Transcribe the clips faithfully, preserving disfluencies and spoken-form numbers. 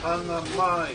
Anga mai.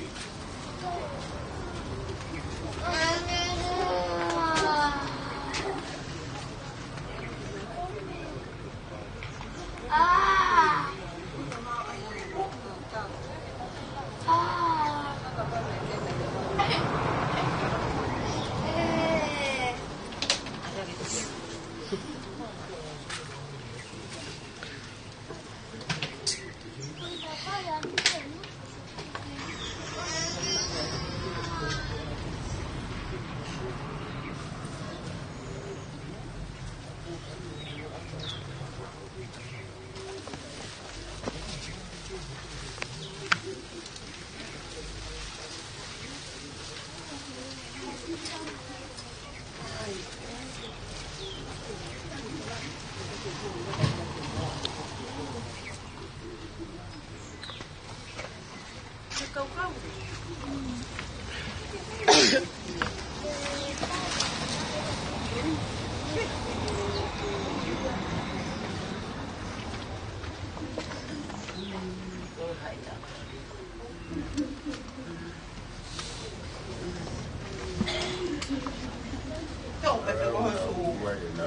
Tau pepe ko hosu.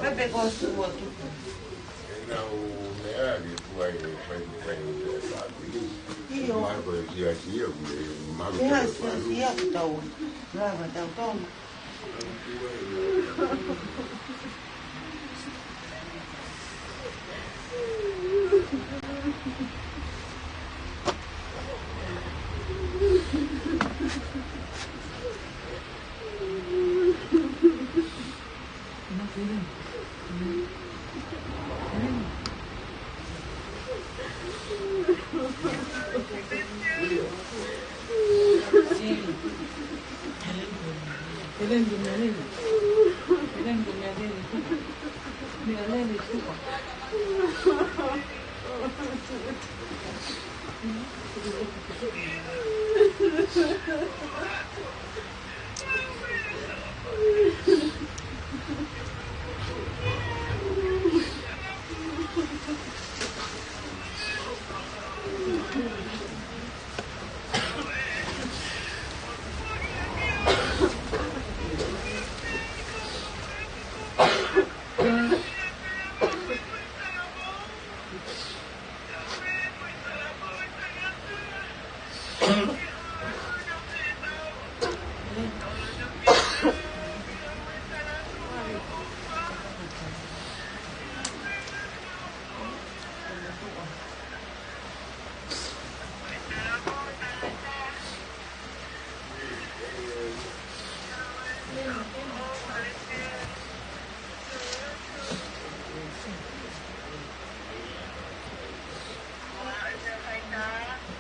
Pepe ko hosu atu. ʻIo. Meʻa siasia ʻoku tau lava tau tau.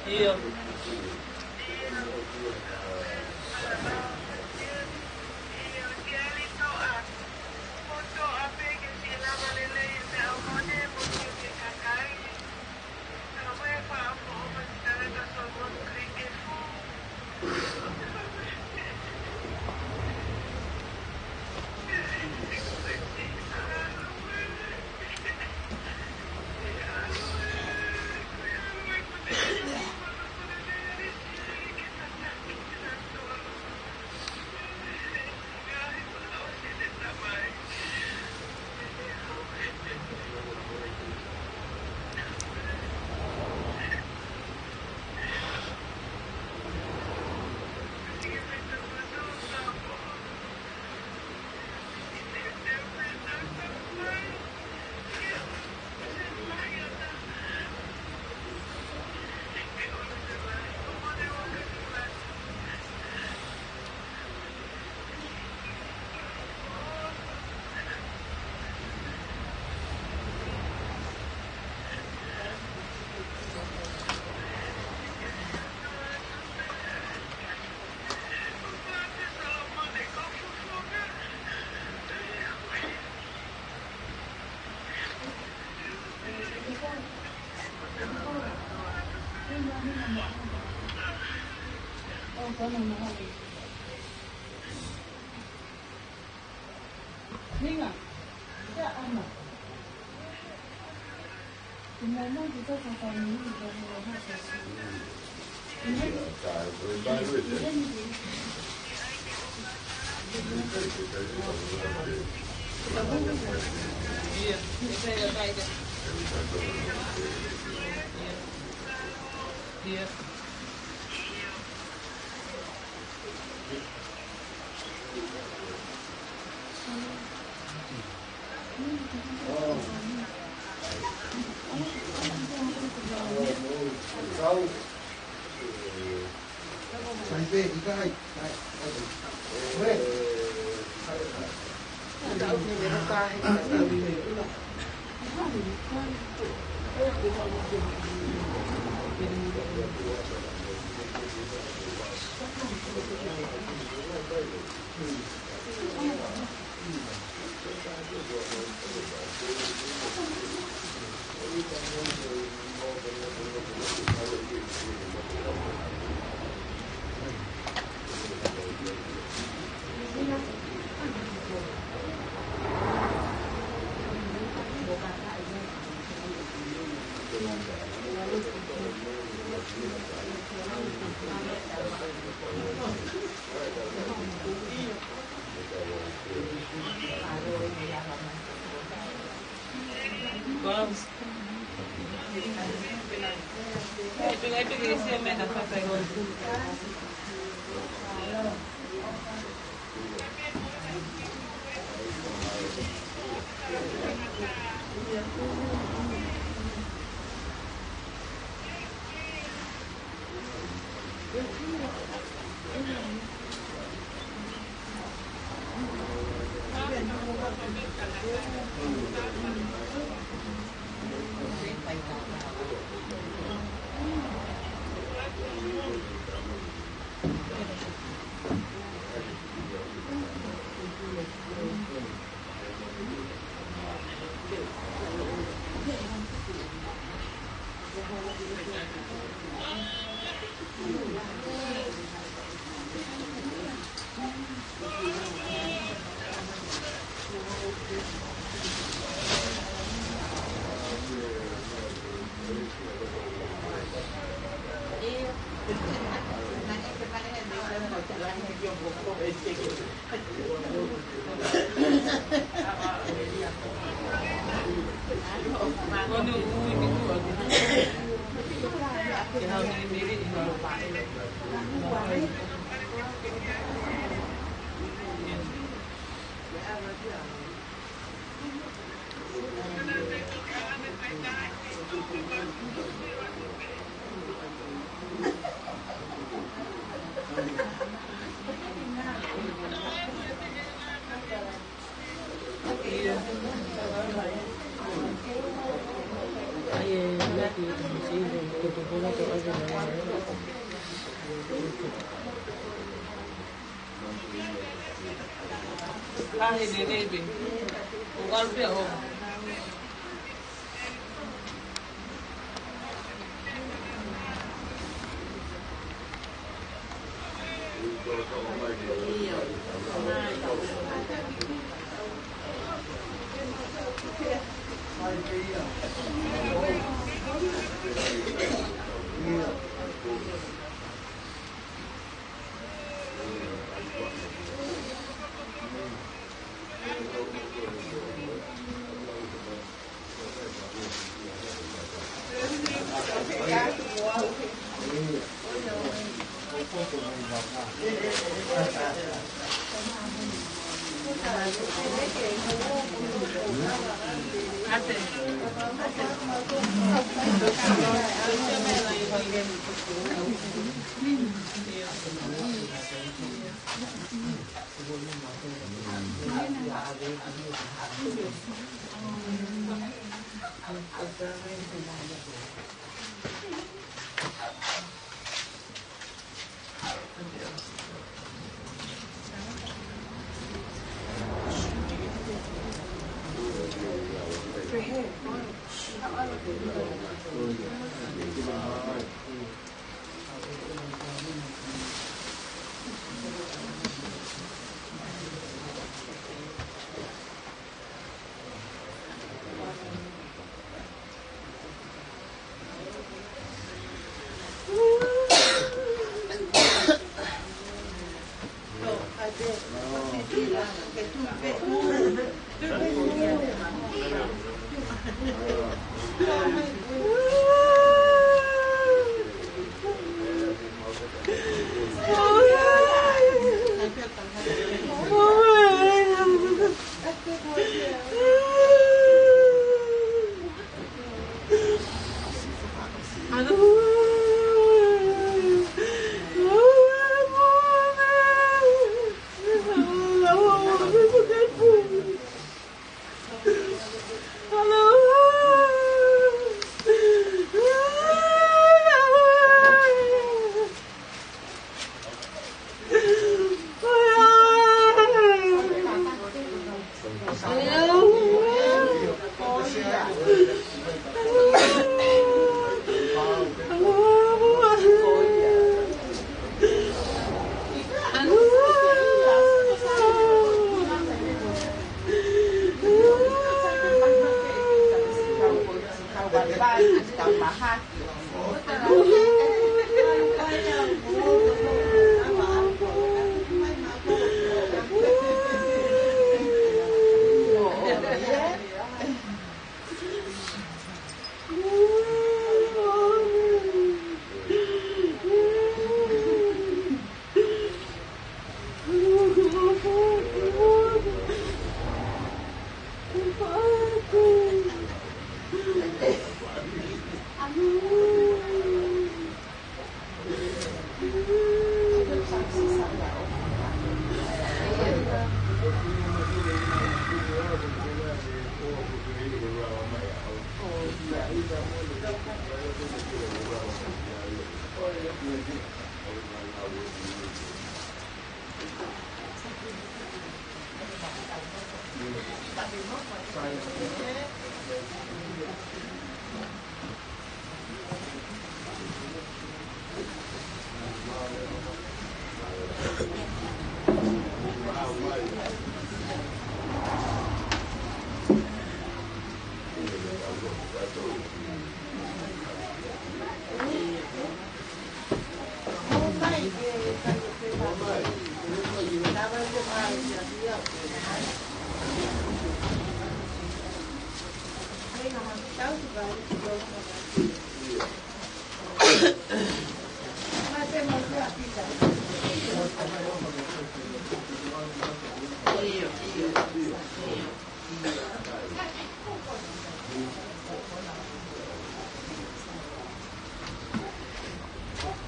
ʻIo.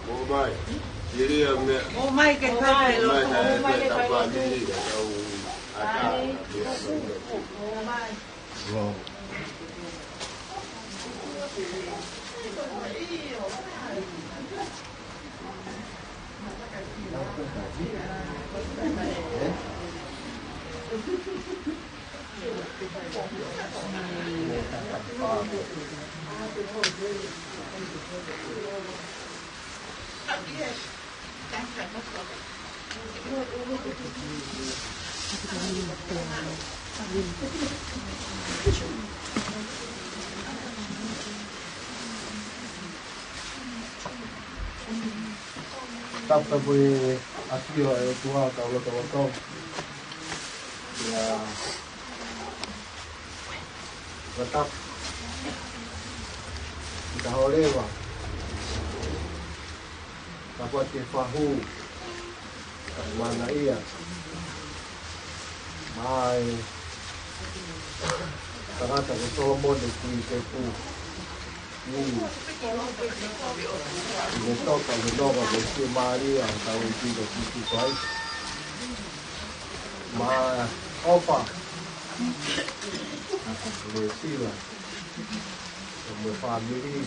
Mou mai. Kilia me. Mou mai ke kape lo. Mou mai, mou mai ke kape lo. Mou mai ke kape lo. Mou mai. Tapu tapu e ʻafio ʻa e ʻOtua ʻi hotau lotolotonga. ʻIo. Tapu. Kita holeva. Tapu atu ki he fahu. Mana ia. Mai. Tangata ko Solomone Kui Tepu. Ni. Ni toka ni toka ko si Maria, tau i tiko si Sisu Kalaisi. Mai ʻofa. Mo e sila. Mo e fāmili.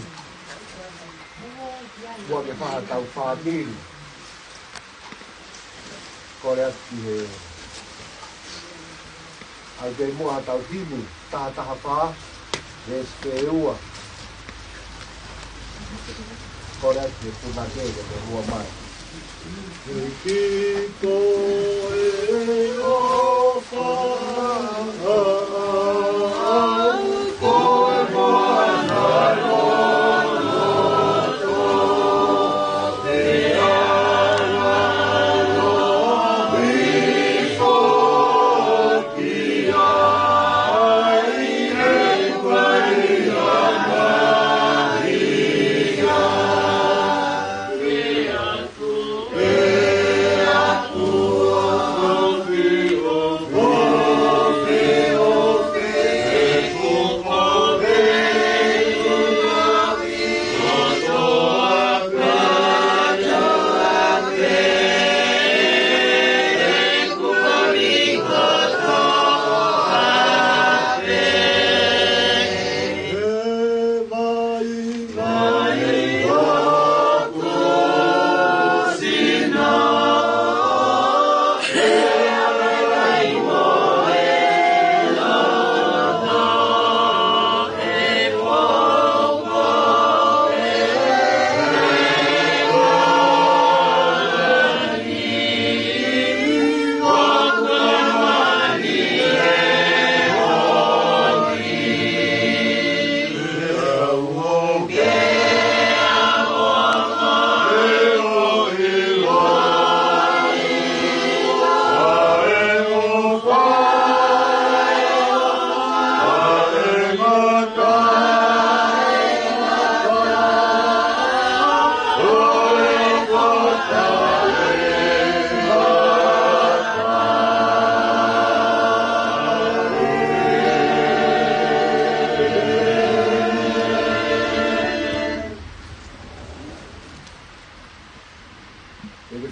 Ua ke faha tau fāmili. Kole atu ki he ʻai pē muʻa ʻetau himi, taha taha fā, veesi pē ua. Kole atu ki he punake ke ne hua mai. Ki ko e ʻofa, ko e mana Ke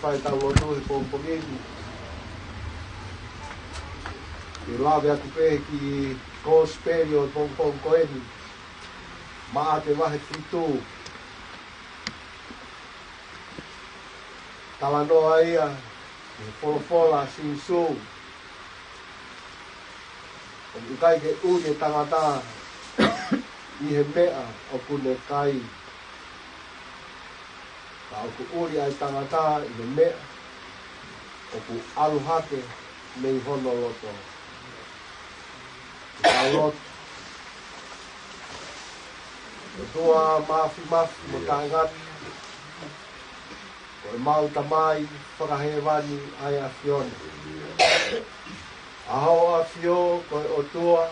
fai ʻetau lotu he pongipongi ni. Ke lave atu pē ki he kosipeli ʻo e pongipongi ko eni. Maʻake vahe fitu. Talanoa ia ʻi he folofola ʻa Sīsū. ʻOku ʻikai ke ʻuli e tangata ʻi he meʻa ʻoku ne kai. Ka ʻoku ʻuli ʻa e tangata ʻi he meʻa ʻoku ʻalu hake mei hono loto. Ka loto. ʻOtua Māfimafi mo Taʻengata. Ko ʻemau Tamai fakahēvani ʻa e ʻAfiona. ʻA hoʻo ʻAfio ko e ʻOtua,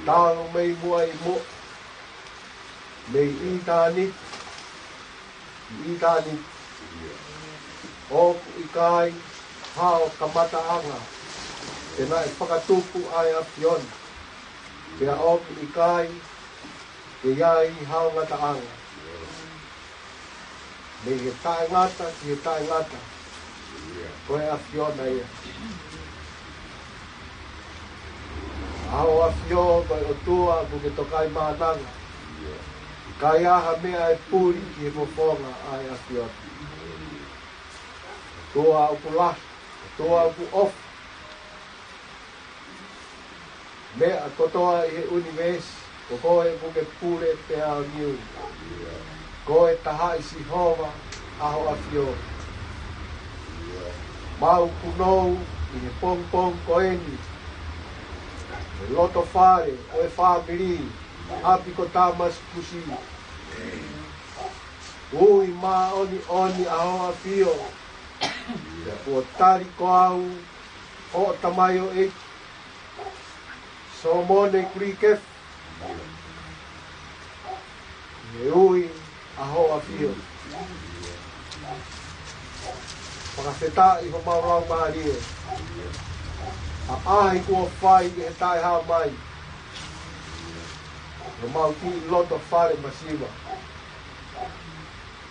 talu mei muʻa ʻi muʻa, mei ʻitāniti ki ʻitāniti. ʻOku ʻikai hao kamataʻanga, te naʻe fakatupu ʻa e ʻAfiona. Pea ʻoku ʻikai ke ʻi ai hao ngataʻanga. Mei he taʻengata ki he taʻengata, ko e ʻAfiona ia. ʻA hoʻo ʻAfio ko e ʻOtua ʻoku ke tokaimaʻananga. ʻIkai ha meʻa ʻe puli ki he fofonga ʻa e ʻAfiona. ʻOtua ʻoku lahi, ʻOtua ʻoku ʻofa. Meʻa kotoa ʻi he ʻunivēsi, ko koe ʻoku ke pule pea niu. Ko e Tahaʻi Sihova ʻa hoʻo ʻAfio. Mau punou ʻi he pongipongi ko eni he loto fale ʻo e fāmili ʻa e ʻapi ko Tāmasi Pusi. Ui māʻoniʻoni ʻa hoʻo ʻAfio. Pea kuo tali ko au hoʻo tamaioʻeiki, Solomone Kulikefu, he ui ʻa hoʻo ʻAfio. Fakafetaʻi homau laumālie. ʻA e ʻaʻahi kuo fai ʻi he taʻehāmai. Homau kiʻi loto fale masiva.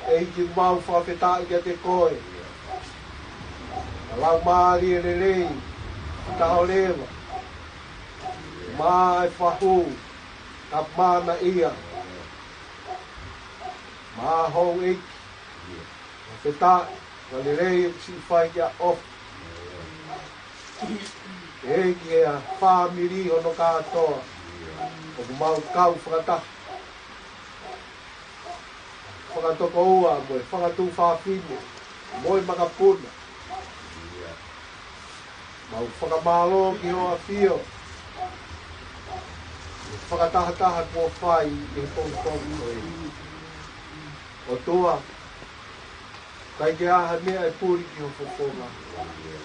ʻEiki, mau fakafetaʻi kiate koe. Ka laumālie lelei, taʻoleva. Mai fahu, ka mana ia. Mā hou ʻEiki. Fakafetaʻi, ka lelei ʻoku siʻi fai kia ʻofa. ʻEiki, ʻa e fāmili hono kātoa. ʻOku mau kau fakataha. Fakatokoua mo e fakatuofāfine mo e makapuna. Mau fakamālō ki hoʻo ʻAfio. Fakatahataha kuo fai ʻi he pongipongi ko eni. ʻOtua, ʻikai ke ʻi ai ha meʻa ʻe puli ki ho fofonga.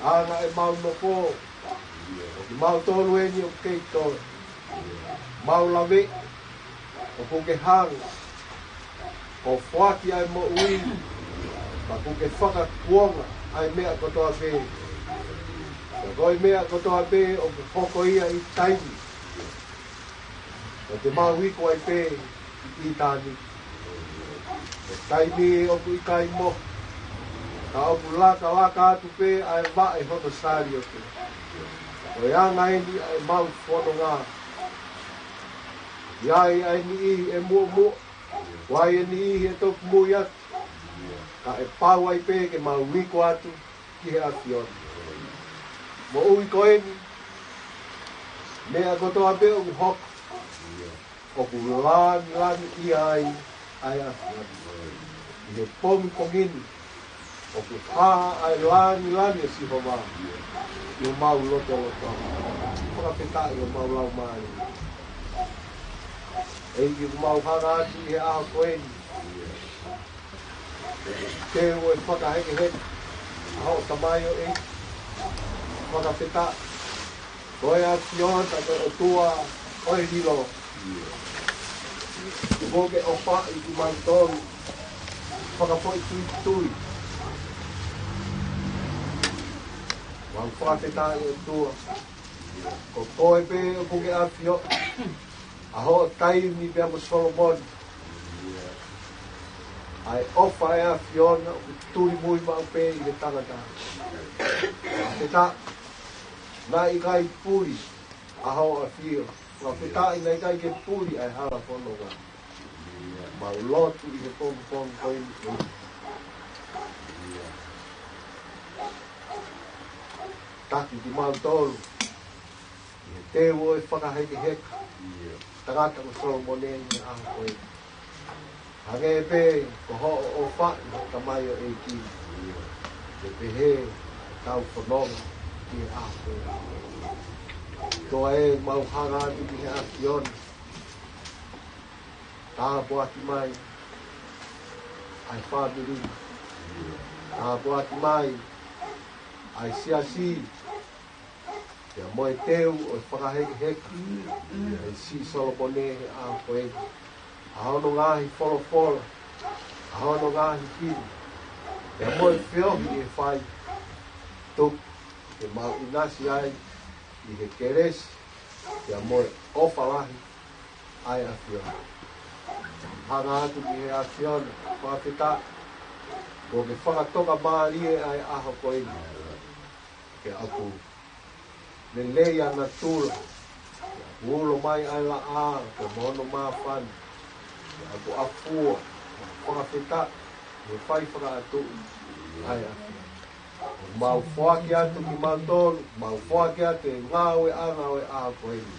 ʻAnga ʻemau nofo, ʻoku mau tolu eni ʻoku kei toe. Mau lave, ʻoku ke hanga ʻo foaki ʻa e moʻui, pea ʻoku ke fakakuonga ʻa e meʻa kotoa pē. Pea ko e meʻa kotoa pē ʻoku hoko ia ʻi taimi. Pea te mau iku ai pē ʻi ʻitāniti. Ko e taimi ʻoku ʻikai mohe, ka ʻoku lakalaka atu pē ʻa e vaʻe hono saliote. Ko e anga eni ʻa ʻemau fononga. ʻI ai ʻa e niʻihi ʻe muʻomuʻa, ʻoku ʻi ai e niʻihi ʻe toki mui atu. Ka ʻe pau ai pē ke mau iku atu, ki he ʻAfiona. Moʻui ko eni, meʻa kotoa pē ʻoku hoko, ʻoku lāngilangiʻia ai ʻa e ʻAfiona. ʻI he pongipongi ni, ʻoku hā ʻa e lāngilangi ʻo Sihova ʻi homau lotolotonga. Fakafetaʻi homau laumālie. ʻEiki, ʻoku mau hanga atu ʻi he ʻaho ko eni, ke ʻoua ʻe fakahekeheke ʻa hoʻo tamaioʻeiki. Fakafetaʻi. Ko e ʻAfiona, ko e ʻOtua ʻo e lilo. Kuo ke ʻofaʻi kimautolu fakafoʻituitui. Mau fakafetaʻi ʻOtua. Ko koe pē ʻoku ke ʻafioʻi ʻa hoʻo taimi pea mo Solomone. ʻA e ʻofa ʻa e ʻAfiona ʻoku tulimui maʻu pē ʻi he tangata. Fakafetaʻi, naʻe ʻikai puli ʻa hoʻo ʻafio. Fakafetaʻi, naʻe ʻikai ke puli ʻa e hala fononga. Mau lotu ʻi he pongipongi ko eni. Taki kimautolu ʻi he teu ʻo e fakahekeheka. Tangata ko Solomone ʻi he ʻaho ko eni. Hangē pē ko hoʻo ʻofa ʻi hoʻo tamaioʻeiki, ke pehē ʻetau fononga ʻi he ʻaho ko eni. Toa ē, mau hanga atu ki he ʻAfiona. Tāpuaki mai ʻa e fāmili. Tāpuaki mai ʻa e siasi. Pea mo e teu ʻo e fakahekeheka ʻa e siʻi Solomone he ʻaho ko eni. ʻA hono ngaahi folofola, ʻa hono ngaahi himi. Pea mo e feohi ʻe fai, tuku ke mau ʻinasi ai ʻi he kelesi pea mo e ʻofa lahi ʻa e ʻAfiona. Hanga atu ki he ʻAfiona, fakafetaʻi. Kuo ke fakatoka mālie ʻa e ʻaho ko eni. Ke ʻapu lelei ʻa natula, ke ʻapu ulo mai ʻa e laʻā, ke mo hono māfana, ke ʻapu ʻafua, fakafetaʻi, ke fai fakaʻatuʻi ʻa e ʻAfiona. Mau foaki atu kimautolu, mau foaki atu e ngāueʻanga ʻo e ʻaho ko eni.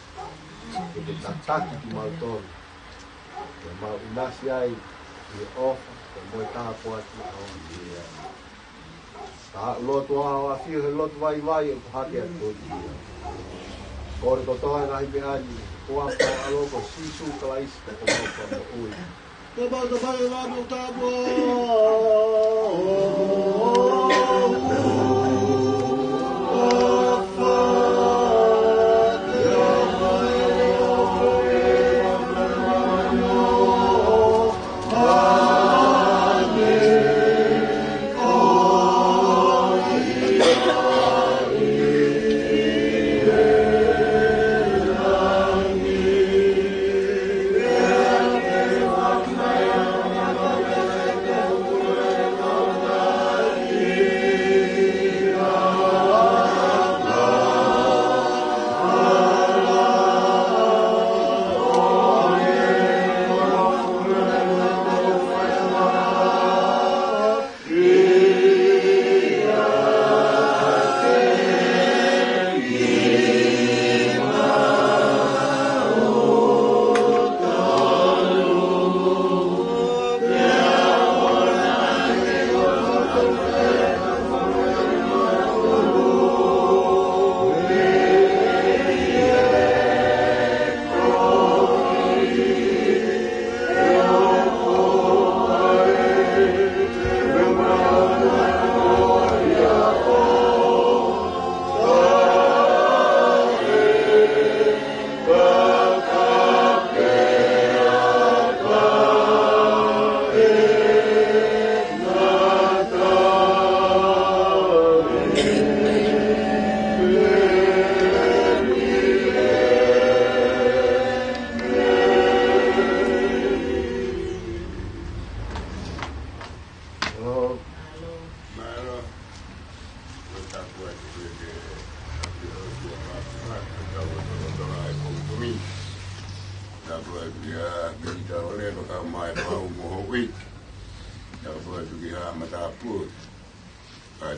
Ke ke tataki kimautolu. Ke mau ʻinasi ai ʻi he ʻofa, ke mo e tāpuaki ʻa e ʻAfiona. Ka lotu ʻa e ʻAfio he lotu vaivai ʻoku hake atu. Kole kotoa e ngaahi meʻa ni, ko e ʻofa ʻa e ʻAlo ko Sīsū Kalaisi, ko homau Fakamoʻui. Ke mau tau mai e ngaahi meʻa tapu.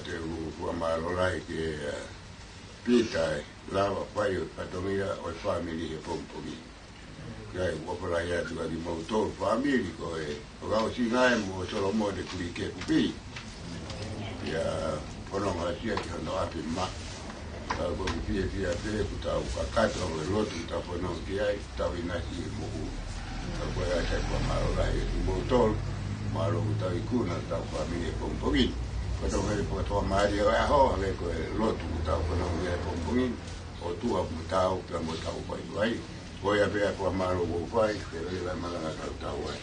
Te u fakamālō lahi kia Pita e lava fai ʻo e fatongia ʻo e fāmili he pongipongi. Kae ʻofa lahi atu kia kimoutolu fāmili ko e fakaʻosinga ē mo Solomone Kuikepupi. Pea pononga sia ki hono ʻapi mā. Ka ko e fiefia pē kuo tau kakato he lotu kuo tau fanongo ki ai, tau ʻinasi he moʻui. Ka ko ia ai ʻa e fakamālō lahi atu kiate kimoutolu, mālō kuo tau ikuna ʻetau fāmili he pongipongi. Ko e tau fai fakatoa mālie ʻo e ʻaho, hangē ko e lotu kuo tau fanongo ki ai he pongipongi, ʻOtua mo tau, pea mo tau vaivai. Ko ia pē ʻa e fakamālō kuo fai, pea ʻe lava malanga kau tau ai.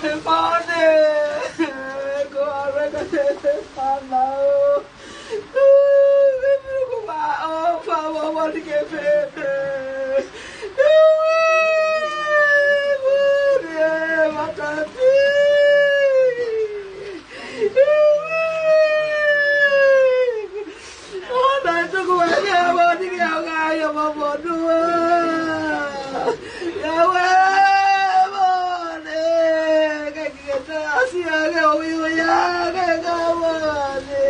He pane, ko ara ka te te pana o. He miro ko ma o fa wa wa ni ke pe pe. He mane matapi. He mane. ʻO tae tuku ʻa e ʻaho ni ke ʻaonga ai ʻa Mamonua. ʻIa ue mone, ke ke ta asi ake ʻo iu ia ke ka mone.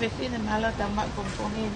Fefine, mālō e tau maʻu pongipongi.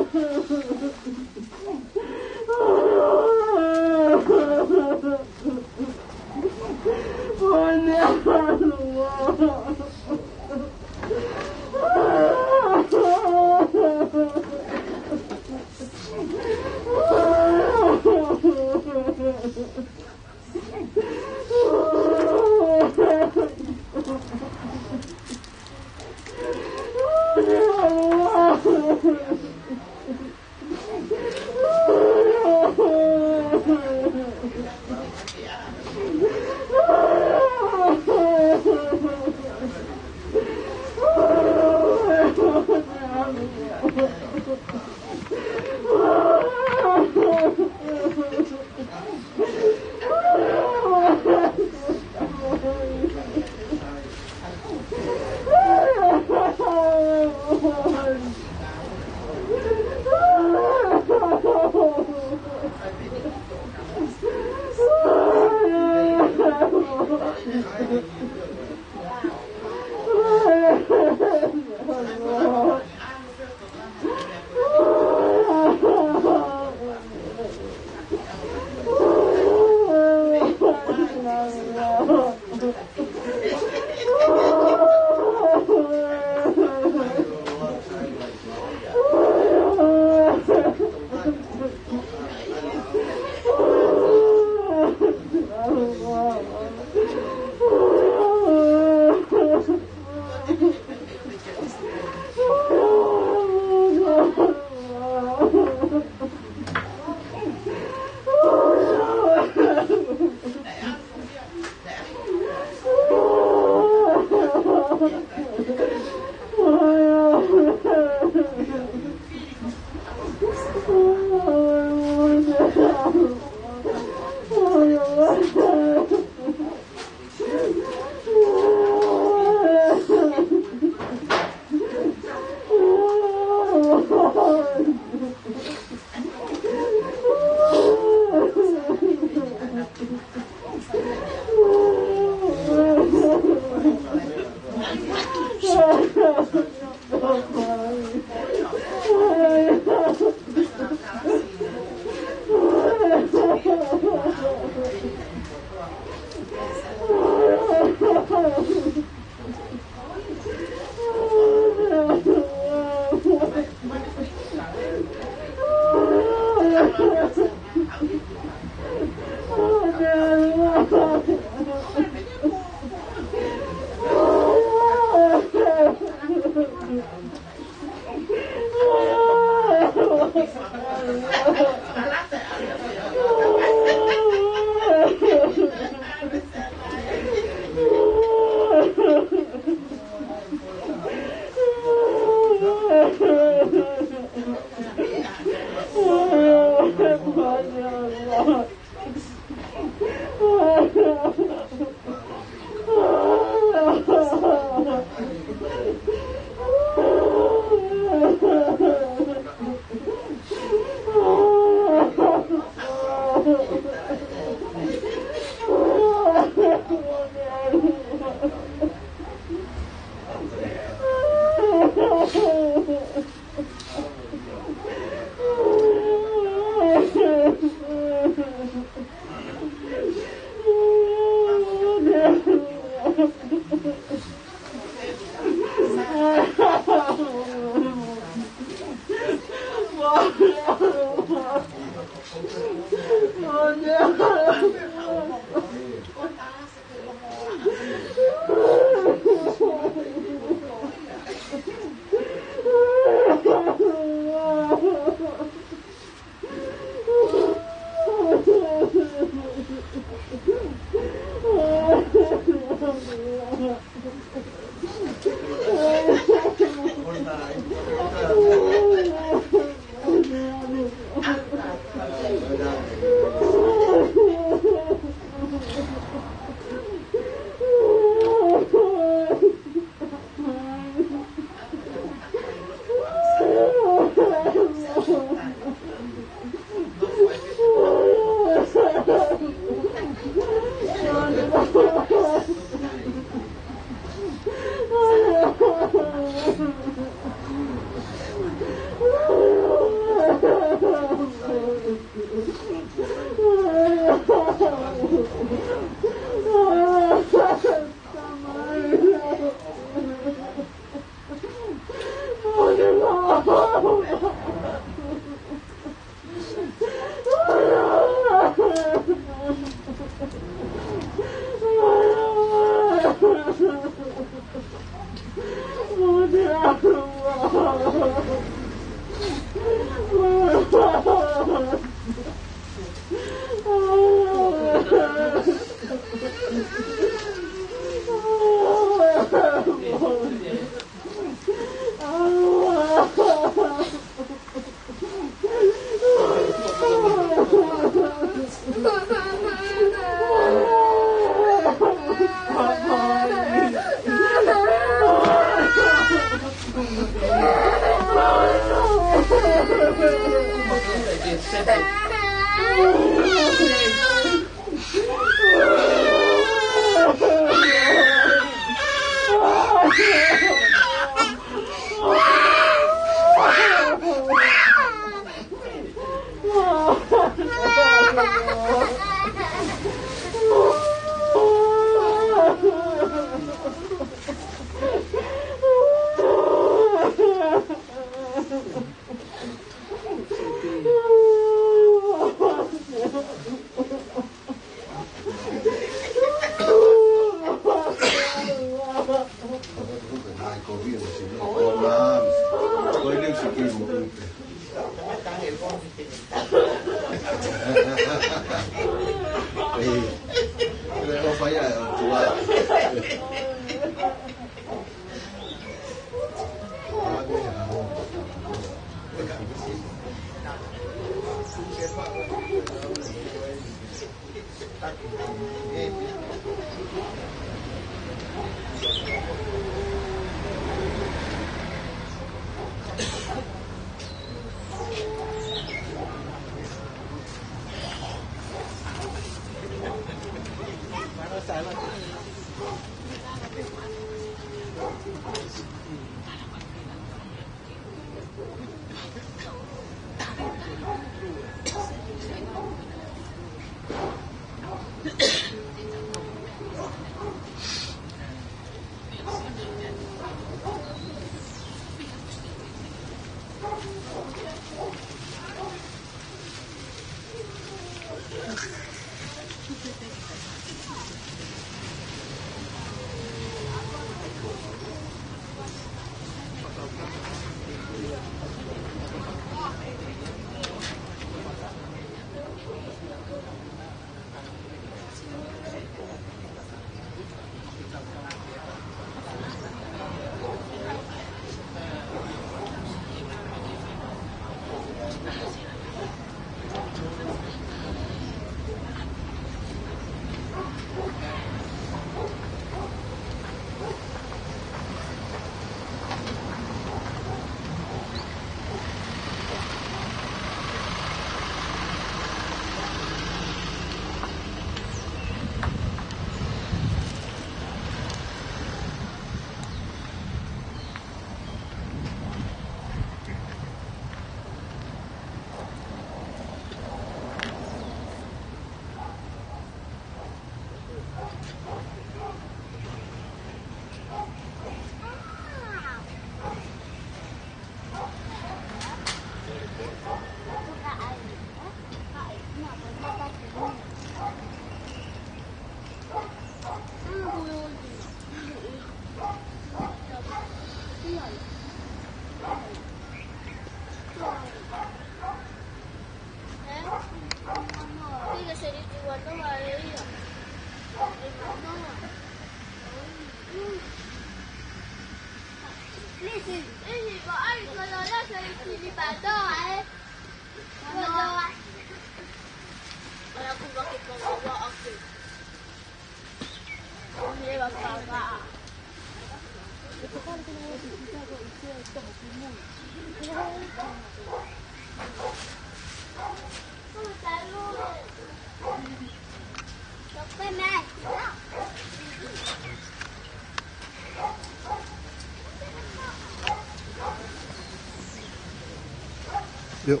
Yuk.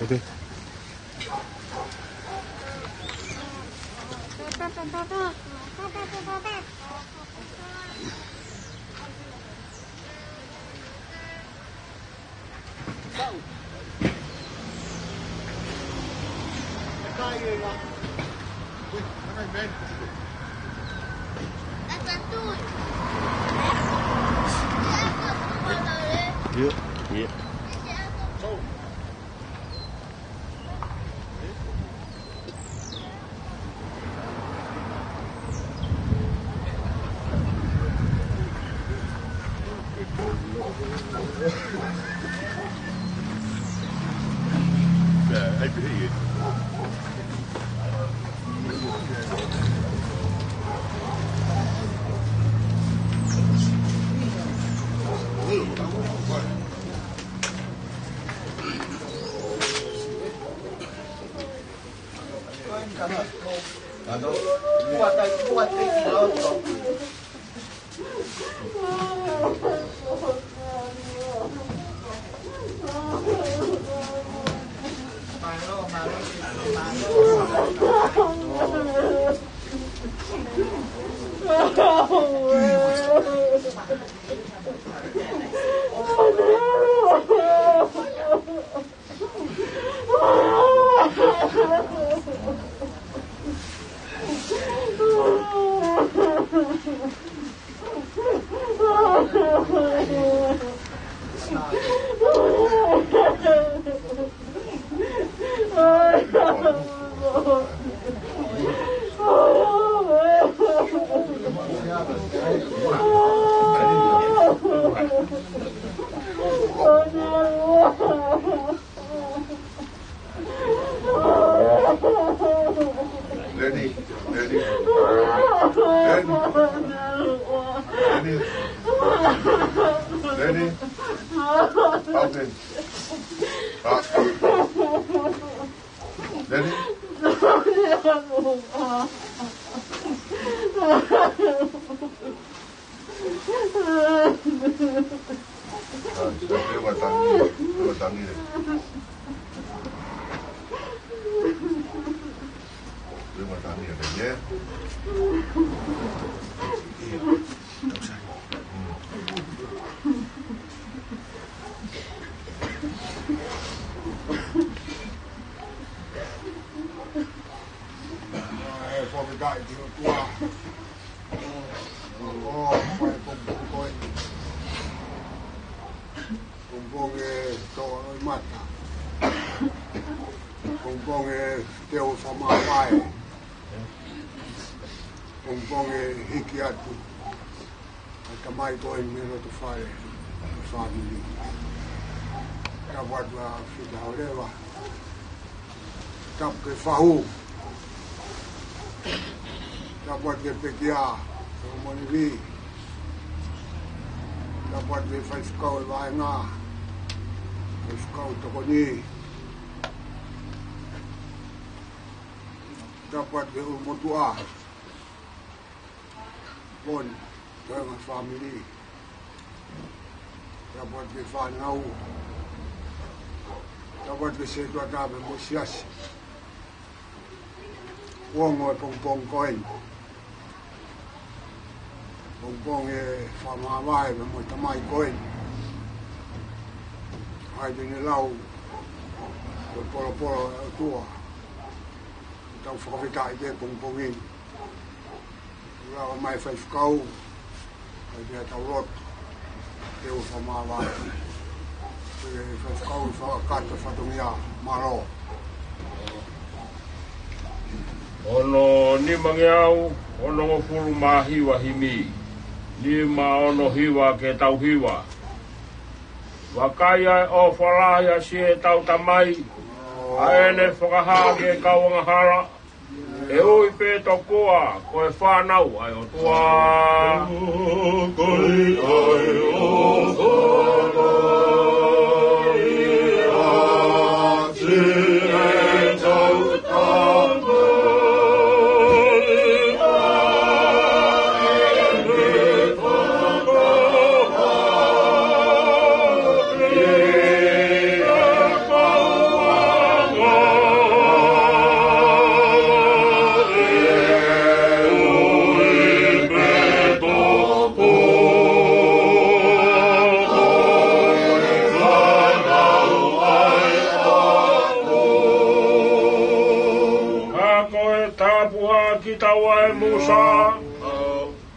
Oke. Yuk. Yuk. Lenny, Lenny, Lenny, Lenny, Lenny, open. Ah. Lenny. Ah, se te va tangi, te va tangi le. Te va tangi le, yeah. ʻE, fakafetaʻi ki he ʻOtua. ʻO, ʻo, ʻo, ʻo, pongipongi ko eni. Pongipongi e toʻo loʻimata. Pongipongi e teu fakamāvae. Pongipongi e hiki atu ʻa e tamai ko eni mei loto fale, fāmili. Tapu atu ʻa Fita Haoleva. Tapu ki he fahu. Tapu atu ki he pekia, ki he monivi. Tapu atu ki he faifekau e vahenga. Faifekau tokoni. Tapu atu ki he ʻulumotuʻa. Bon, toenga fāmili. Tapu atu ki he fānau. Tapu atu ki he setuata pea mo e siasi. Kuo ongo e pongipongi ko eni. Pongipongi e fakamāvae pea mo e tamai ko eni. ʻAi te ne lau ko e polopolo ʻa e ʻOtua. Tau fakafetaʻi ki he pongipongi ni. Lava mai faifekau, ʻai pea tau lotu, teu fakamāvae. Pea faifekau fakakakato fatongia, mālō. Ono nimangeau, onongofulu mā hiva himi. Nima ono hiva ki he tau hiva. Vakai ʻa e ʻofa lahi ʻa siʻetau Tamai, ʻa ʻene fakahā ki he kau angahala, ʻe ui pē tokua ko e fānau ʻa e ʻOtua. Ka ko e tāpuhā kitaua ʻe Musa,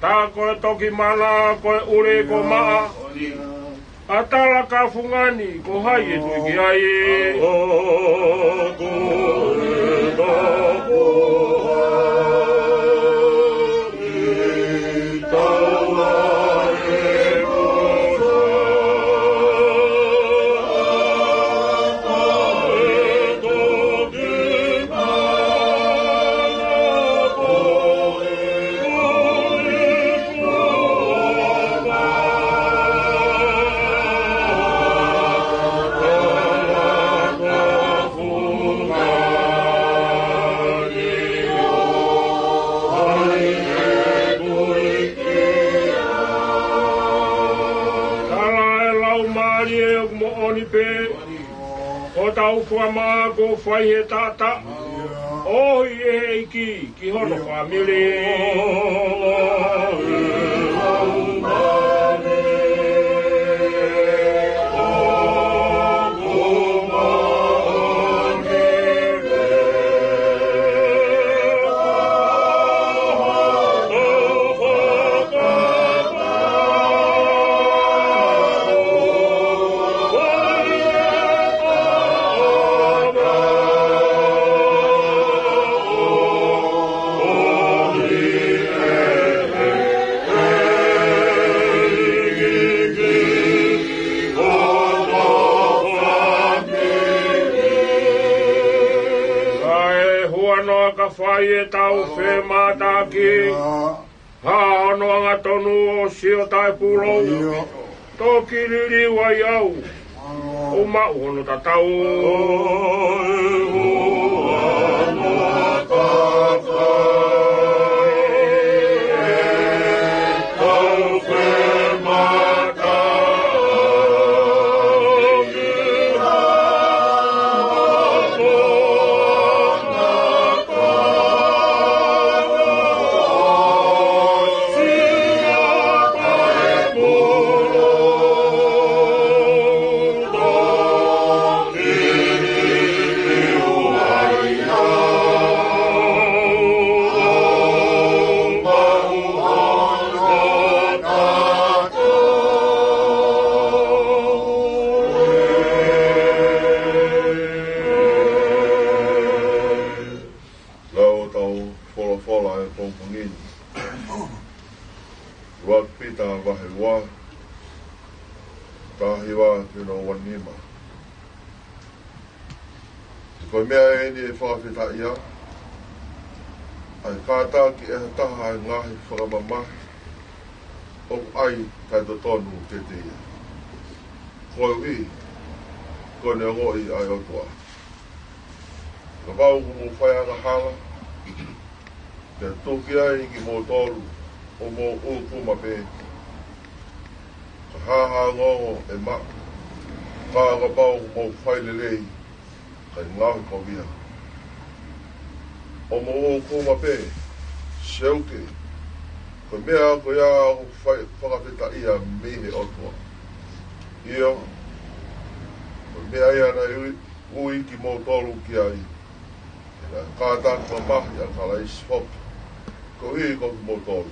tā ko e toki mana, ko e ʻuli ko maʻa, ʻa tala ka fungani, ko hai ʻe tui ki ai. Tala ʻe he Laumālie ʻoku moʻoni pē, ko hotau fakamaau kuo fai he taʻataʻa, ʻohi ʻe he ʻEiki ki hono fāmili. Kae huanoa ka fai ʻetau femātaaki, ha hono angatonu ʻo sio taʻepūlou, toki liliu ai au, ʻo maʻu hono tatau. Lau ʻetau folofola ʻi he pongipongi ni. ʻUluaki Pita vahe ua, taha hiva ki hono ua nima. He ko e meʻa eni ʻe fakafetaʻia, ʻa e kātaki ʻe ha taha ʻa e ngaahi fakamamahi ʻoku ʻai taʻetotonu kiate ia, koeʻuhi ko ʻene ongoʻi ʻa e ʻOtua. Kapau ʻoku mou fai angahala, pea tuku ai kimoutolu ʻo mou ʻūkuma pē, ka hāhā ongoongo ʻe maʻa. Ka kapau ʻoku mou fai lelei, kae ngaohikovia, ʻo mou ʻūkuma pē, seuke, ko e meʻa ko ia ʻoku fai fakafetaʻia mei he ʻOtua. ʻIo, ko e meʻa ia naʻe ui, ui kimoutolu ki ai, he naʻe kātaki mamahi ʻa Kalaisi foki koeʻuhi ko kimoutolu,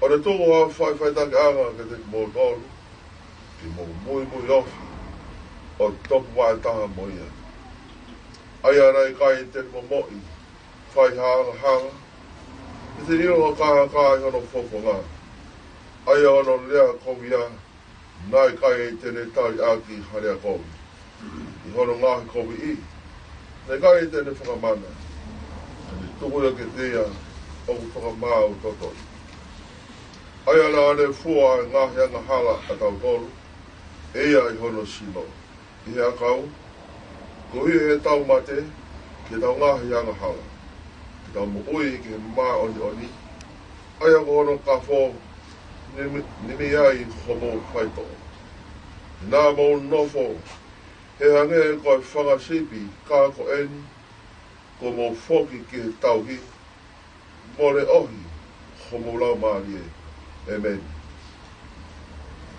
ʻo ne tuku ha faʻifaʻitakiʻanga kiate kimoutolu, ke mou muimui ofi ʻo tupu vaʻe taha mo ia. ʻA ia naʻe ʻikai te ne momoʻi fai ha angahala, pe te ne ʻilo ha kākā ʻi hono fofonga. ʻA ia ʻoku ne lea kovi, naʻe ʻikai te ne tali ʻaki ha lea kovi. ʻI hono ngaahi koviʻi, naʻe ʻikai te ne fakamana, ka ne tuku ia kiate ia ʻoku fakamaau totonu. ʻA ia naʻa ne fua ʻa e ngaahi angahala ʻatautolu ʻe ia ʻi hono sino. ʻI he ʻakau, koeʻuhi ʻe heʻetau mate ki heʻetau ngaahi angahala, ke tau moʻui ki he māʻoniʻoni, ʻa ia ko hono kafo ne mi-, ne mei ai homou faitoʻo. Naʻa mou nofo he hangē ko e fanga sipi, ka ko eni kuo mou foki ki he tauhi, mo leʻohi homou laumālie. ʻEmeni.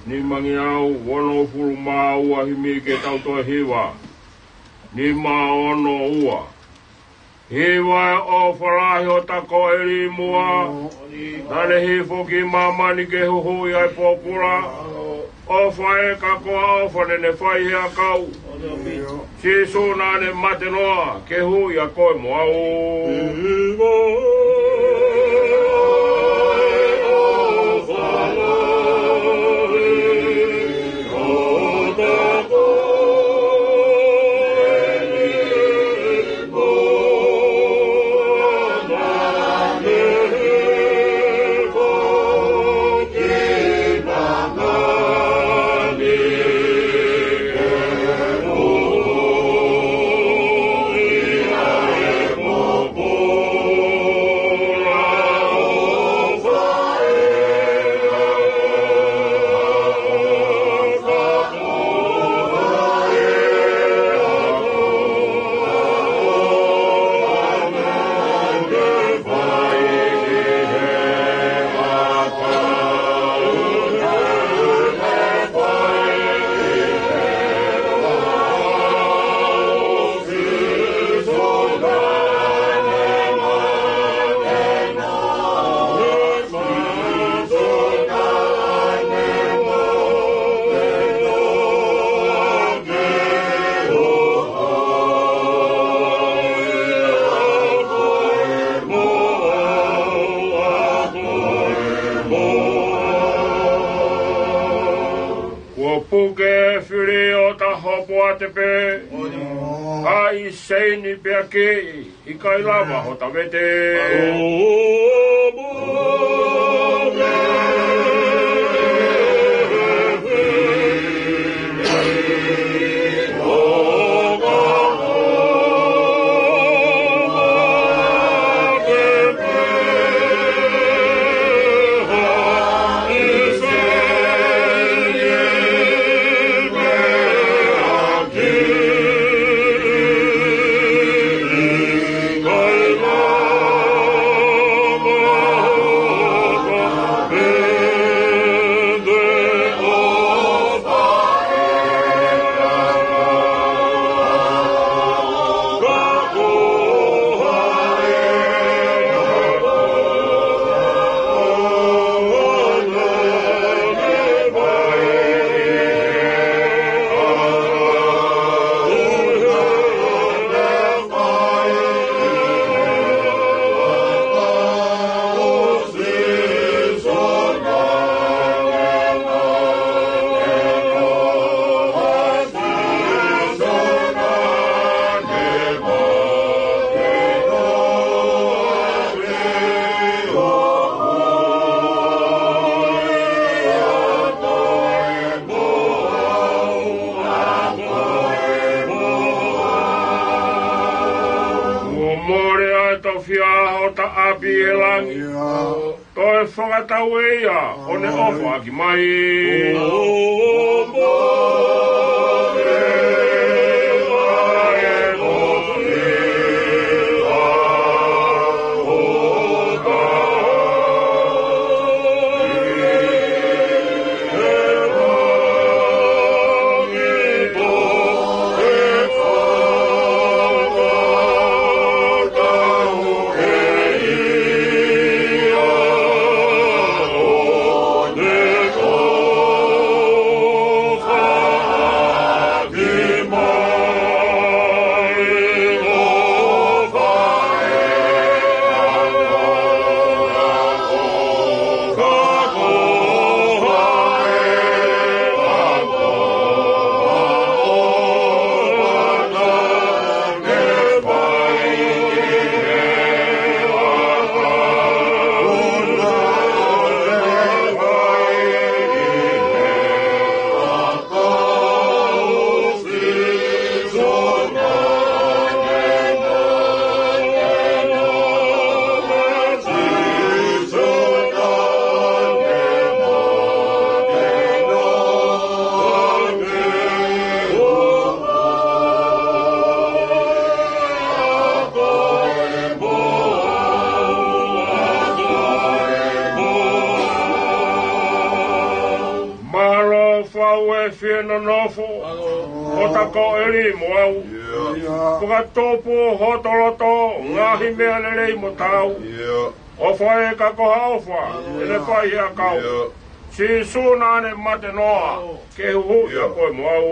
Nimangeau onongofulu mā ua, himi ke tau toe hiva. Nima ono ua. Hiva e ʻofa lahi ʻo Takoʻeli muʻa, naʻa ne hifo ki māmani ke huhuʻi ʻa e pōpula. ʻOfa ē ka ko e ʻofa naʻa ne fai he ʻakau. Sīsū naʻa ne mate noa ke huhuʻi ʻa koe mo au. Kuo puke e fili ʻo ta hopo atu pē, ʻa e seini pea ke ʻikai lava hota vete. Kuo mole ʻa e tofiʻa ʻo hota ʻapi ʻi he langi. Toe fakatau ʻe ia ʻo ne ʻofa ʻaki mai. ʻOua ʻe fie nonofo, ʻo ta ko ʻeli mo au. Fakatupu hoto loto, ngaahi meʻa lelei mo tau. ʻO fai ka ko ha ʻofa, ʻene fai ʻa kau. Sīsū naʻa ne mate noa, ke huhuʻi ʻa koe mo au.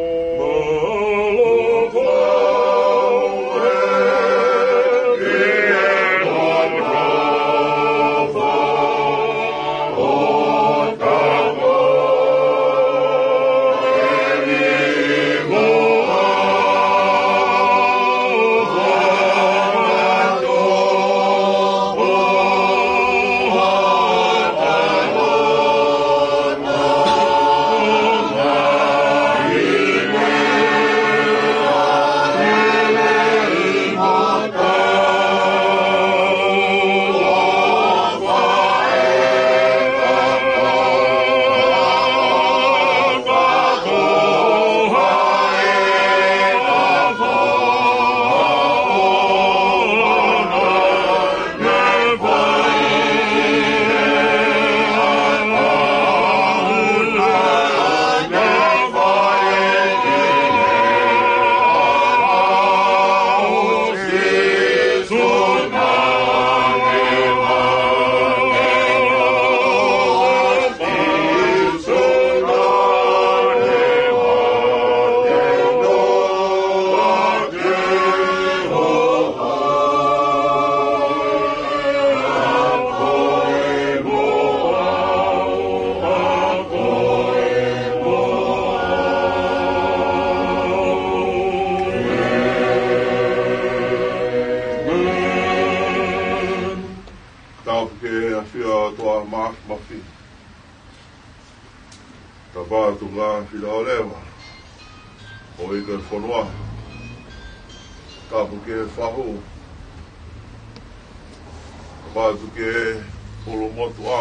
Tapu ki he ʻafio ʻa e ʻOtua Māfimafi. Tapu atu ki he fili ʻo e leva ʻo e ʻikai fonua. Tapu ki he fahu. Tapu atu ki he ʻulumotuʻa.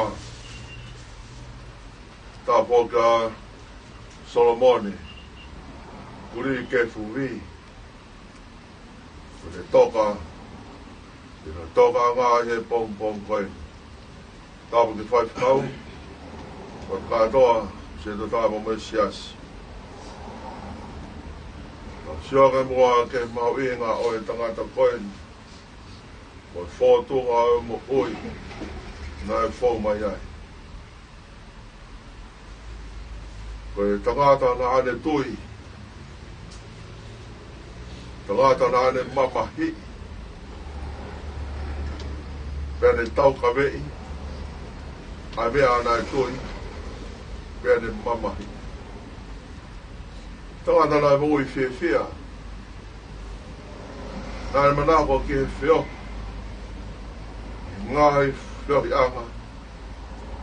Tapu kia Solomone Kulikefuvi. Ko e toka, ko e toka ngā he pongipongi ko ē. Tapu ki he faifekau, ko e kātoa, siasi ʻo e ʻOtua mo e siasi. Tapu sio ki muʻa ki he mahuʻinga ʻo e tangata ko ē, mo e fōtunga ʻo e moʻui naʻe fou mai ai. Ko e tangata naʻa ne tui, tangata naʻa ne mamahiʻi, pea ne taukaveʻi ʻa e meʻa naʻe tui, pea ne mamahiʻi. Tangata naʻe moʻui fiefia, naʻe manako ki he feohi, ngaahi feohiʻanga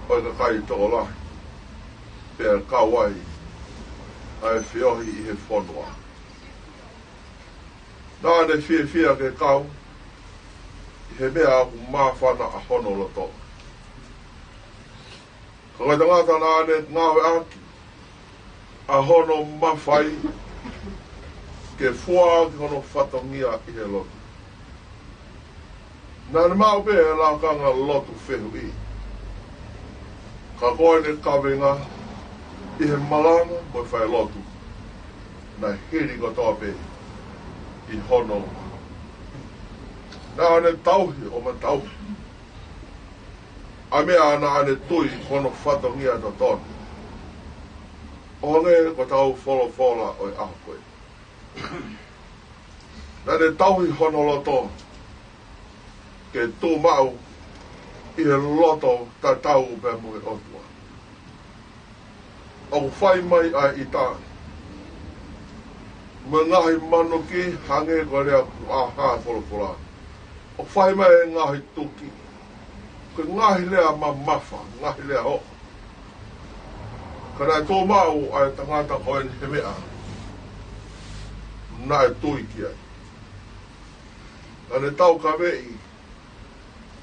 ʻo e kakai tokolahi, pea kau ai ʻa e feohi ʻi he fonua. Naʻa ne fiefia ke kau ʻi he meʻa ʻoku māfana ʻa hono loto. Ka ko e tangata naʻa ne ngāueʻaki ʻa hono mafai ke fua ki hono fatongia ʻi he lotu. Naʻa ne maʻu pē ʻa e lakanga lotu fehuʻi. Ka ko ʻene kaveinga ʻi he malanga mo e fai lotu, naʻe hili kotoa pē ʻi hono. Naʻa ne tauhi ʻo matauhi ʻa e meʻa naʻa ne tui ko hono fatongia totonu. ʻO hangē ko ʻetau folofola ʻo e ʻaho ko ē. Naʻa ne tauhi hono loto ke tuʻu maʻu ʻi he loto tatau pea mo e ʻOtua. ʻOku fai mai ʻa e ʻita mo e ngaahi manuki hangē ko e lea ʻa e folofola. ʻOku fai mai e ngaahi tuki, ko e ngaahi lea mamafa, ngaahi lea hoʻo. Ka naʻe tuʻu maʻu ʻa e tangata ko eni he meʻa naʻe tui ki ai. Naʻa ne taukaveʻi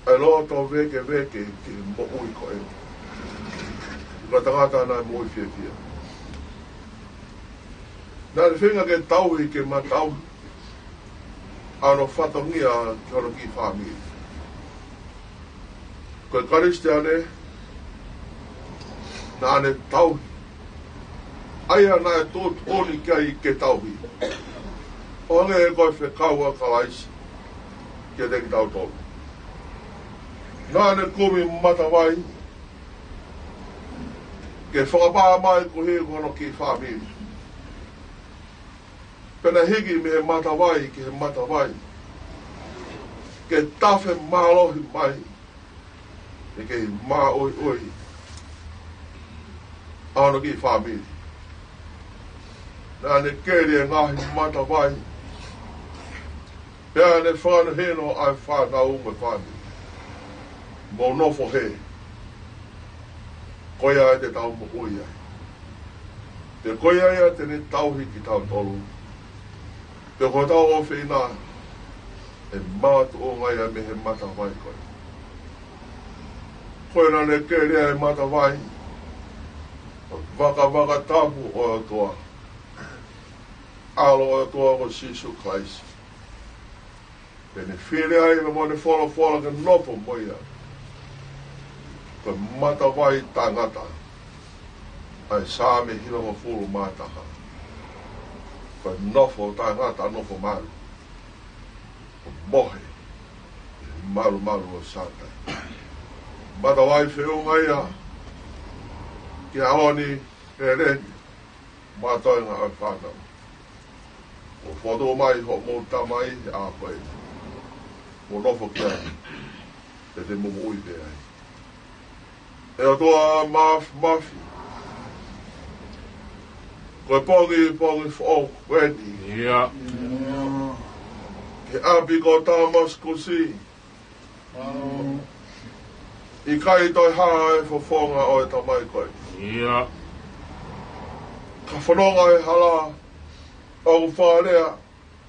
ʻa e loto vēkeveke ki he moʻui ko eni. Ko e tangata naʻe moʻui fiefia. Naʻa ne feinga ke tauhi ke matauhi ʻa hono fatongia ki hono kiʻi fāmili. Ko e Kalisitiane, naʻa ne tauhi ʻA ia naʻe tuʻutuʻuni ki ai ke tauhi, ʻo hangē ko e fekau ʻa Kalaisi kiate kitautolu. Naʻa ne kumi matavai ke fakapā mai koeʻuhi ko hono kiʻi fāmili. Pea naʻe hiki mei he matavai ki he matavai ke tafe mālohi mai ʻa e kei māʻoiʻoi ʻa hono kiʻi fāmili. Naʻa ne keli e ngaahi matavai, pea ne fakahinohino ʻa e fānau mo e fāmili: Mou nofo hē. Ko ia te tau moʻui ai. Pea ko ia ia te ne tauhi kitautolu. Pea ko hotau ʻofeina ʻe makatuʻunga ia mei he matavai ko ē. Ko ia naʻa ne keli ai e matavai, ko e vakavakatapu ʻo e ʻOtua, ʻAlo ʻo e ʻOtua ko Sīsū Kalaisi. Pea ne fili ai mo ne folofola ke nofo mo ia. Ko e matavai taʻengata ʻa e Saame hivangofulu mā taha. Ko e nofo taʻengata, nofo malu, ko e mohe ʻi he malumalu ʻo Sātai. Matavai feʻunga ia kia ʻAloni, Hēleni, mo e toenga ʻo e fānau. Mou fokotuʻu mai hoʻomou tamai he ʻaho ko ē. Mou nofo ki ai, pea te mou moʻui pē ai. ʻE ʻOtua Māfimafi, ko e pongipongi foʻou ko eni. ʻIo. Ki he ʻapi ko Tāmasikusi, ʻikai toe hā e fofonga ʻo e tamai ko ē. ʻIo. Ka fononga he hala, ʻoku fakalea,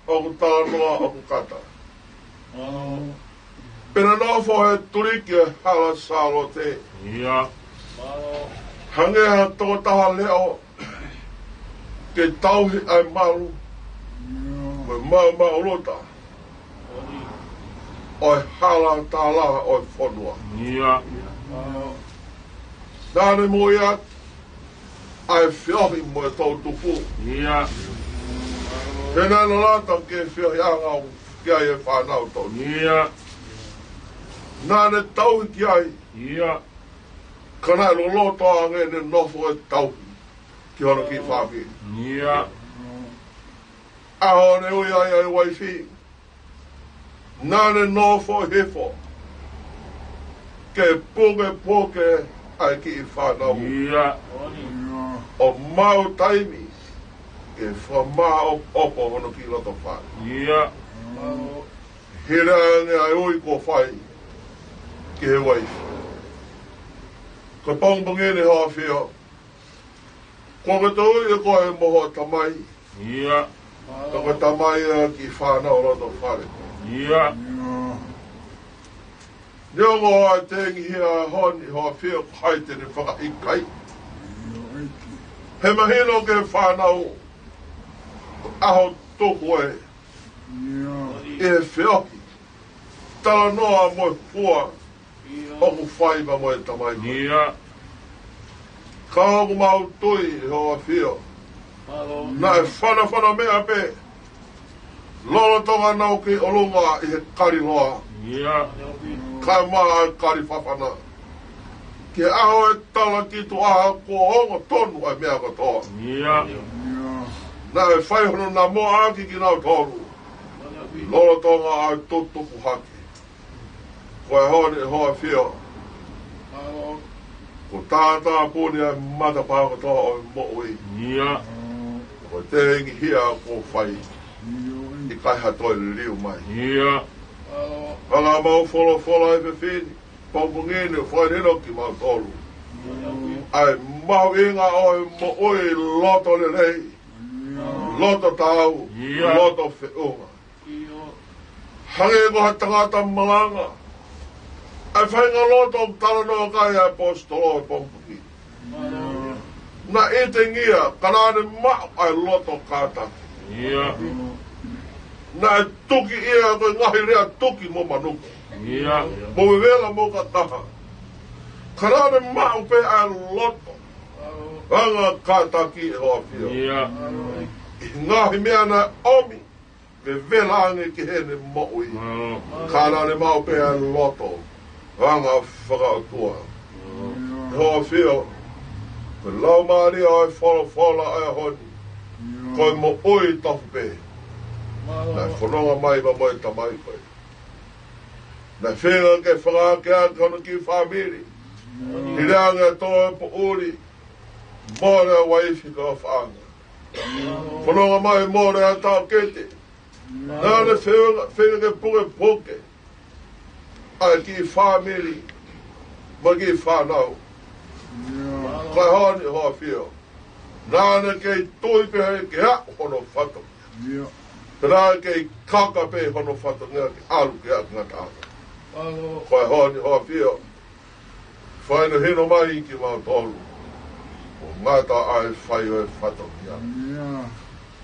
ʻoku talanoa, ʻoku kata. Pea na nofo he tuliki ʻo e hala Sālote. ʻIo. Hangē ha tokotaha leʻo ke tauhi ʻa e malu mo e maʻumaʻuluta ʻo e hala tālaha ʻo e fonua. ʻIo. Naʻa ne moʻui atu ʻa e feohi mo e toʻutupu. ʻIo. He naʻe lalata ki he feohiʻanga ʻoku ʻi ai e fānau tonu. ʻIo. Naʻa ne tauhi ki ai. ʻIo. Ka naʻe loloto ange ʻene nofo ʻo tauhi ki hono kiʻi fāmili. ʻIo. ʻAho ne ui ai ʻa e uaifi, naʻa ne nofo hifo ke pukepuke ʻa e kiʻi fānau. ʻIo. ʻO maʻu taimi ke fakamāʻopoʻopo hono kiʻi loto fale. ʻIo. Hili ange ʻa e ui kuo fai ki he uaifi. Ko e pongipongi ni, Hoʻo ʻAfio, kuo ke tui ʻe koe mo hoʻo tamai. ʻIo. Ka ko e tamai ʻa e kiʻi fānau loto fale. ʻIo. Neongo ʻa e tengihia ʻa e ʻaho ni, Hoʻo ʻAfio, ko hai te ne fakaʻikaiʻi? He mahino ki he fānau, ʻaho tuku ē ʻi he feohi, talanoa mo e fua ʻoku fai pea mo e tamai. ʻIo. Ka ʻoku mau tui, Hoʻo ʻAfio, naʻe fanafana meʻa pē lolotonga naʻa nau kei ʻolunga ʻi he kali loa. ʻIo. Kae maʻa e kali fafana. Ki he ʻaho ʻe tala ki tuʻa kuo ongo tonu ʻa e meʻa kotoa. ʻIo. Naʻe fai hono namoʻaki kinautolu lolotonga ʻa e tutupu hake. Ko e ʻaho ni, Hoʻo ʻAfio, kuo tātāpuni ʻa e matapā kotoa ʻo e moʻui. ʻIo. Ko e tengihia kuo fai, ʻikai ha toe liliu mai. ʻIo. Ka naʻa mau folofola he efiafi ni, pongipongi ni, ʻo fakahinohino kimautolu ʻa e mahuʻinga ʻo e moʻui loto lelei, loto taau, ʻIo. loto feʻunga. Hangē ko ha tangata malanga, ʻa e faʻahinga loto ʻoku talanoa ki ai ʻa e ʻaposetolo he pongipongi ni. Naʻe ʻitengia, ka naʻa ne maʻu ʻa e loto kātaki. ʻIo. Naʻe tuki ia ko e ngaahi lea tuki mo manuki, ʻIo. mo vevela mo kakaha. Ka naʻa ne maʻu pē ʻa e loto Anga kātaki ʻe ʻAfio. ʻI he ngaahi meʻa naʻe ʻomi, vevela ange ki heʻene moʻui. Ka naʻa ne maʻu pē ʻa e loto anga fakaʻotua. ʻE ʻAfio, ko e laumālie ʻo e folofola ʻo e ʻaho ni, ko e moʻui tofu pē. Naʻe fononga mai pea mo e tamai ko ē. Naʻe feinga ke fakaakeake hono kiʻi fāmili. Hili ange ʻa e tō e poʻuli, mole ʻa e uaifi ko e faʻanga. Fononga mai mole ʻa e taʻokete. Naʻa ne feinga, feinga ke pukepuke ʻa e kiʻi fāmili mo e kiʻi fānau. Ka ʻi he ʻaho ni ʻe ʻAfio, naʻa ne kei tui pē ke aʻu hono fatongia. Pea naʻe kei kaka pē hono fatongia ke ʻalu ki he ngataʻanga. Ka ʻi he ʻaho ni ʻe ʻAfio, fakahinohino mai kimautolu ʻo ngata ʻa e fai ʻo e fatongia.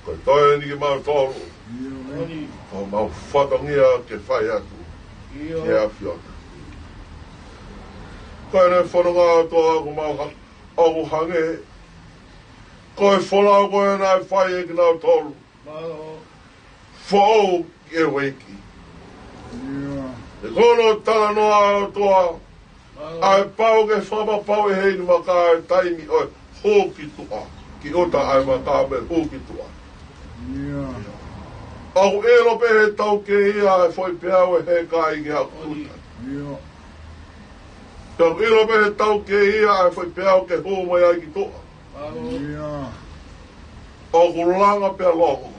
Ko e toe ni kimautolu, ko homau fatongia ke fai atu ki he ʻAfiona. Ko ʻene fononga ʻOtua ʻoku mau ha-, ʻoku hangē ko e folau ko ē naʻe fai ʻe kinautolu, foʻou ki he ueiki. He ko hono talanoa ʻOtua, ʻa e pau ke fakapapauʻi ʻe he ʻinivaka ʻa e taimi ʻo e hū ki tuʻa, ki ʻuta ʻa e vaka mo e hū ki tuʻa. ʻOku ʻilo pē ʻe he taukei ia ʻa e foʻi peau ʻe heka ai ki he ʻuta. Pea ʻoku ʻilo pē ʻe he taukei ia ʻa e foʻi peau ke hū mai ai ki tuʻa. ʻOku langa pea longo.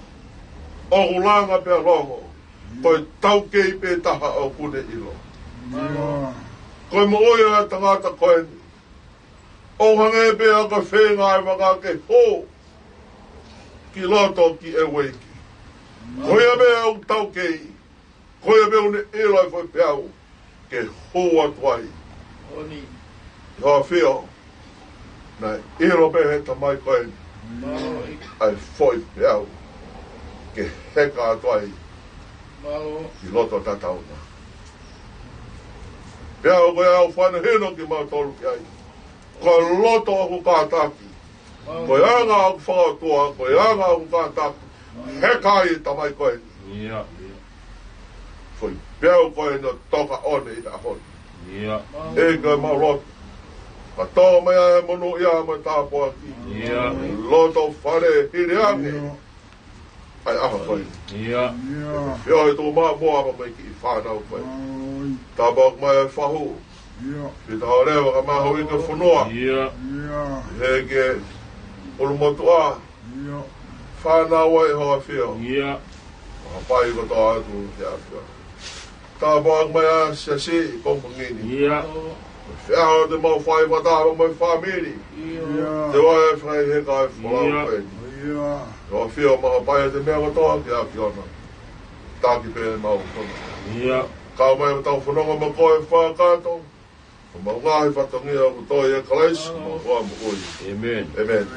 ʻOku langa pea longo. Ko e taukei pē taha ʻoku ne ʻilo. Ko e moʻui ʻa e tangata ko eni, ʻoku hangē pē ʻa ko e feinga ʻa e vaka ke hū ki loto ki he ueiki. Ko ia pē ʻoku taukei. Ko ia pē ʻoku ne ʻilo ʻa e foʻi peau ke hū atu ai. ʻE ʻAfio, naʻe ʻilo pē ʻe he tamai ko eni ʻa e foʻi peau ke heka atu ai ki loto tatau na. Peau ko ia ʻoku fakahinohino kimautolu ki ai. Ko e loto ʻoku kātaki. Ko e anga ʻoku fakaʻotua, ko e anga ʻoku kātaki. Heka ai e tamai ko eni. Foʻi peau ko eni ʻo toka ʻone ʻi he ʻaho ni. ʻEiki, ko ʻemau lotu, ka tō mai ʻa e monūʻia mo e tāpuaki. Loto fale hili ange ʻa e ʻaho ko eni. Feohi tuʻu maʻu mo e kiʻi fānau ko eni. Tāpuaki mai e fahu. Fita ʻo leva ka mahuʻinga e fonua. Heke ʻulumotuʻa. Fānau ʻa e ʻAfio. Hapai kotoa atu ki he ʻAfio. Tāpuaki mai ʻa e siasi ʻi Kongkongini. Feʻao te mau fai fakataha mo e fāmili. Te ua e fai he kai folau ko eni. ʻAfio, mau hapai ʻa e meʻa kotoa ki he ʻAfiona. Taki pē mau kono. Kau mai ʻo tau fononga mo koe fakakātoa. Ko homau ngaahi fatongia ʻoku tō ʻia Kalaisi, ko homau Fakamoʻui. ʻĒmeni. ʻĒmeni.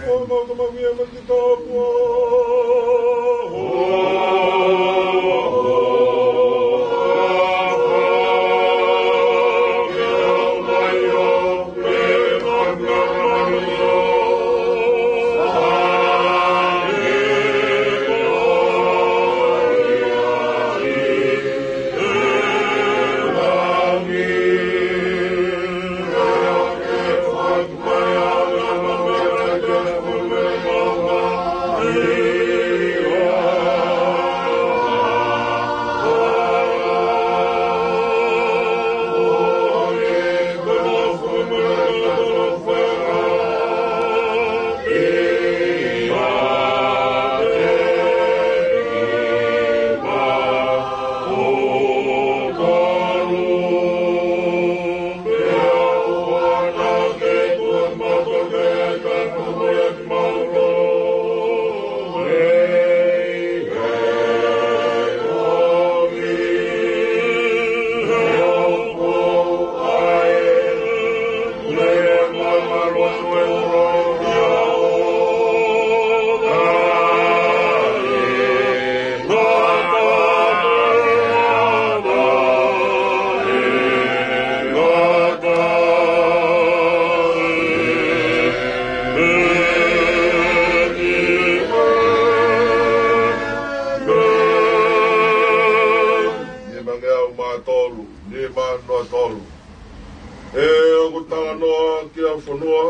Talanoa ki he fonua.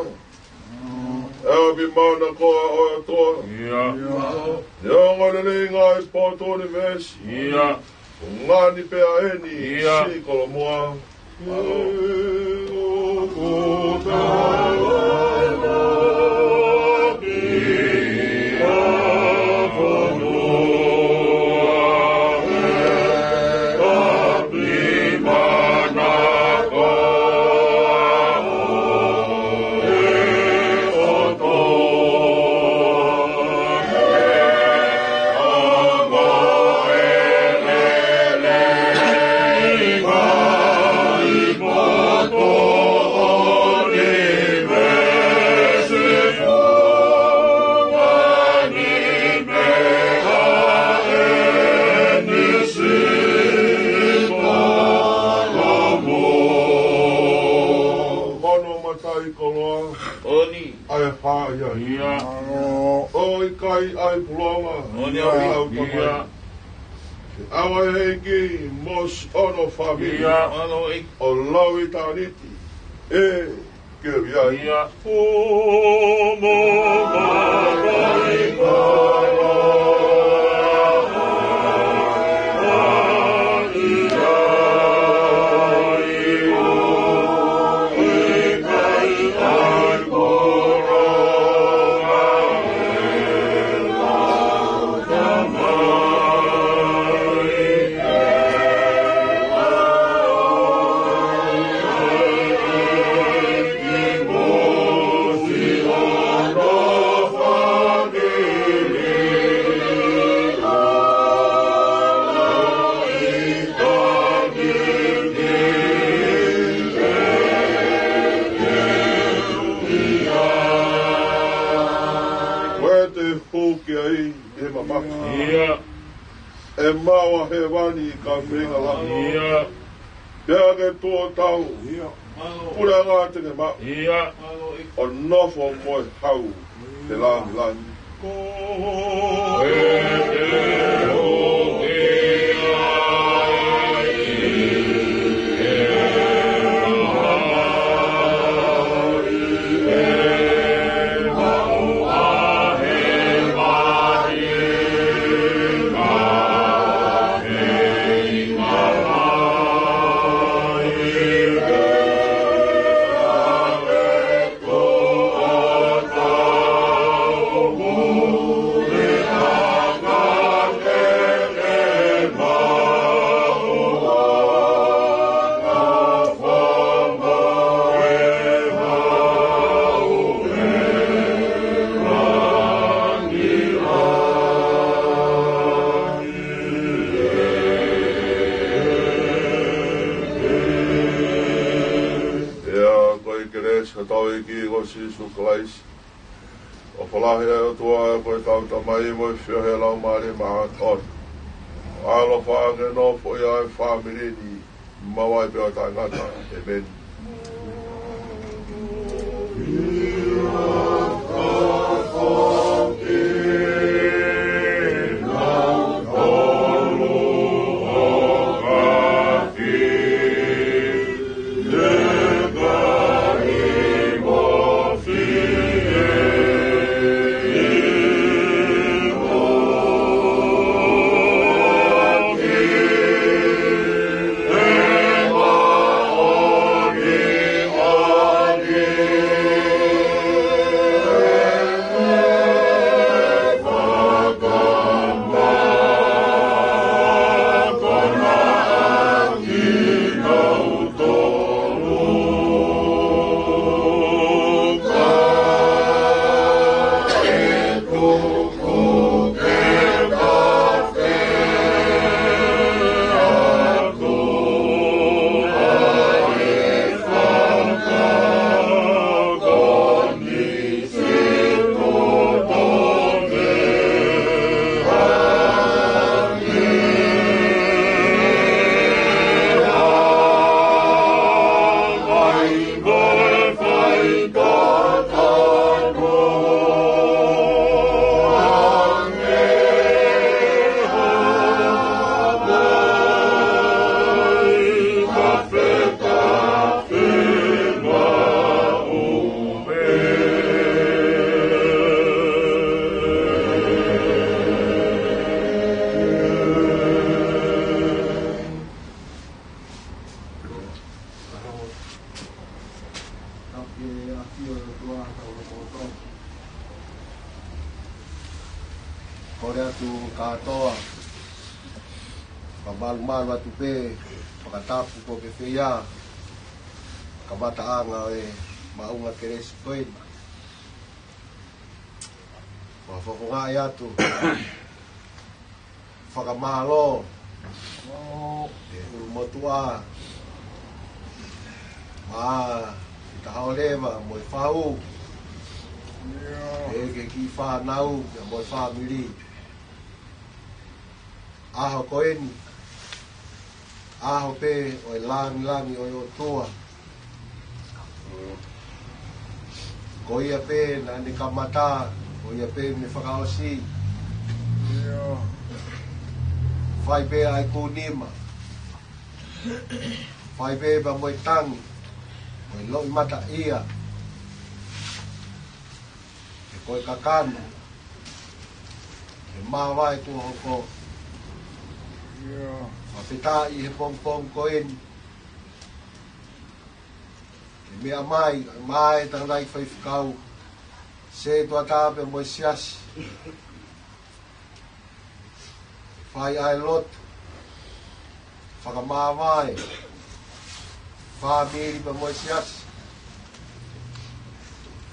ʻE ʻapi mana koe ʻOtua. Ia. Neongo e lelei ngaahi potu ʻunivēsi. Ia. Ngani pea eni. Ia. Siʻi Kolomoa. Ono matai koloa. Oni. ʻA e haʻa ia. Ia. ʻOku ʻikai ʻai pulonga. Oni. Ia. Au tamai. Ia. ʻAua ʻEiki mo siʻono fāmili. Ia. ʻO lauitāniti. ʻE keu ia. Ia. Ko e te huki ai ʻi he mamahi. Ia. ʻE maʻu ʻa hēvani ka feinga langi. Ia. Pea ke tuʻo tau. Ia. Puleʻanga te ke maʻu. Ia. ʻO nofo mo e hau he langilangi. Pea ko e kelesi ʻa hotau ʻEiki ko Sīsū Kalaisi, ʻofa lahi ʻa e ʻOtua ko e tau Tamai mo e feohi ʻa e Laumālie Māʻoniʻoni, ʻaloʻofa ke nofo ʻi he fāmili ni, maʻu ai pē ʻo taʻengata. ʻĒmeni. ʻAfio ʻOtua tau lokoto. Kole atu kātoa, fakamalumalu atu pē, fakatapu ko e feia, kamataʻanga ʻo e maʻunga kelesi ko eni. Fakafofongaʻi atu fakamālō ʻi he ʻulumotuʻa, ʻa Fita Haoleva mo e fau, ʻa e kiʻi fānau mo e fāmili. ʻAho ko eni, ʻaho pē ʻo e langilangi ʻo e ʻOtua. Ko ia pē naʻa ne kamata, ko ia pē ne fakaʻosi. Fai pē ʻa e kūnima, fai pē pea mo e tangi, mo e loʻimataʻia, ʻa e ko e kakano, ʻa e māvae kuo hoko. Fakafetaʻi he pongipongi ko eni, ʻa e meʻa mai, mai tangataʻi faifekau, setuata pea mo e siasi. Fai ʻa e lotu, fakamāvae, fāmili pea mo e siasi.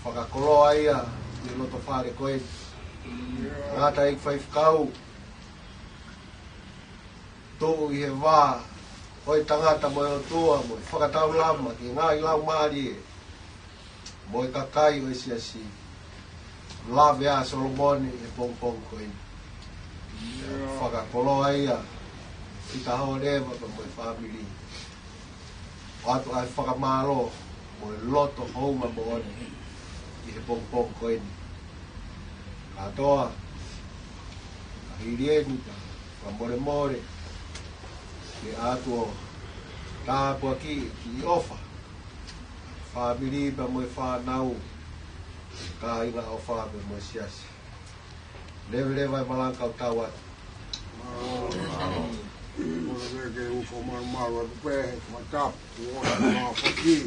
Fakakoloa ia ʻi he loto fale ko eni. Tangataʻi faifekau, tuʻu ʻi he vā ʻo e tangata mo e ʻOtua, mo e fakataulama ki he ngaahi laumālie mo e kakai ʻo e siasi. Lave ʻa Solomone he pongipongi ko eni. Fakakoloa ia Fita Haoleva pea mo e fāmili. ʻOatu ʻa e fakamālō mo e loto houngaʻia moʻoni ʻi he pongipongi ko eni. Kātoa, ka hili eni, ka fakamolemole ke ʻoatu ʻo tāpuakiʻi ʻofa fāmili pea mo e fānau, kāinga ʻofa pea mo e siasi. Leveleva e malanga kau tau atu. Mālō. Mālō. Mālō ke u fakamalumalu atu pē he fakatapu kuo ʻosi mafoki.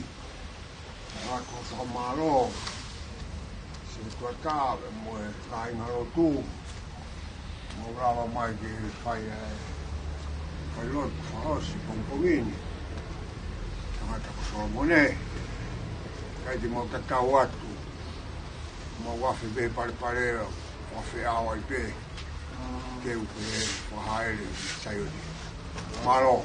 ʻOatu ʻa e fakamālō, setuata pea mo e kāinga lotu, mou lava mai ke fai ʻa e, fai lotu fakaʻosi pongipongi ni. Tangata ko Solomone, ʻikai te mau tatau atu, mau afe pē palepale, afe ʻaho ai pē, ke u pē fakahāʻele Saione. Mālō.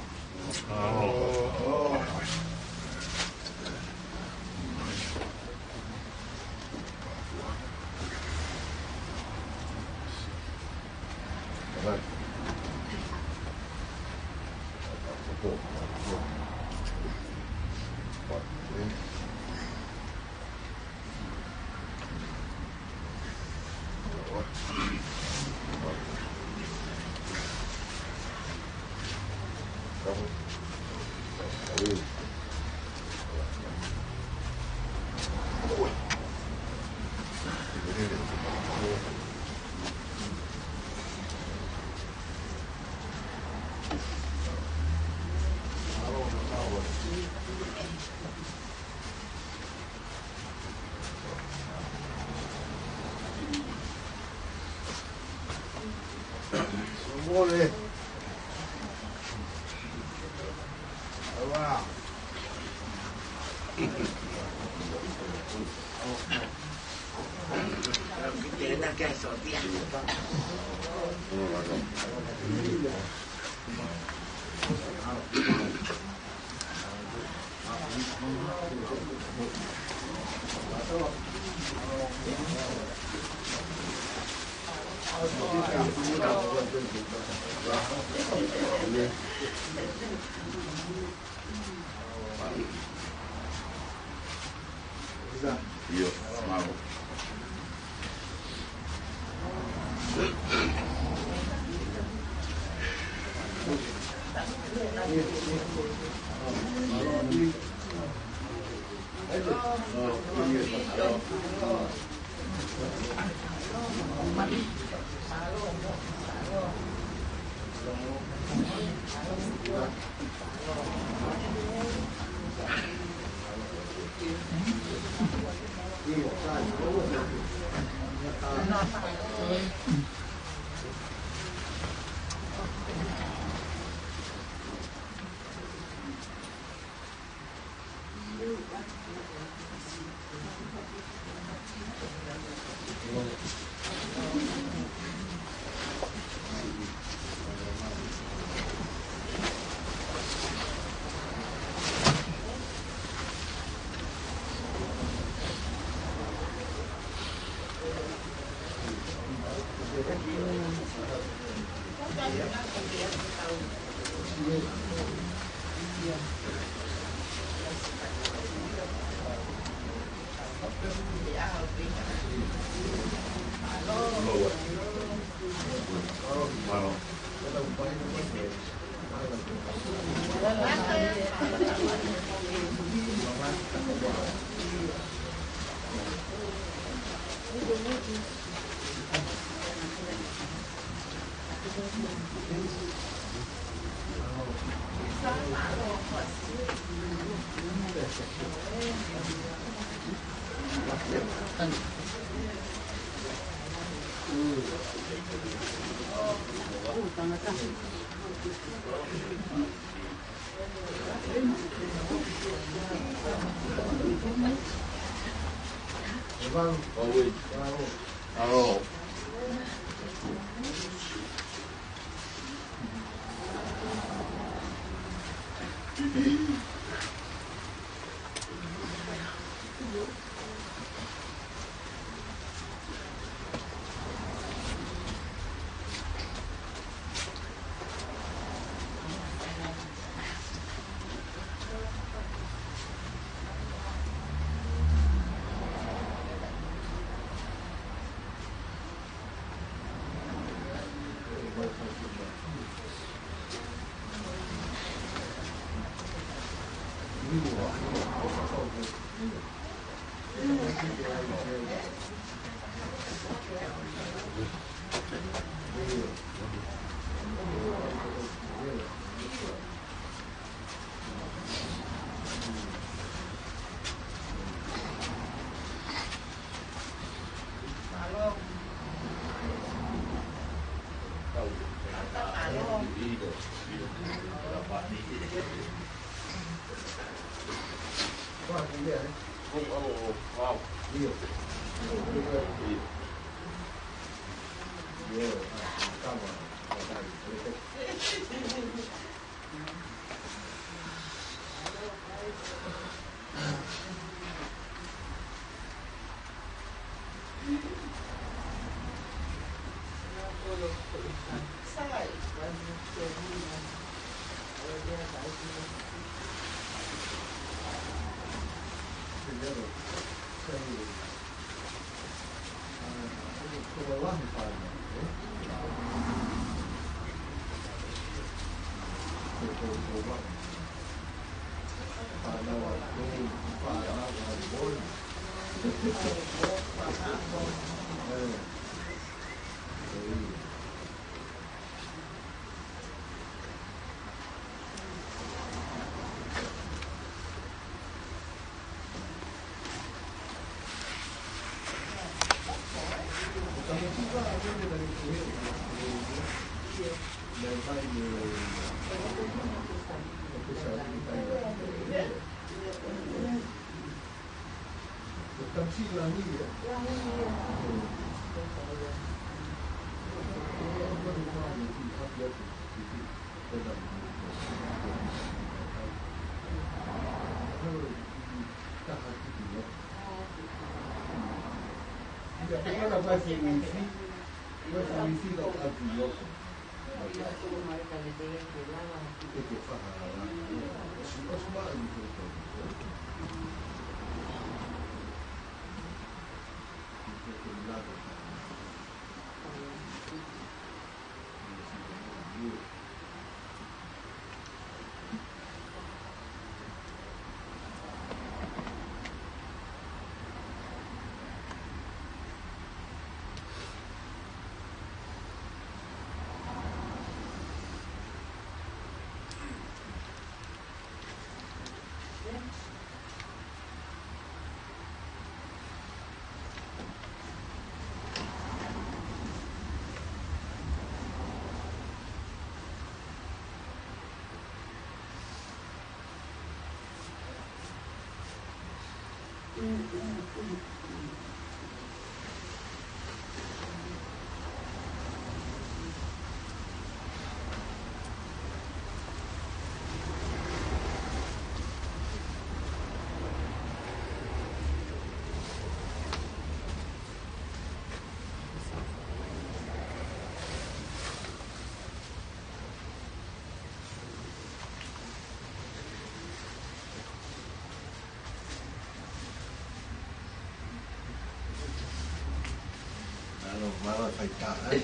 Mālō, mālō e faitā, ē?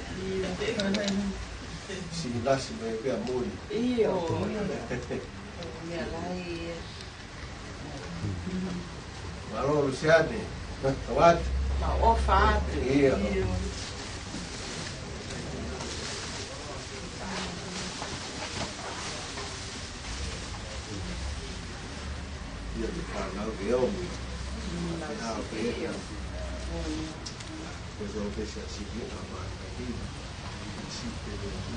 Siʻi lasi mai pē ʻa muli. ʻIo. Meʻa lahi, ē. Mālō, Lusiane. Tau atu. Tau ʻofa atu. ʻIo. ʻIo, te fānau ke ʻomi. Te hao ke ʻomi. Ko e sō pē siʻa siʻi ʻa mātaki. Siʻi pē ʻomi.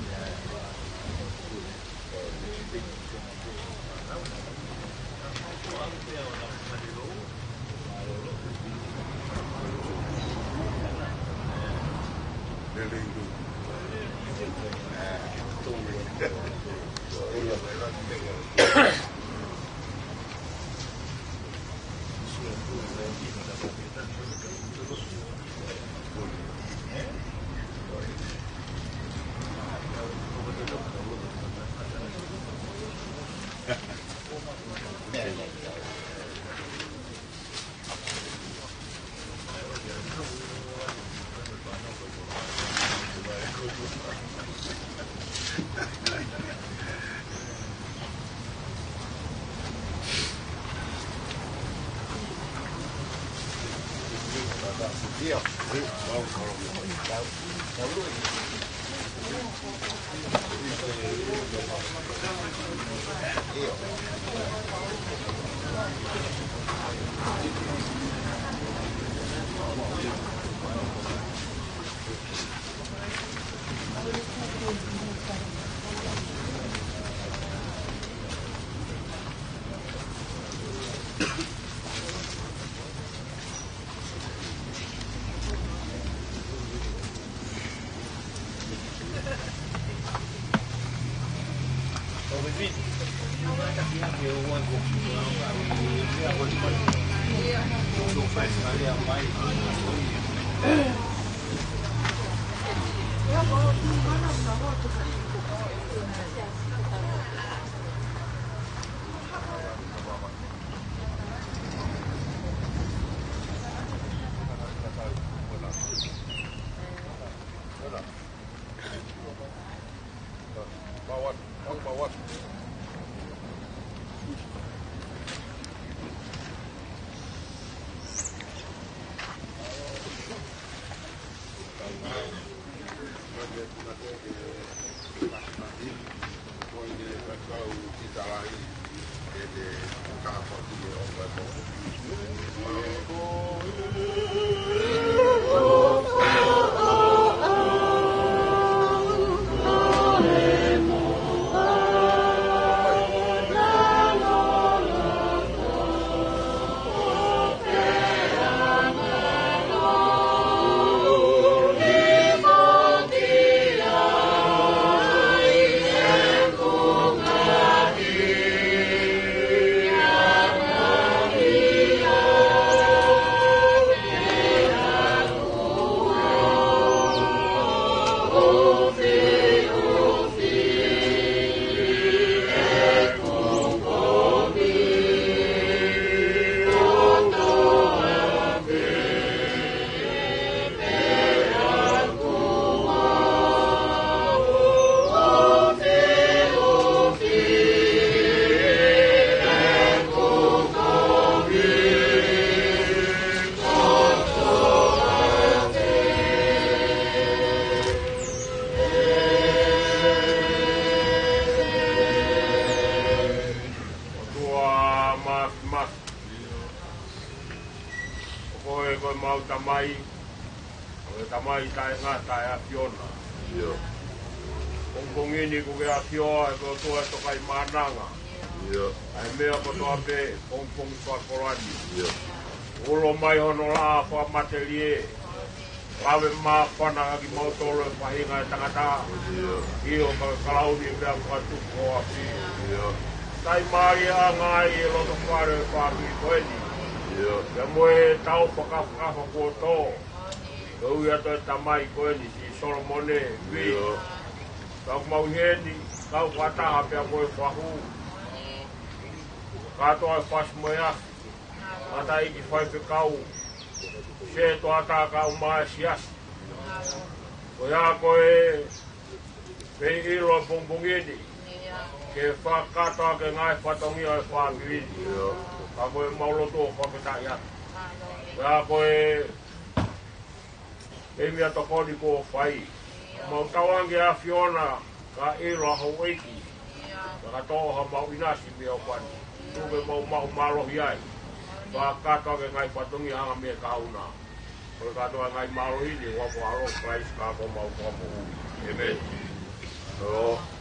ʻOtua Māfimafi. ʻO koe ko ʻemau Tamai, ko e Tamai taʻengata ʻa e ʻAfiona. ʻIo. Pongipongi ni kuo ke ʻafioʻi ʻe koe ʻOtua ʻa e tokaimaʻananga. ʻIo. ʻA e meʻa kotoa pē, pongipongi fakakoloa ni. ʻIo. Ulo mai hono laʻā fakamatelie. Lave māfana kiate kimautolu e faʻahinga ʻo e tangata. ʻIo, ka ke kalauni e meʻa fakatupu ʻo e ʻapi. ʻIo. Taʻimālie ʻanga ai e loto fale ʻo e fāmili ko eni. ʻIo. Pea mo e tau fakafakafa kuo tō. Koeʻuhi atu e tamai ko eni, siʻi Solomone Vī. ʻIo. Ka ʻoku mau ʻi heni, kau fakataha pea mo e fahu. Kātoa e fasi mo e afi. Mataʻiki faifekau, setuata kae ʻumaʻā e siasi. Ko ia ko e fai ʻilo pongipongi ni, ke fakakakato ʻaki e ngaahi fatongia ʻo e fāmili ni. Ka ko e mau lotu ʻo fakafetaʻi atu. Ko ia ko e Ko e meʻatokoni kuo fai. Mau tauange ʻa e ʻAfiona kae ʻilo ʻa houʻeiki. Ka ka toʻo ha mau ʻinasi mei he ʻofa ni. Tuku ke mau maʻu mālohi ai. Fakakakato ʻaki e ngaahi fatongia ʻa e anga mei he kahaʻu na. Ko e kātoa e ngaahi mālohi ni, ʻi he huafa ʻo Kalaisi ko homau Fakamoʻui. ʻĒmeni. ʻIo.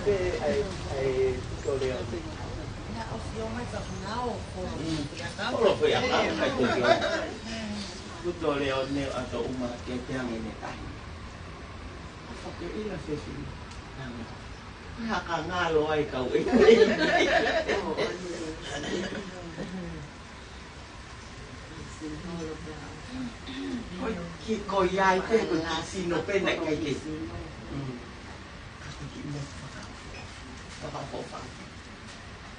Pē ʻa e, ʻa e kuto leʻo. Mm. Kolo pē ʻa ka, ka kuto leʻo. Kuto leʻo ne ʻato uma ke te ange ne tahi. Ka ke ila fefine. Nanga. Haka ngalo ai kau e. Ko e ki, ko ia ai pē ko e kasino pē naʻe ʻikai ke. Mm. Ka ko e kiʻi meʻa faka-, fakaʻofoʻofa.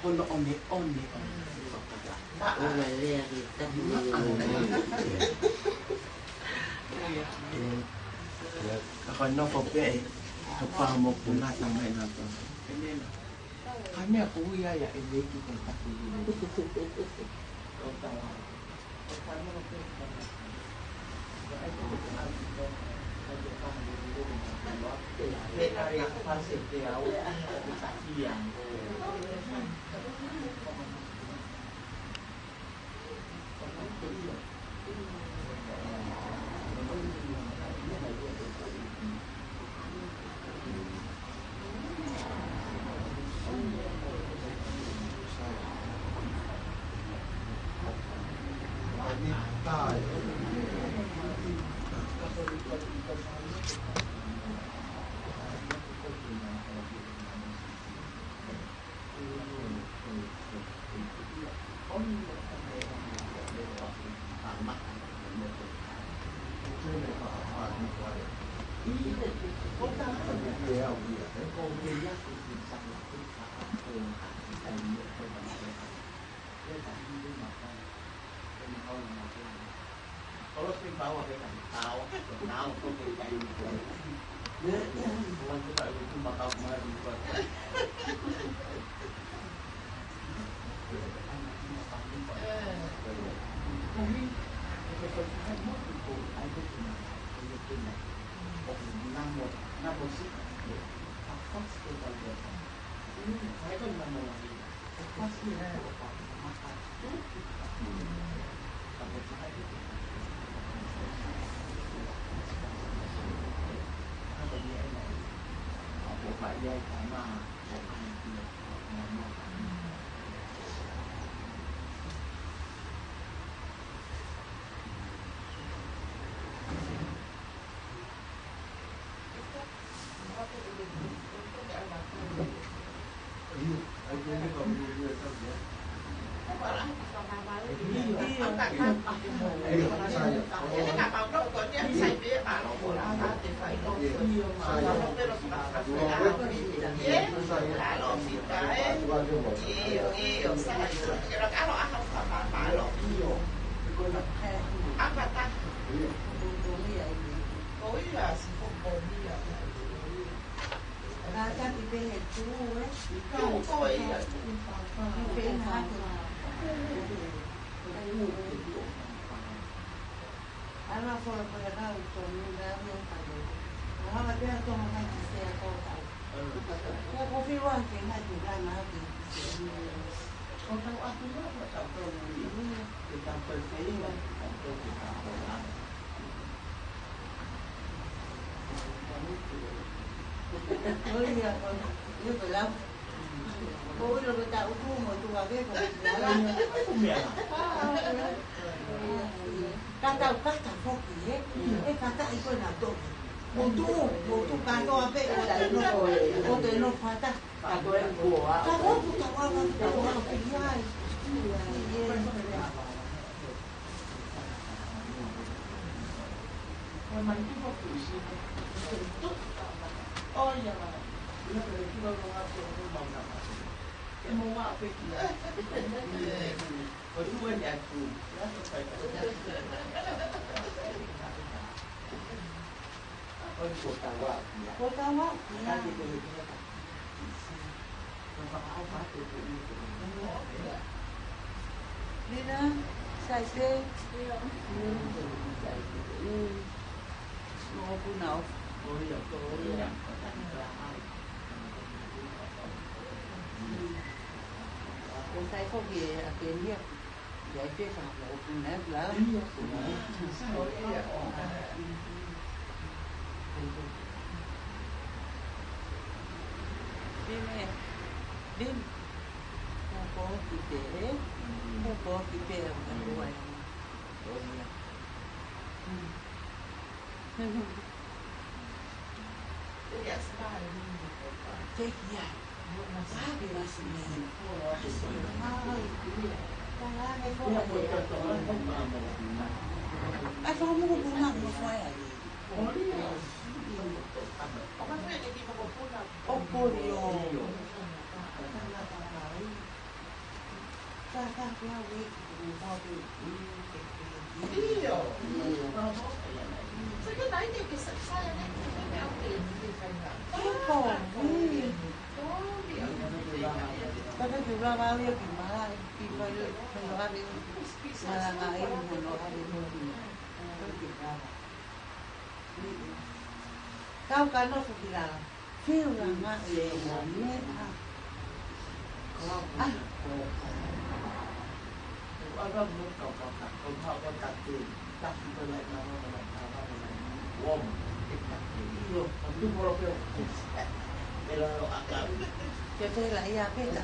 Hono ʻoneʻone ʻo e faka-. Ona lea ki tahi. Ka ko e nofo pē, ka pā mo punata mai na to. Ka meʻa ko ia ia e leki ko taku. Ko tawa. Ka tau kata foki, ē? ʻE kata i koe na tō. Mo tu, mo tu katoa pē, ʻo te no, ʻo te no kata. Ka ko e kua. Ka ko e kua, ka ko e kua, ka ko e kua. Ko tawa. Ko tawa. Lina, sai se. Mm. Ko hoku nau. Ko ia, ko ia. Ko sai ko ke a ke lia. Ia ke ka mo hoku nau la. Ia, ko ia. Ko ia. Lim. Ko ko ki te e. Ko ko ki te e. Ko ko ki te e. Kau ka nofo ki lalo. Fiu la ngā e o ni a. Ah. Ke te la ia pē ta.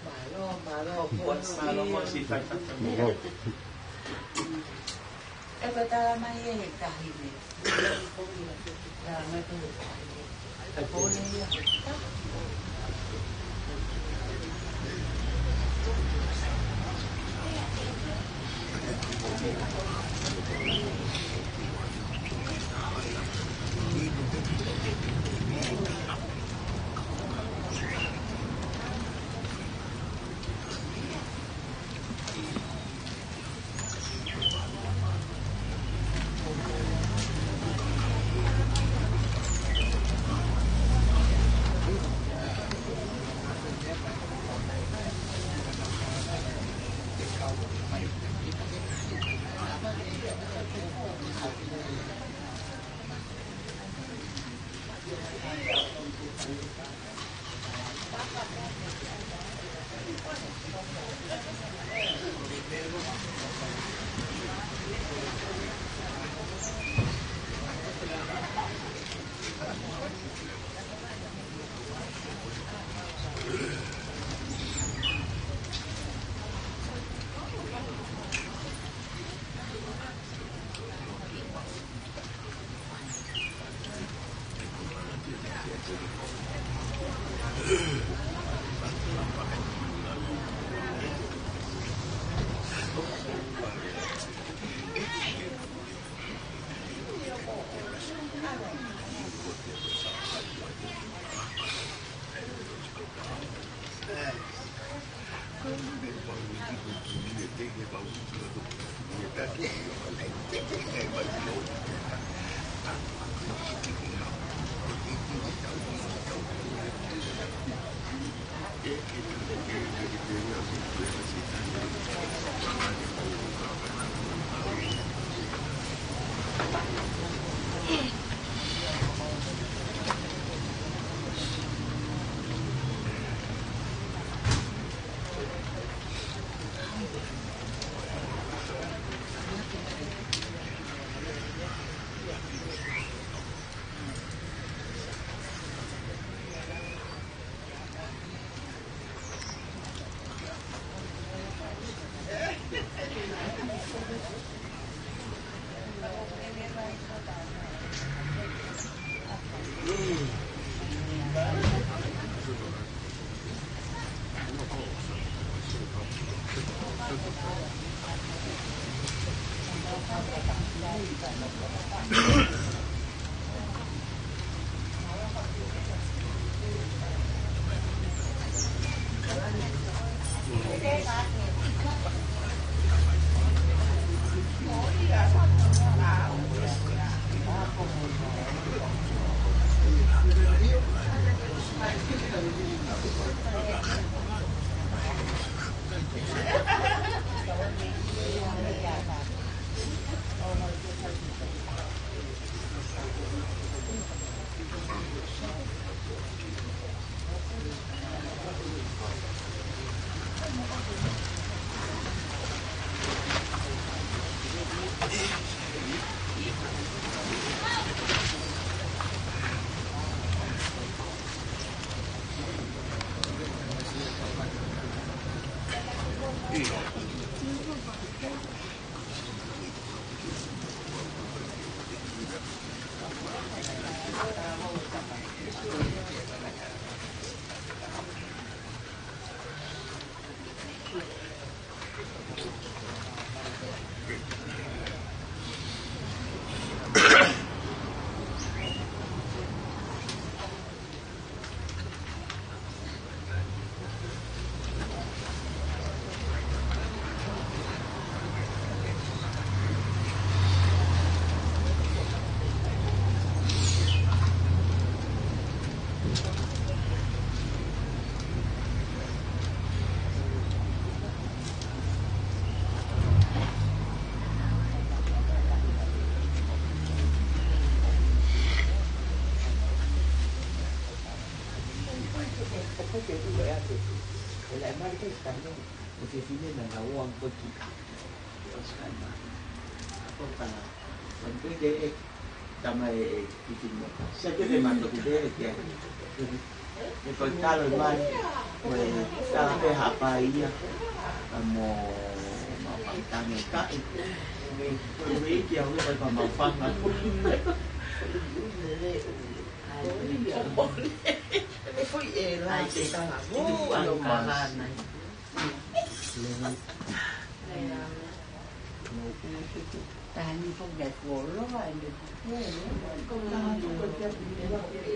Mālō, mālō, kuo mālō mo si fai fai. ʻE ko e tala mai ʻe he tahi ni. Tala mai ko e tahi ni. ʻE ko e ia. Ko e laʻi mali ko e tane, ko e fefine naʻa na ua ko e ki. ʻOsi kai mai. Ko e tana. Ko e peke e tama e, e fefine. Seke te mato ki te e kia. E ko e talo mai. Ko e tala pe hapa ia. A mo ma pangitane kai. Ko e wiki a ue ko e pa ma panga. Ai, ʻoku ʻi ai e lā ke tala mo, ʻa e lō kahana. Taha ni foki ʻa e koloa, ʻa e meʻa ko ē, ko e lā ko ē.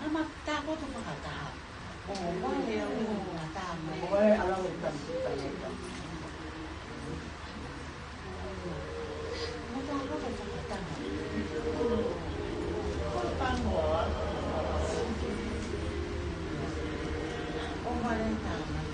Nama takoto fakataha. ʻO wale au ʻo tā mai. ʻO wale au ʻo tā mai. Nama takoto fakataha. ʻO wale tā mai.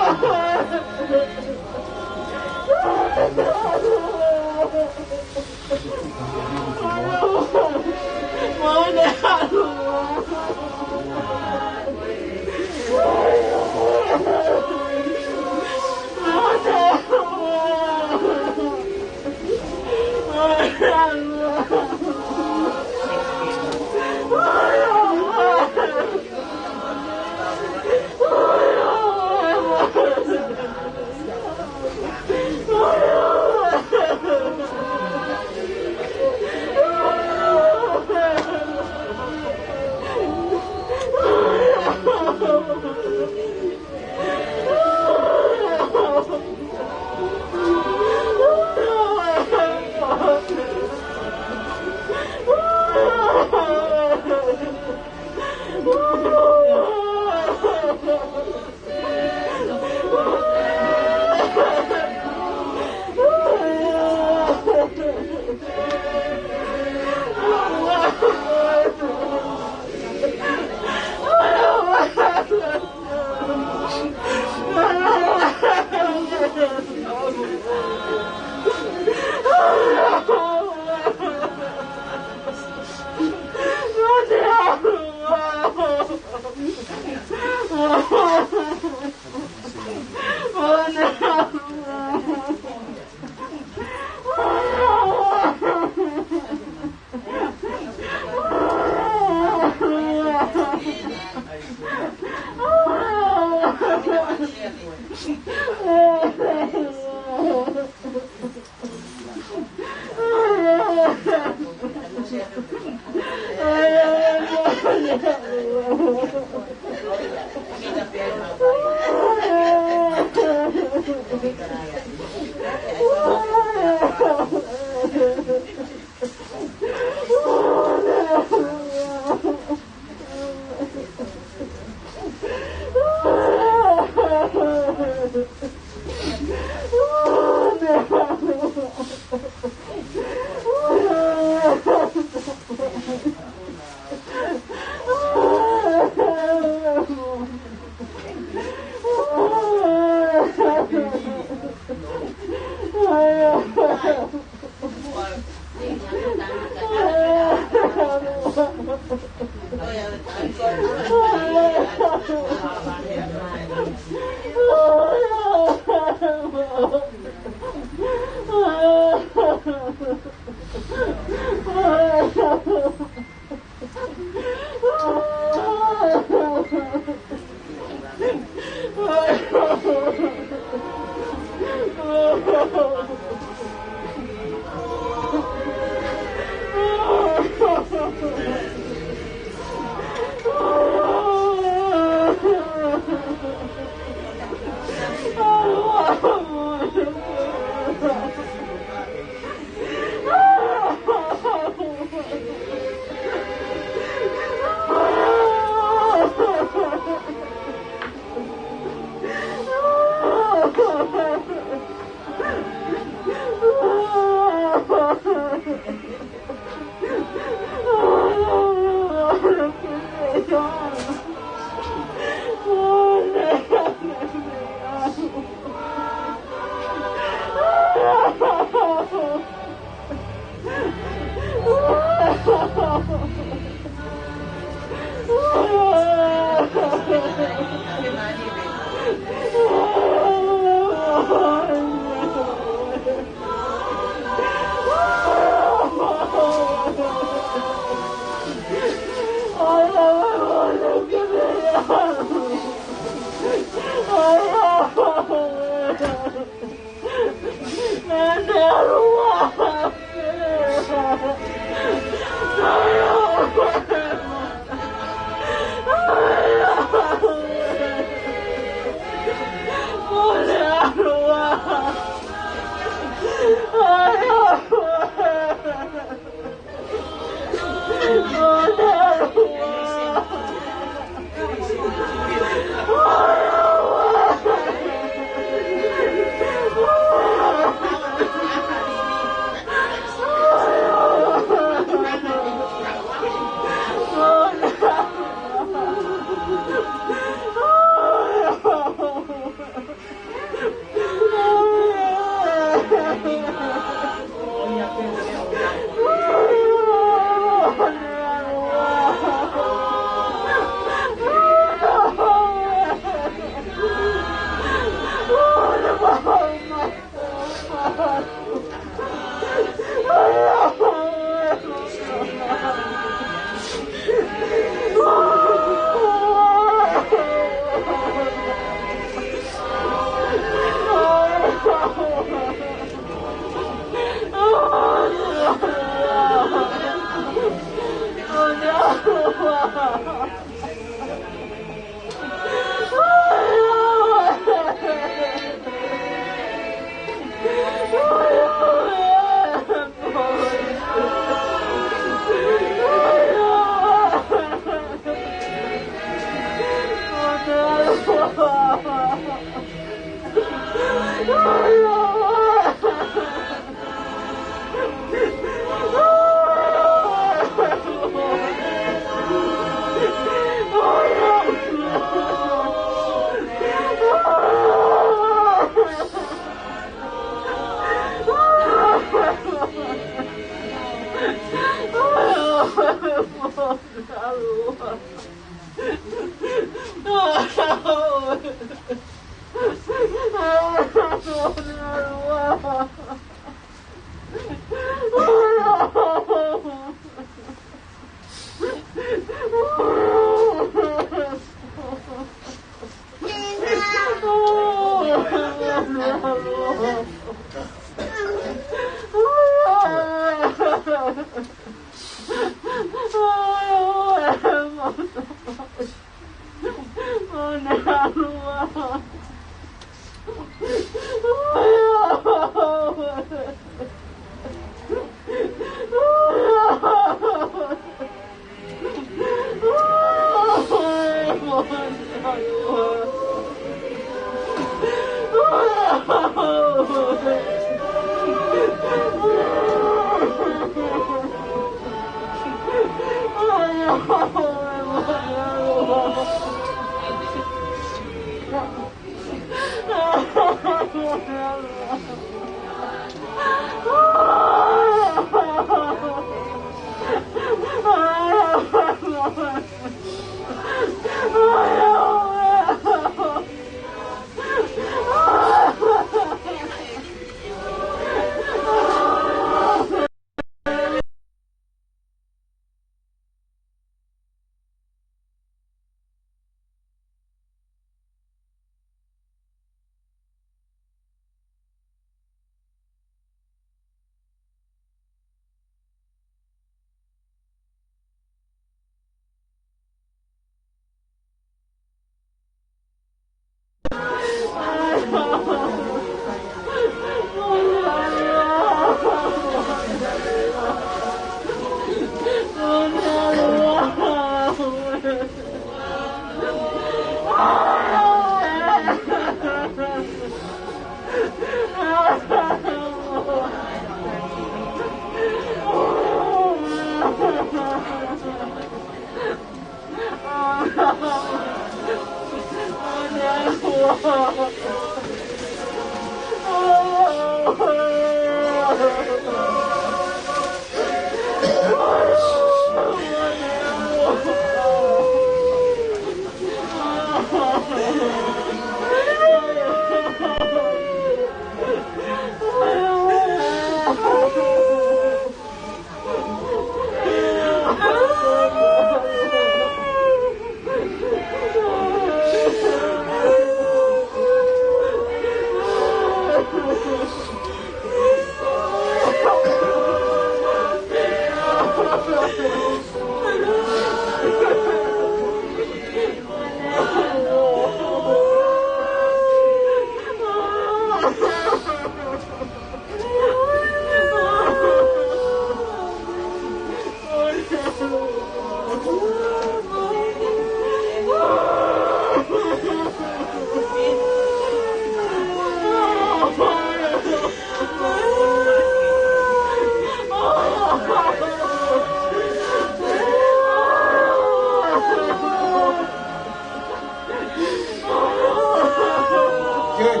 Jerry.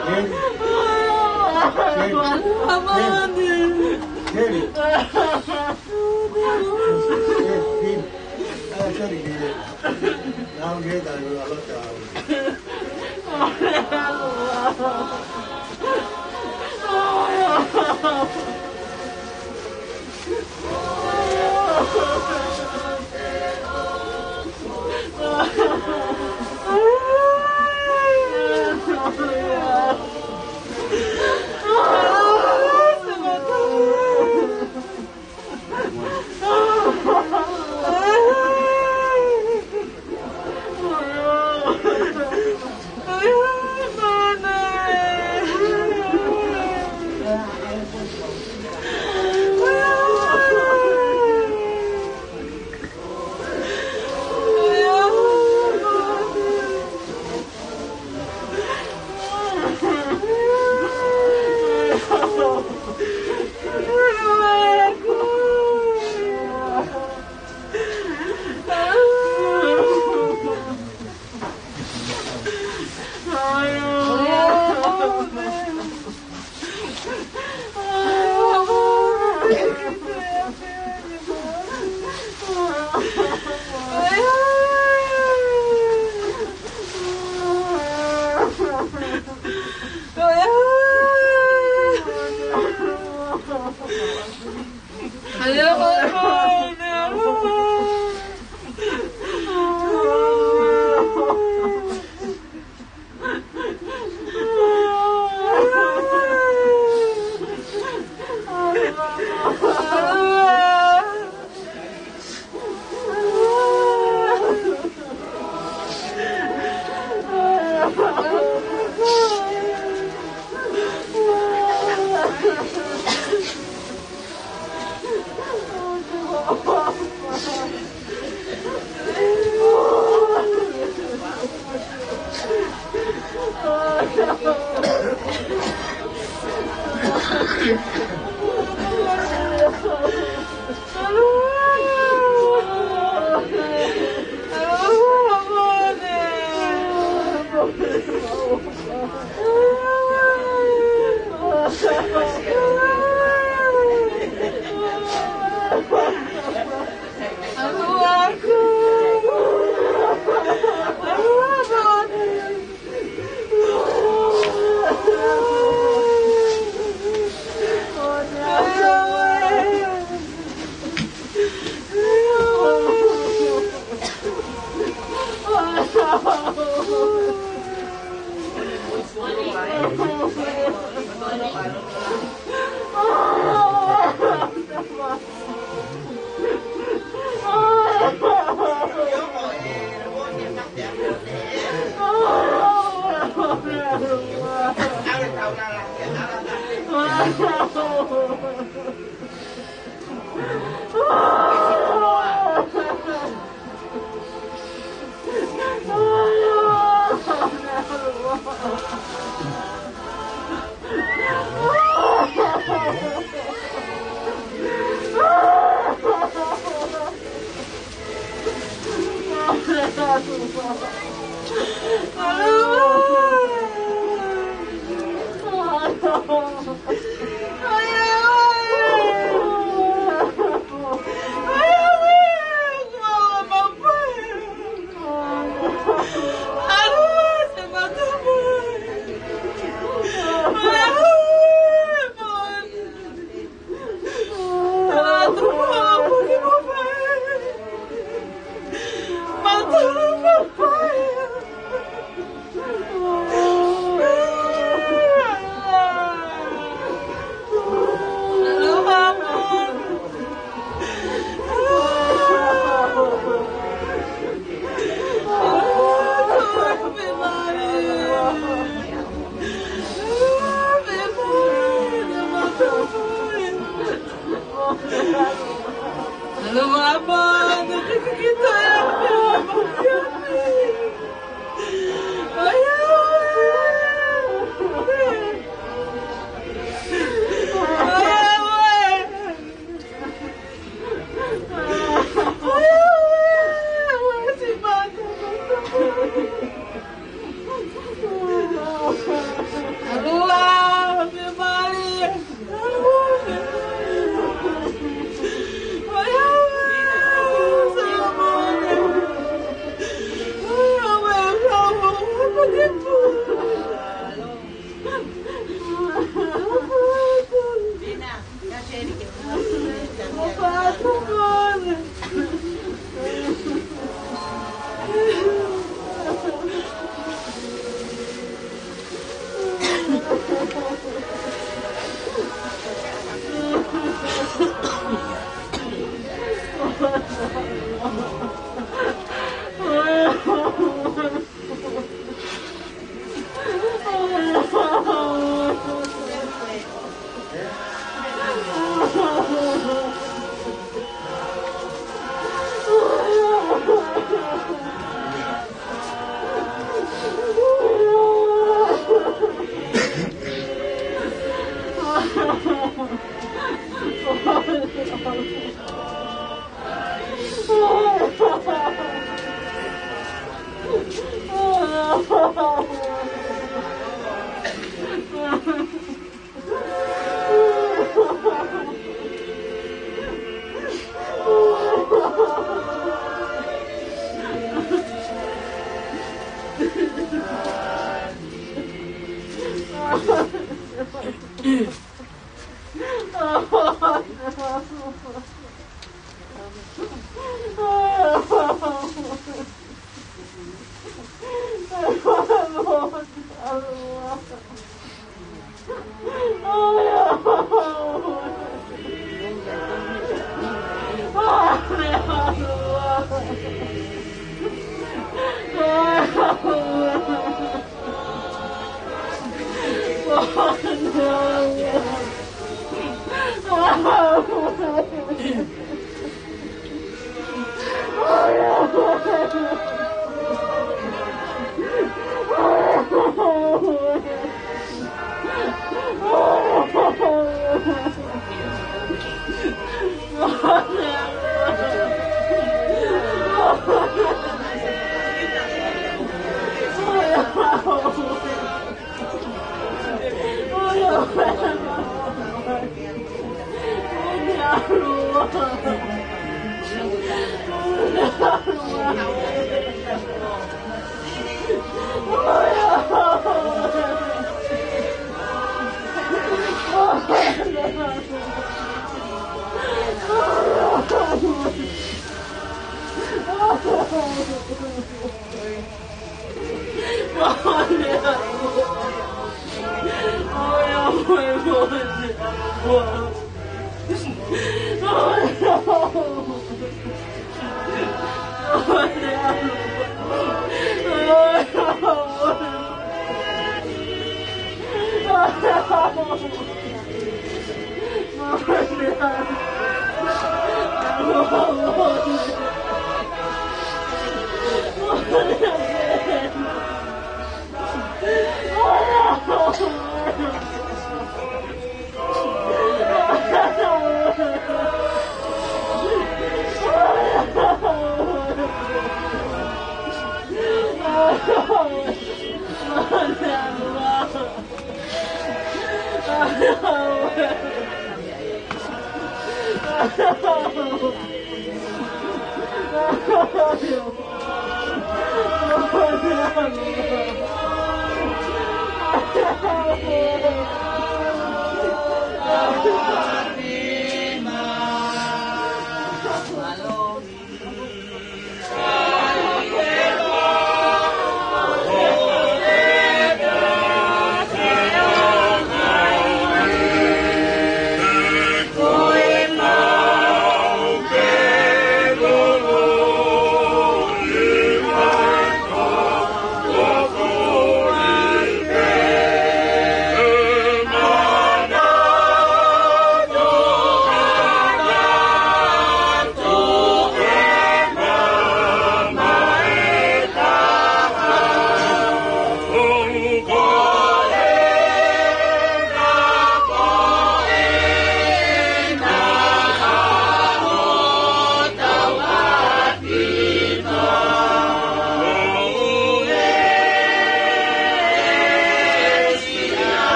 Jerry. Jerry. Jerry. Jerry. Jerry. Ah, sorry, Jerry. Now, Jerry, I will allow you.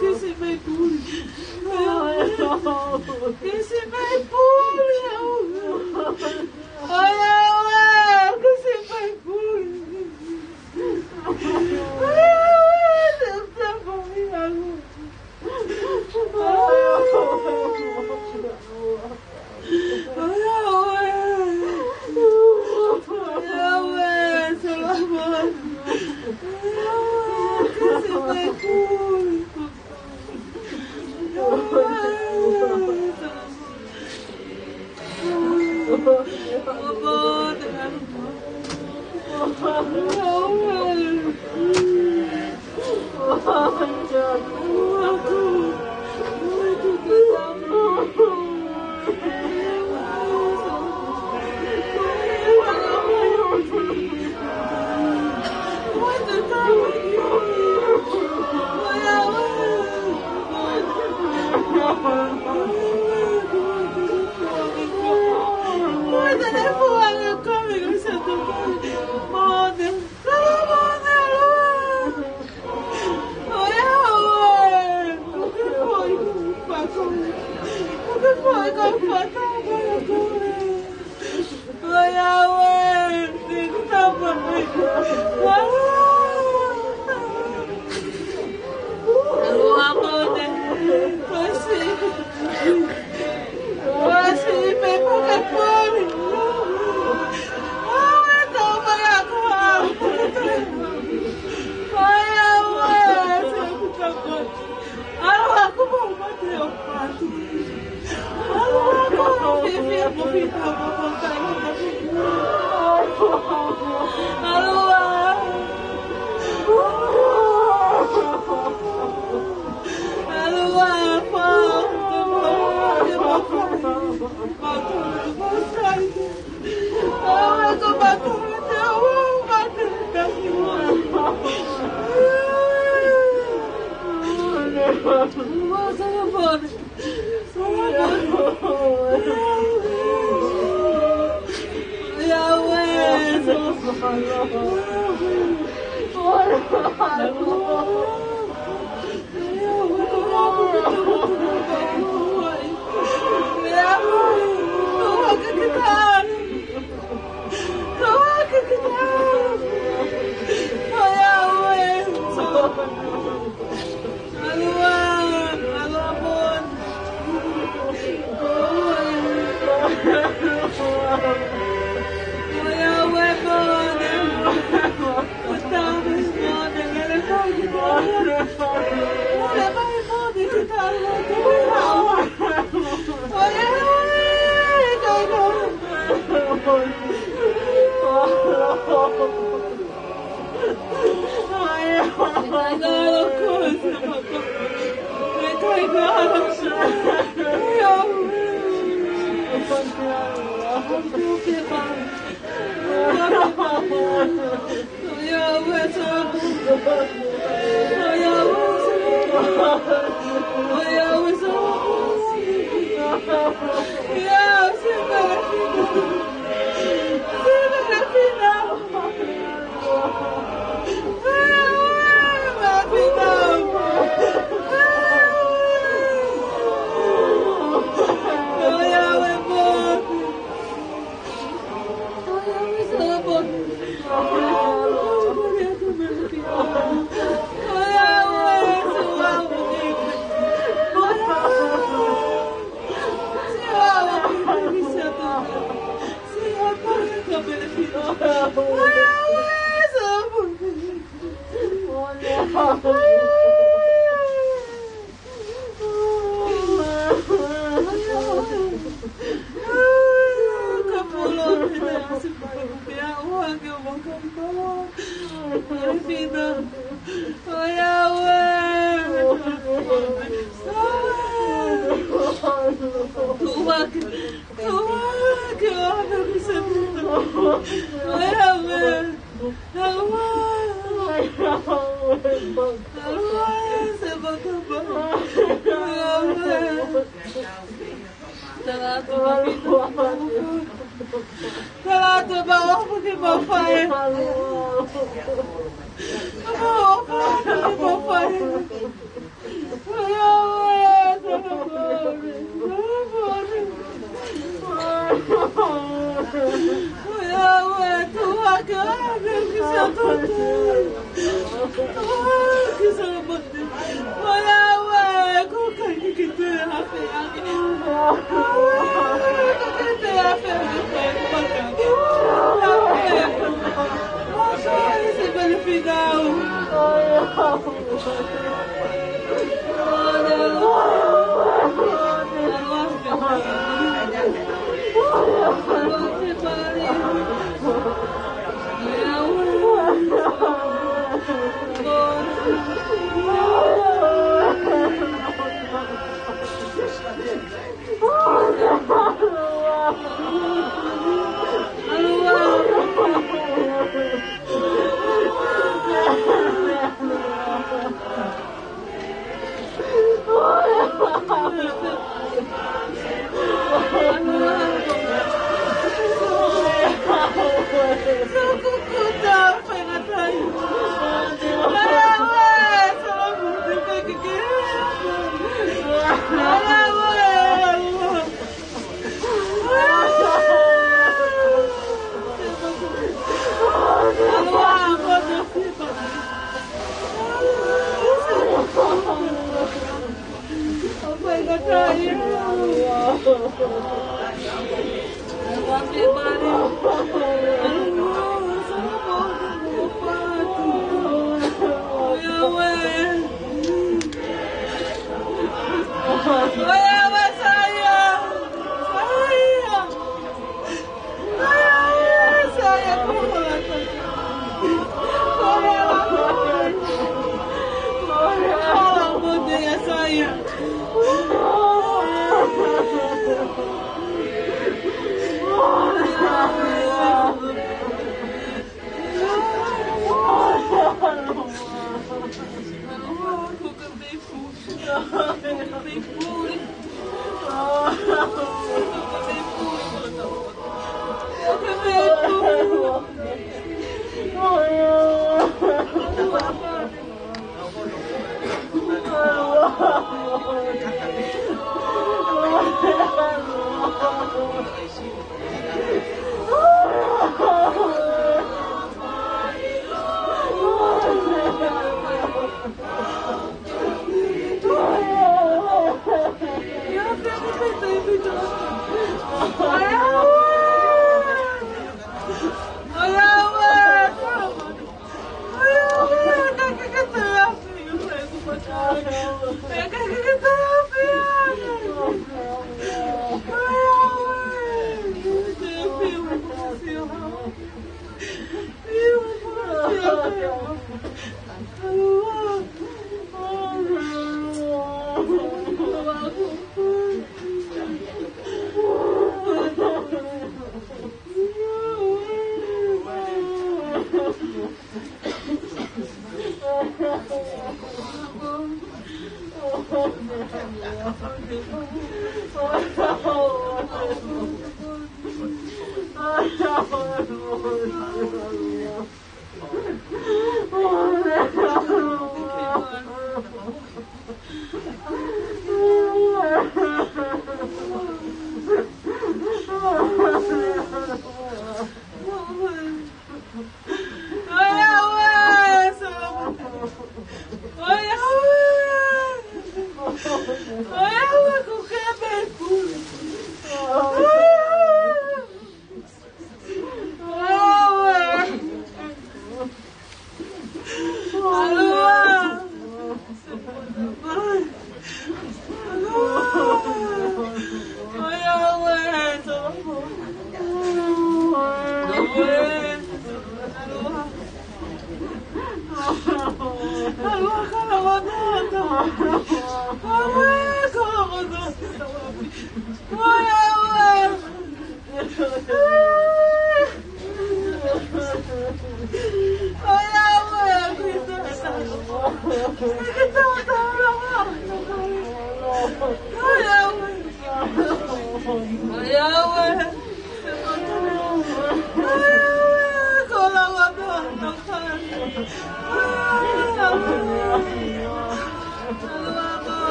Kesi mai puli. Kesi mai puli. Oi, oi, kesi mai puli.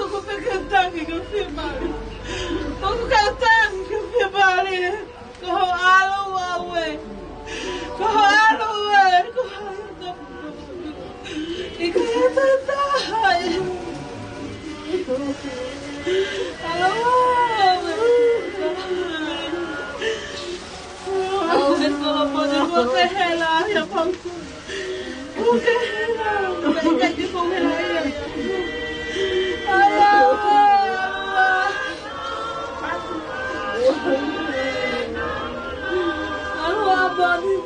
ʻOku ke tangi ke fie mali. ʻOku ke tangi ke fie mali. Ko ho ʻAlo ʻoʻou ē. Ko ho ʻAlo ē. Ko ho ʻAlo ē. ʻIkai ha taha ia. ʻAlo ē. ʻAlo ē, solopoti, ko ke hela ia pau. Ko ke hela, ʻikai ke ko hela ia. ʻAlo ē, ʻAlo ē. ʻAlo ē, Poni.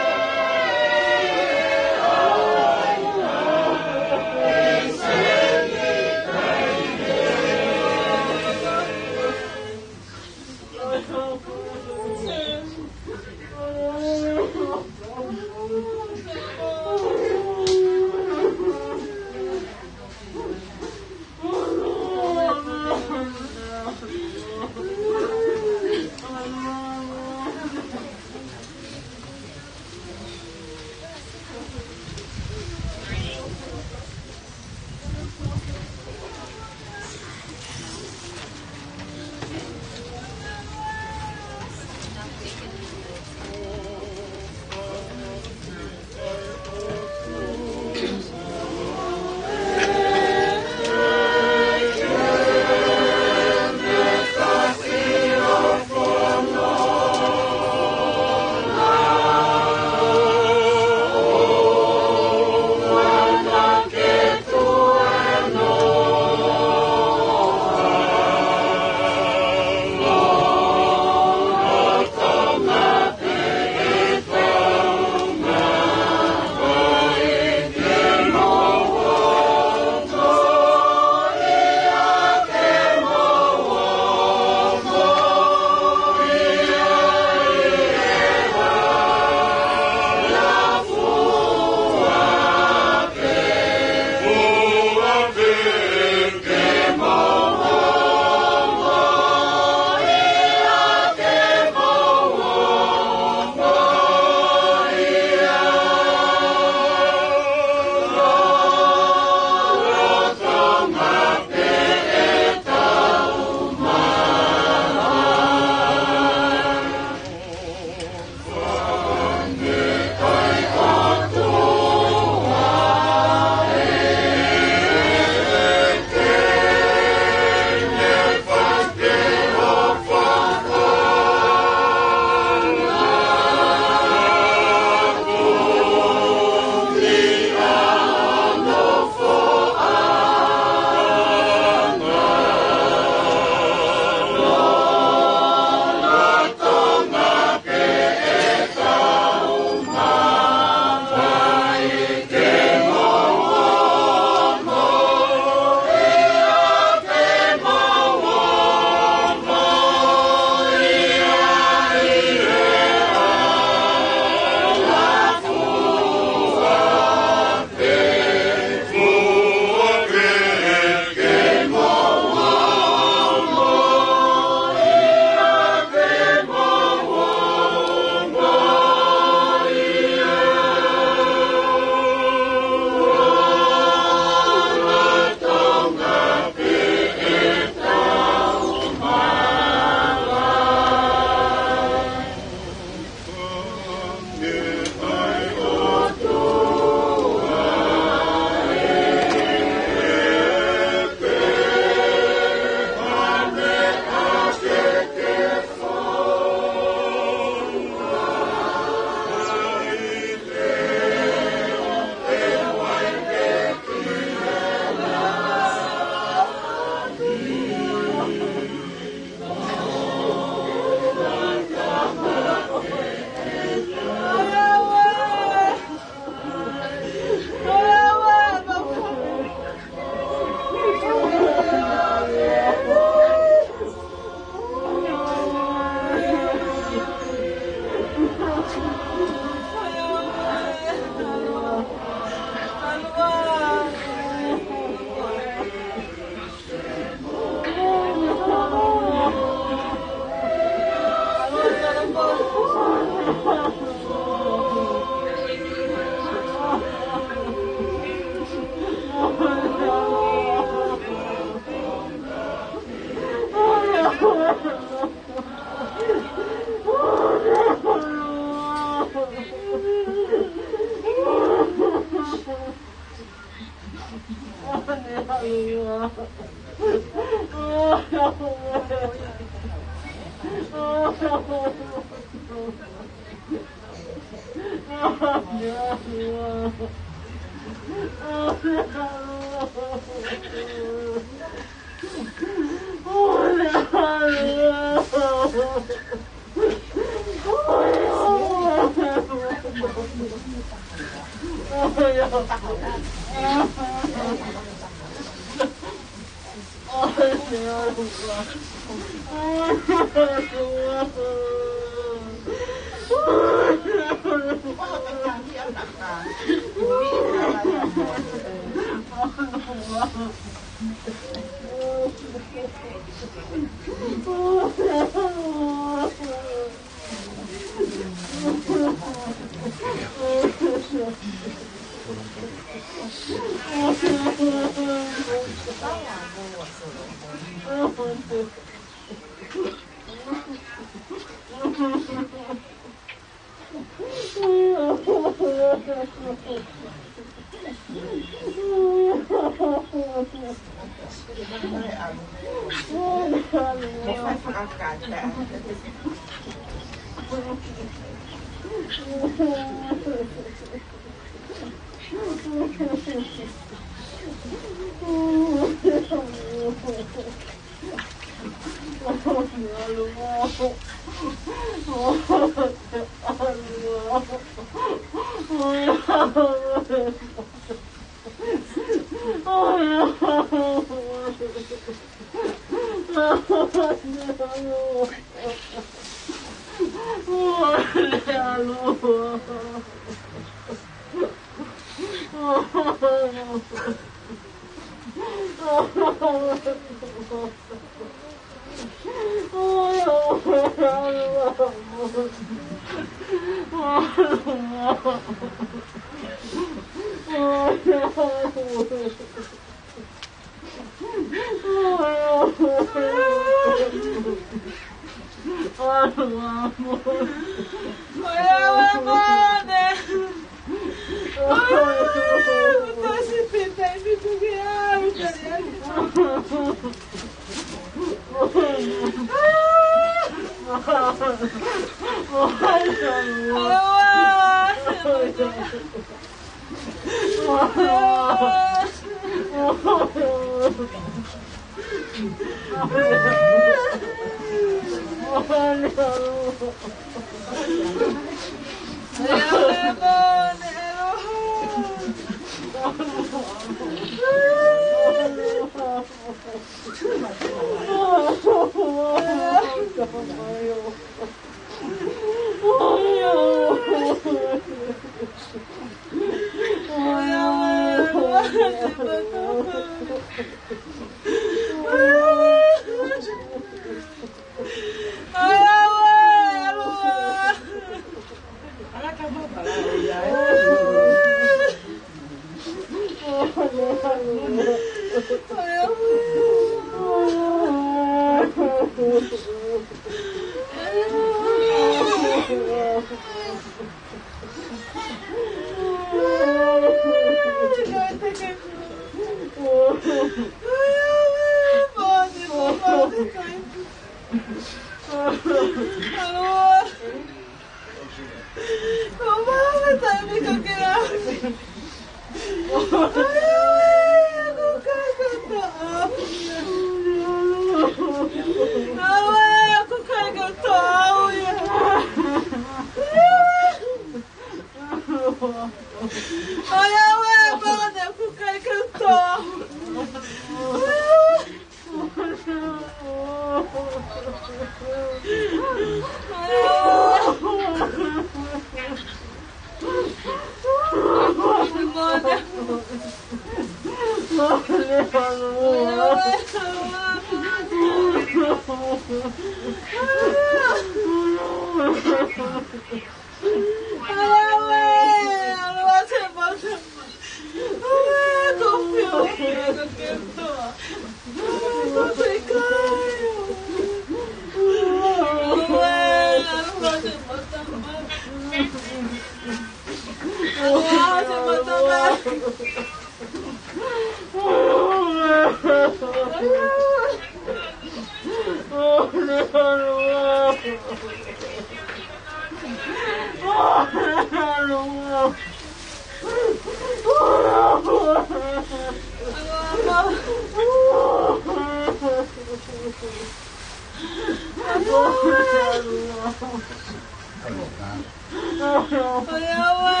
ʻOiauē.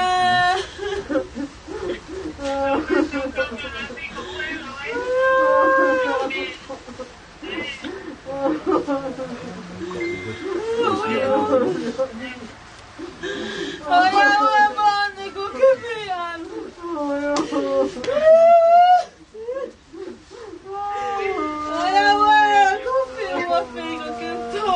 ʻOiauē, mani, ko ke meʻa. ʻOiauē, ko e fiemaʻu ko ke tō.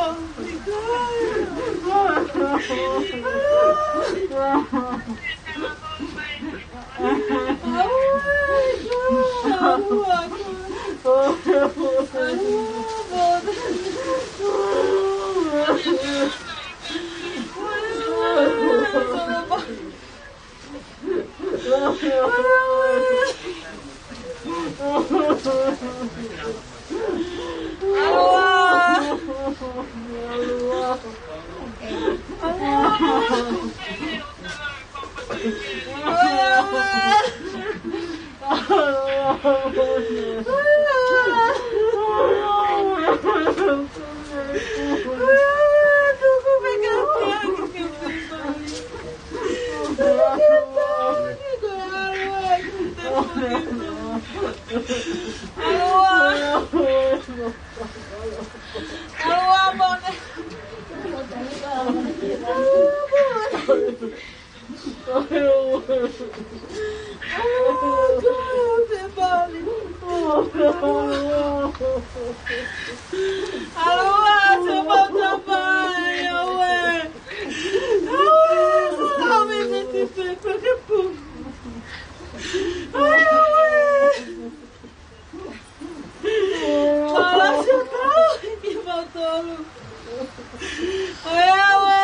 ʻOiauē,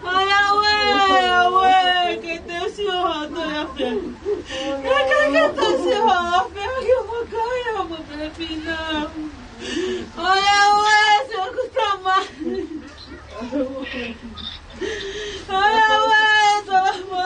ʻoiauē, ʻoiauē, ke te sio hoto ia pē. Ke, ke, ke te sio hoto pē, ke makai a mo pē pina. ʻOiauē, sio ku tamai. ʻOiauē, tamai.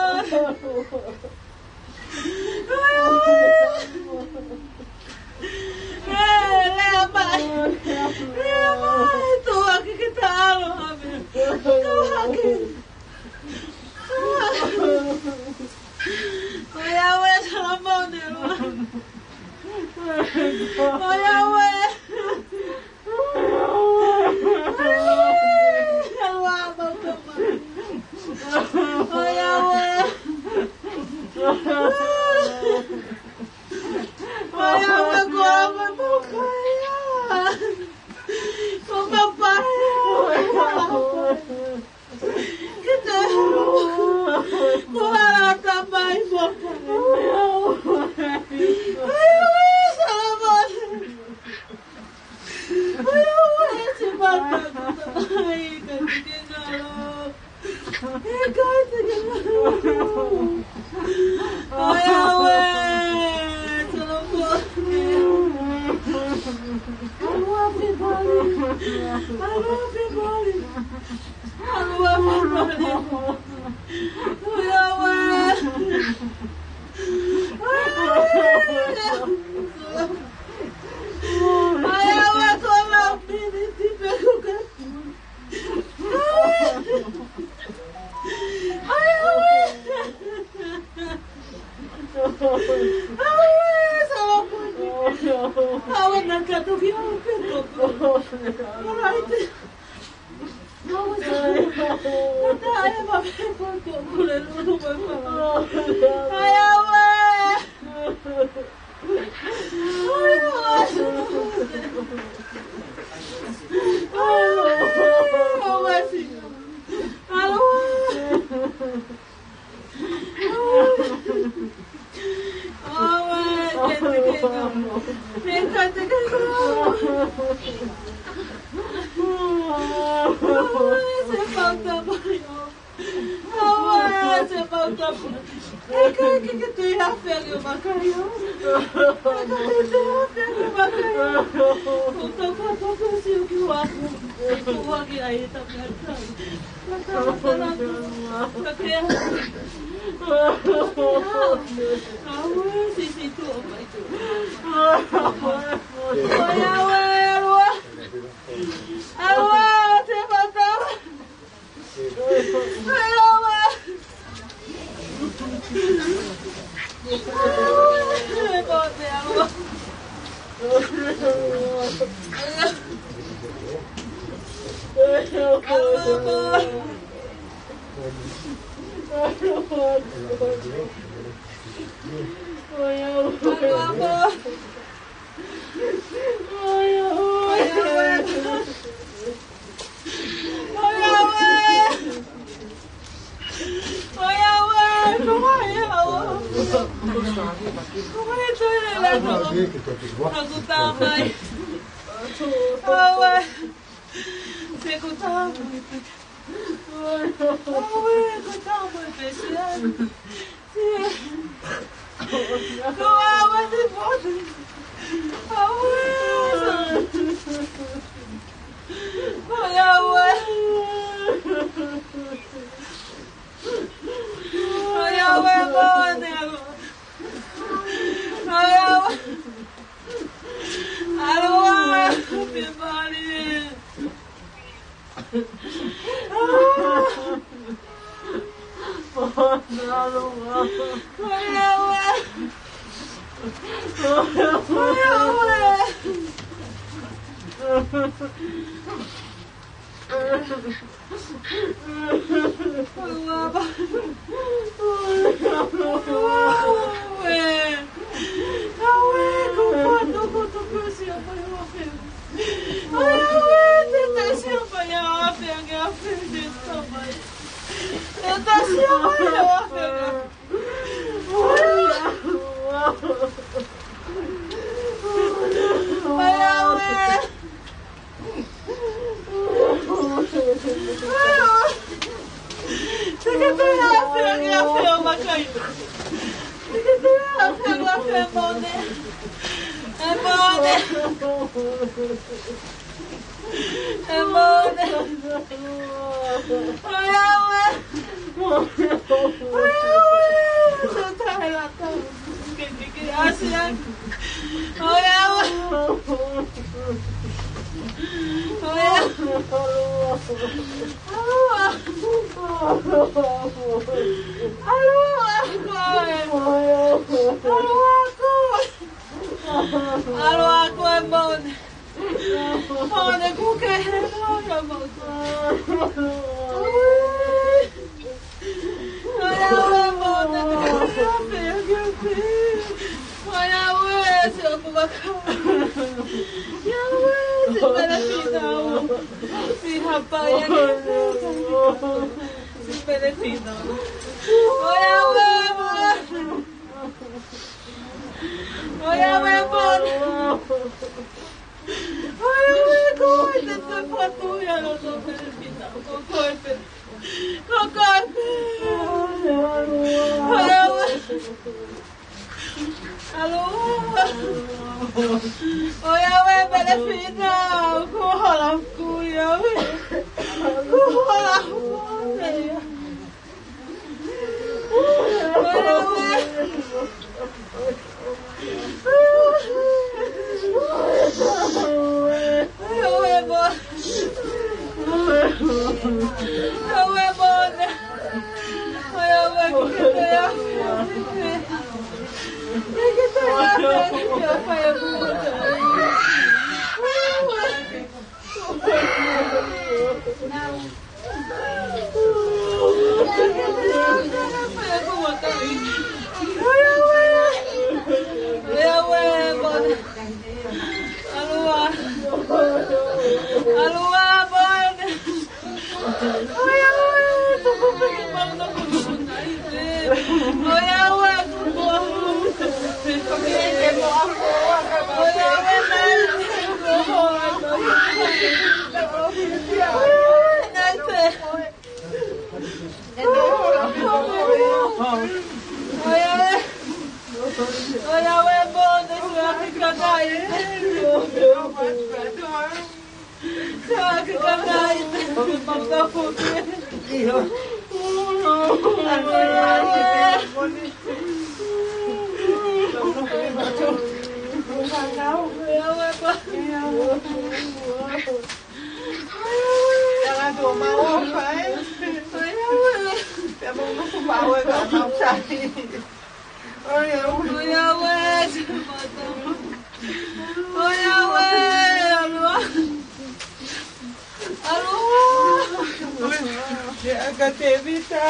Tēvita.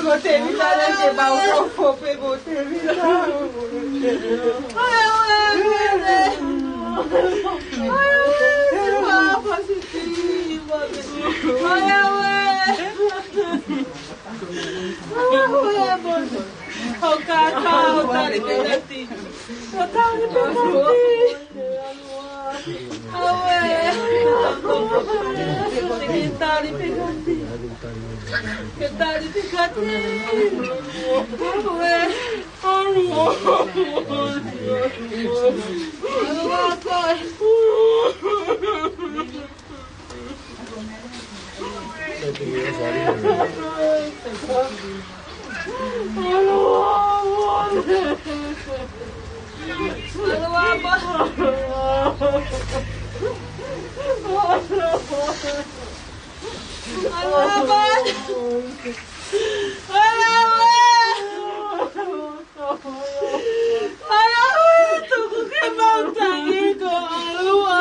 Ko Tēvita naʻe mau nofo pē mo Tēvita. Ai, ai, ai, ai. Ai, ai, ai, ai. Ai, ai, ai. Ai, ai, ai. Ho kākā, ho tali pē kāti. Ho tali pē kāti. Aue. Ke tali pē kāti. Ke tali pē kāti. Aue. Aue. Aue, koe. Ai, ai, tuku ke mau tangi ko ʻAlua.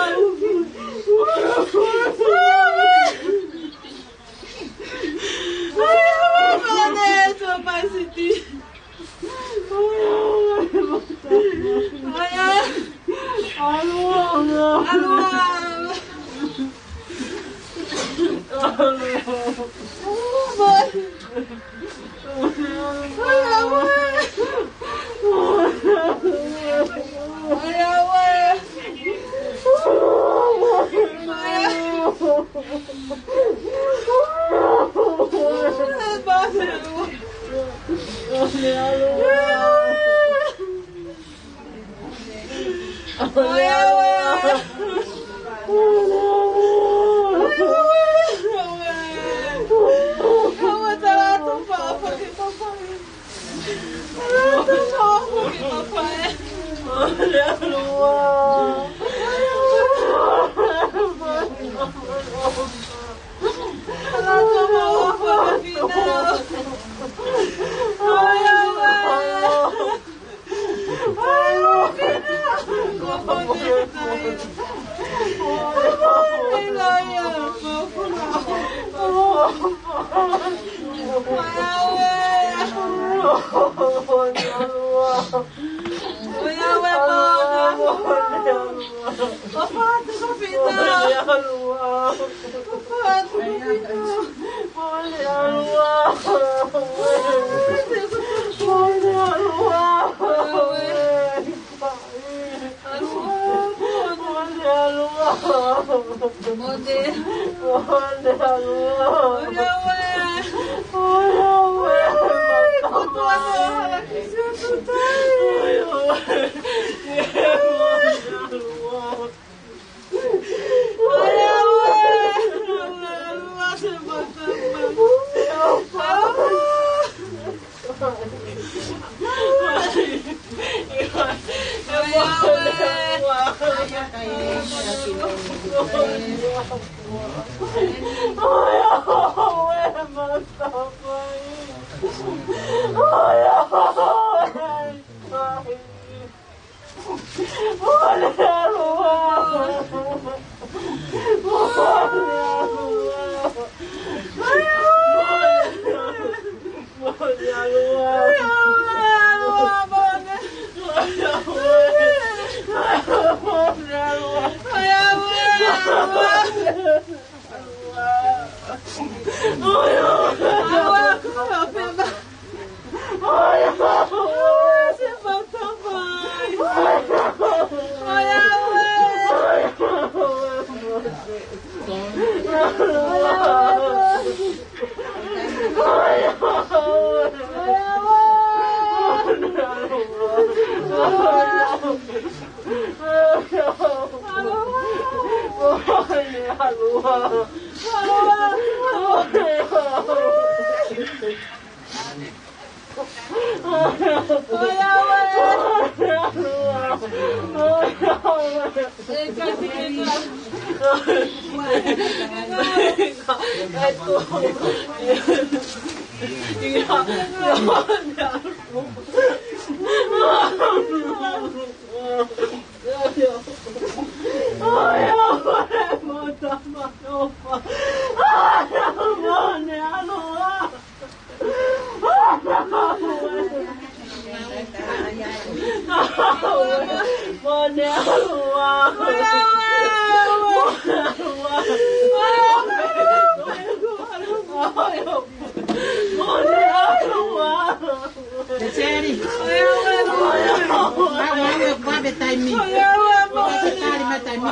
Ai, ai, mane, tō paisiti. Ai, ai. ʻAlua, ʻAlua. ʻAlua.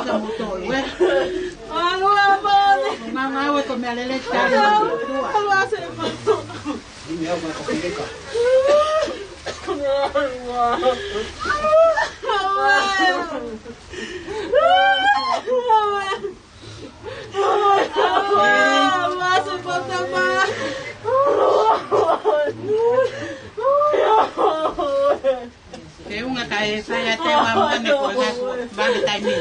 Ka mo tolu, ē. ʻAlu ā, Mone. Nganga ue ko meʻa lele tali. ʻAlu ā, se mato. ʻAlu ā. Te unga ka e sai a te wa mane ko e ngā kua. Mane taimi.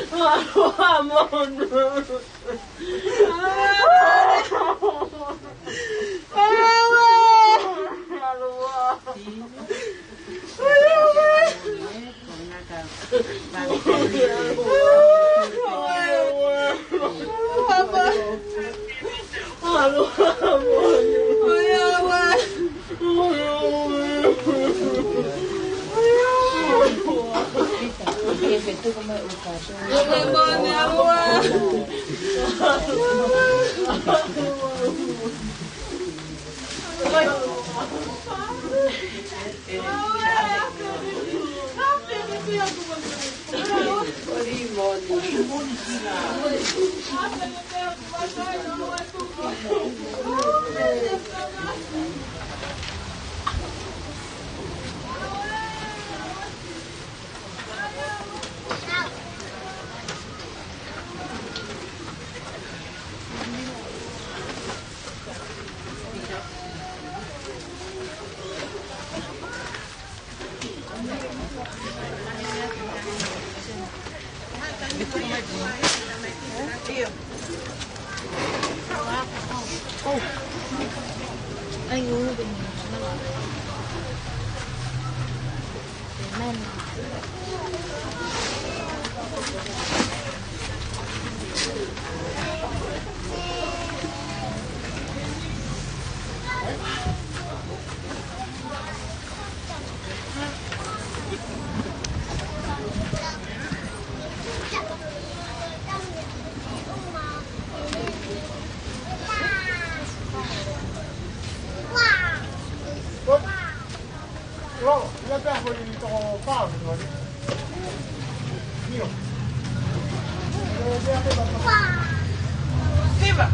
Siva.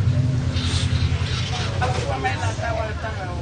Aku wa mai na tawa tawa o.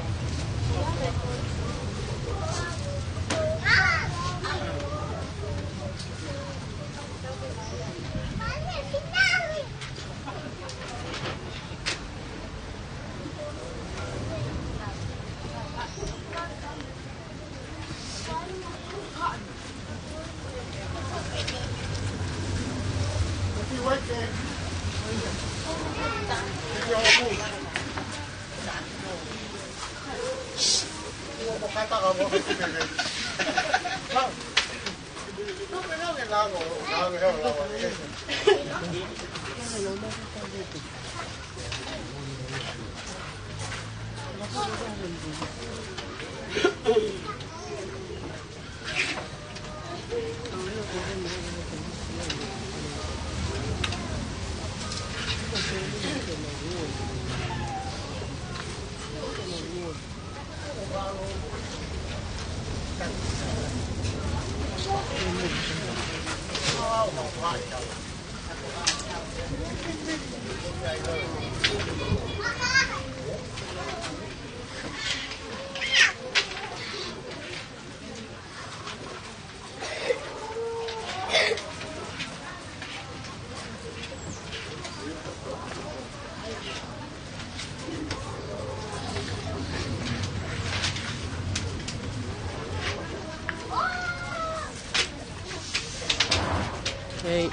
Hei.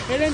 Helen.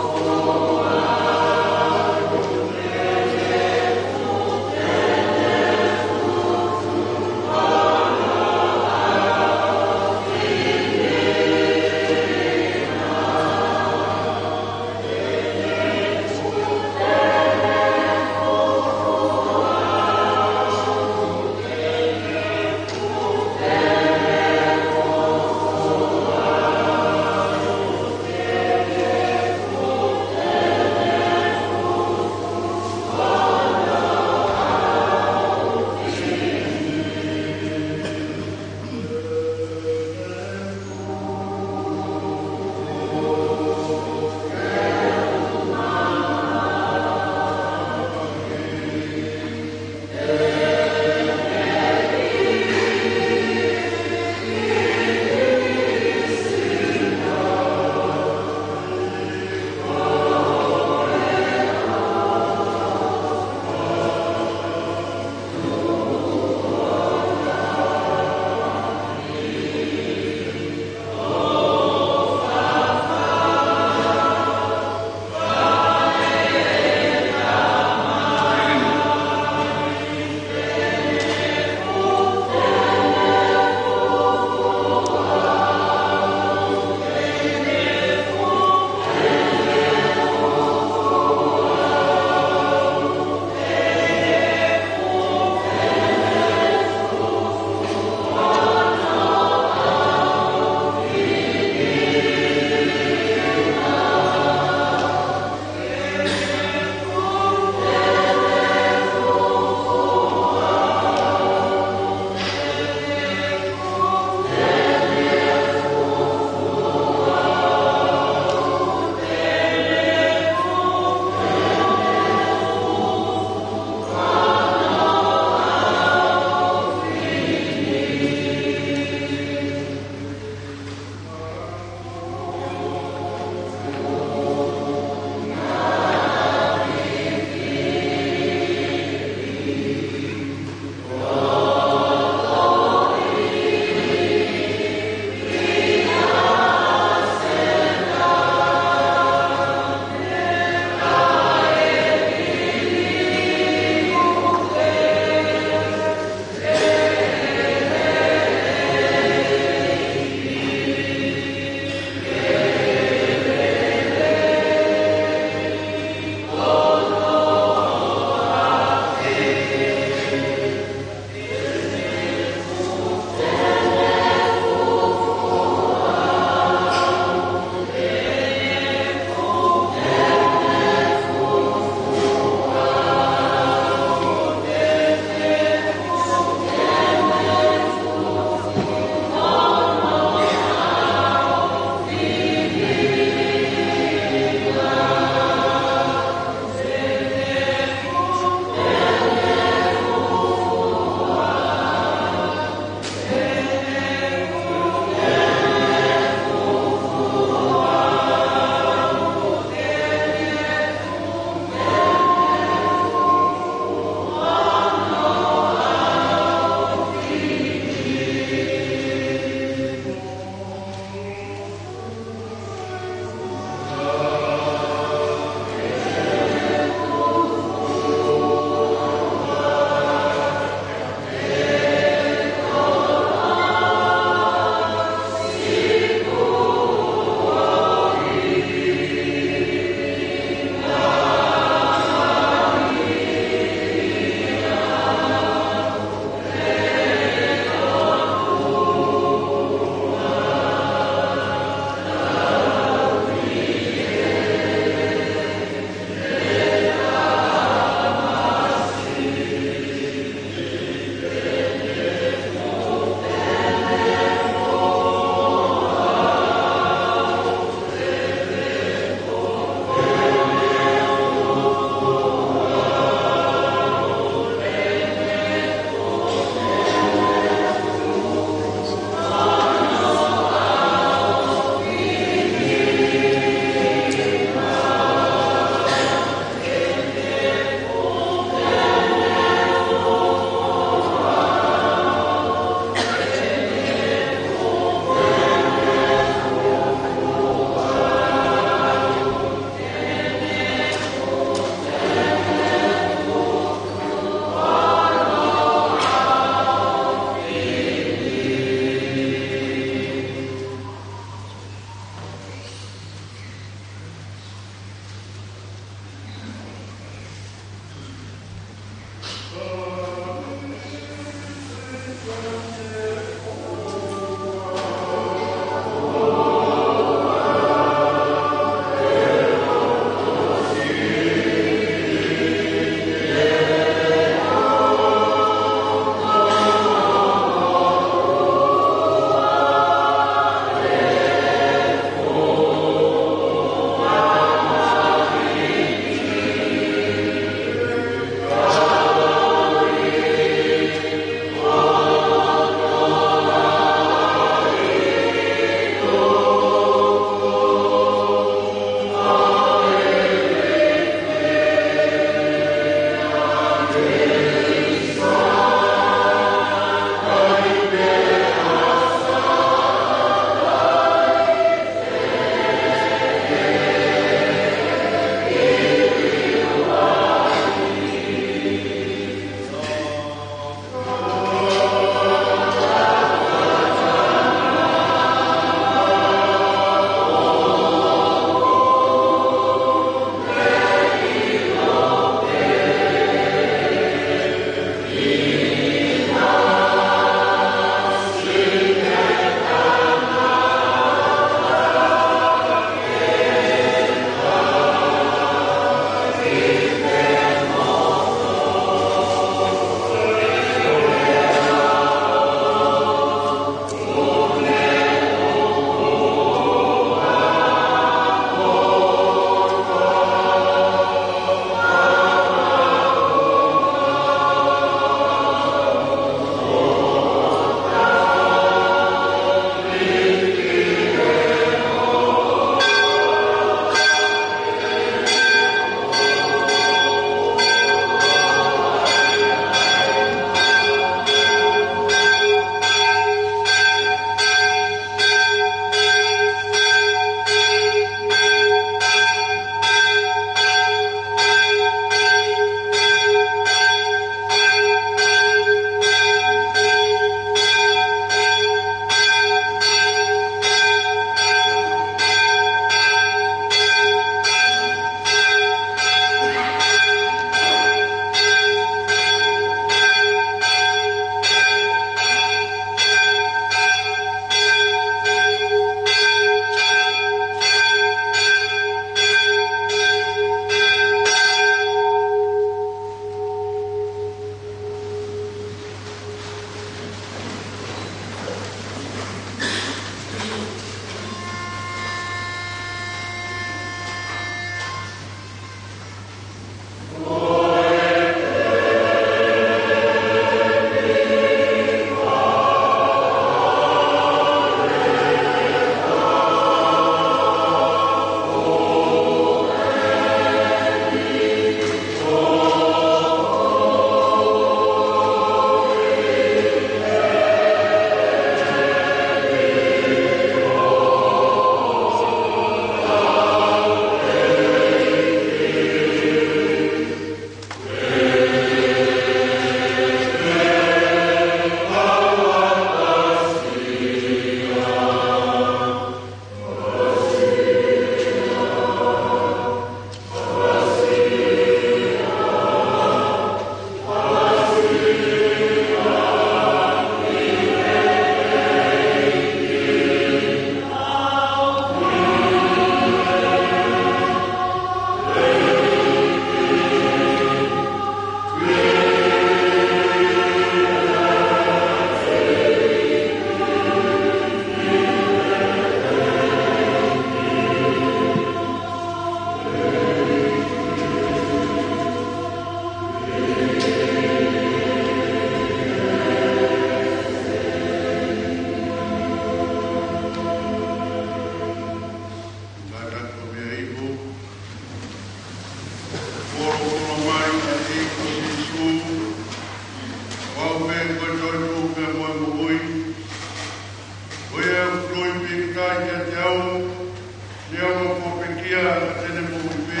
Te ne moʻui pē.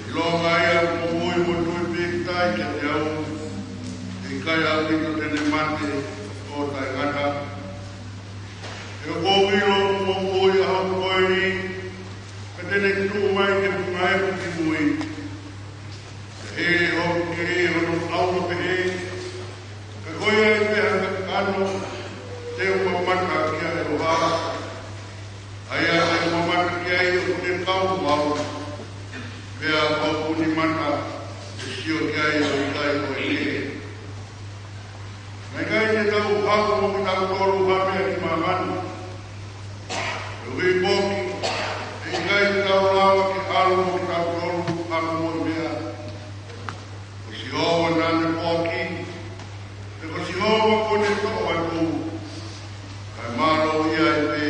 ʻIlonga ia ʻoku moʻui mo tui pē ki tai kiate au, ʻe ʻikai ʻaupito te ne mate ʻo taʻengata. He ʻoku ou ʻilo ʻoku moʻui ʻa hoku ko eni, ka te ne tuʻu mai ke pungaeku ki mui. He ʻoku kei hono ʻauha pehē, ka ko ia ai pē ha kakano te u mamata ki ai ʻo hā. ʻA ia te u mamata ki ai ʻoku ne kau mo au, pea ʻoku ne mata ʻe sio ki ai ʻo ʻikai ʻo e kehe. Naʻe ʻikai te tau haʻu mo kitautolu ha meʻa ki māmani. Koeʻuhi foki, ʻe ʻikai te tau lava ke ʻalu mo kitautolu ha moʻui meʻa. Ko Sihova naʻa ne foaki, pea ko Sihova kuo ne toʻo atu, kae mālō ia ai pē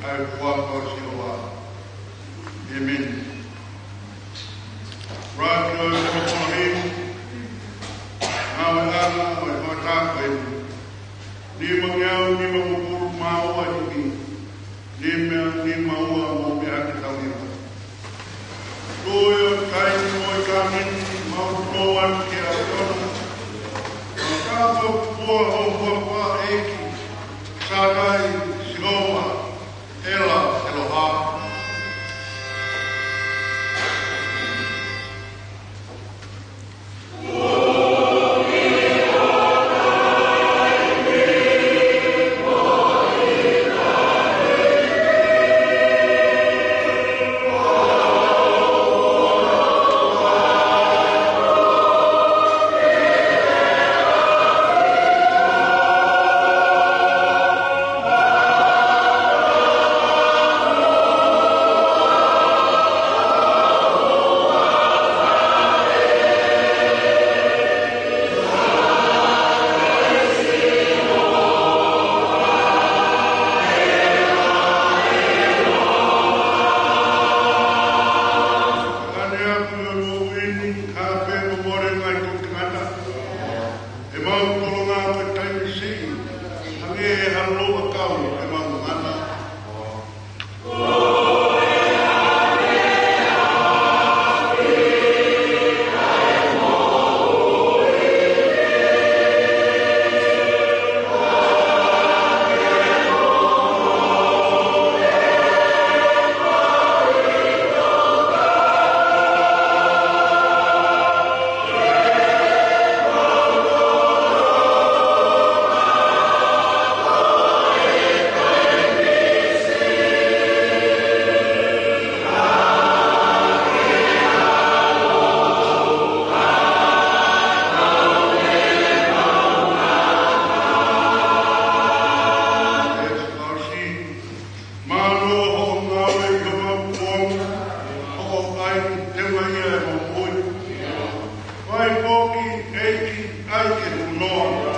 ʻa e huafa ʻo Sihova. ʻĒmeni. Raki ʻo e Kolokolohimi, ngāueʻanga ʻo e fakataha ko eni. Nimangeau nimangofulu mā ua himi. Nima, nima ua mo meʻa ke tau hiva. Tuʻu ʻo taimi mo e kāmeni, mau tō atu ki he ʻAfiona. Mau tāpuekina ho huafa ʻEiki, Sānai, Sihova, ʻEla, ʻEloha. Ane aku ʻi he moʻui ni, ka pe ko mole ngai ko te ngata. ʻE mau tolonga ko e taimi siʻi, hangē ha loa kau ʻe mau ngana. Mālō hoʻo ngāue ʻi homau kuonga, hoʻo ʻai ke teunga ia ʻemau moʻui. Fai foki ʻEiki ʻai ke hunoa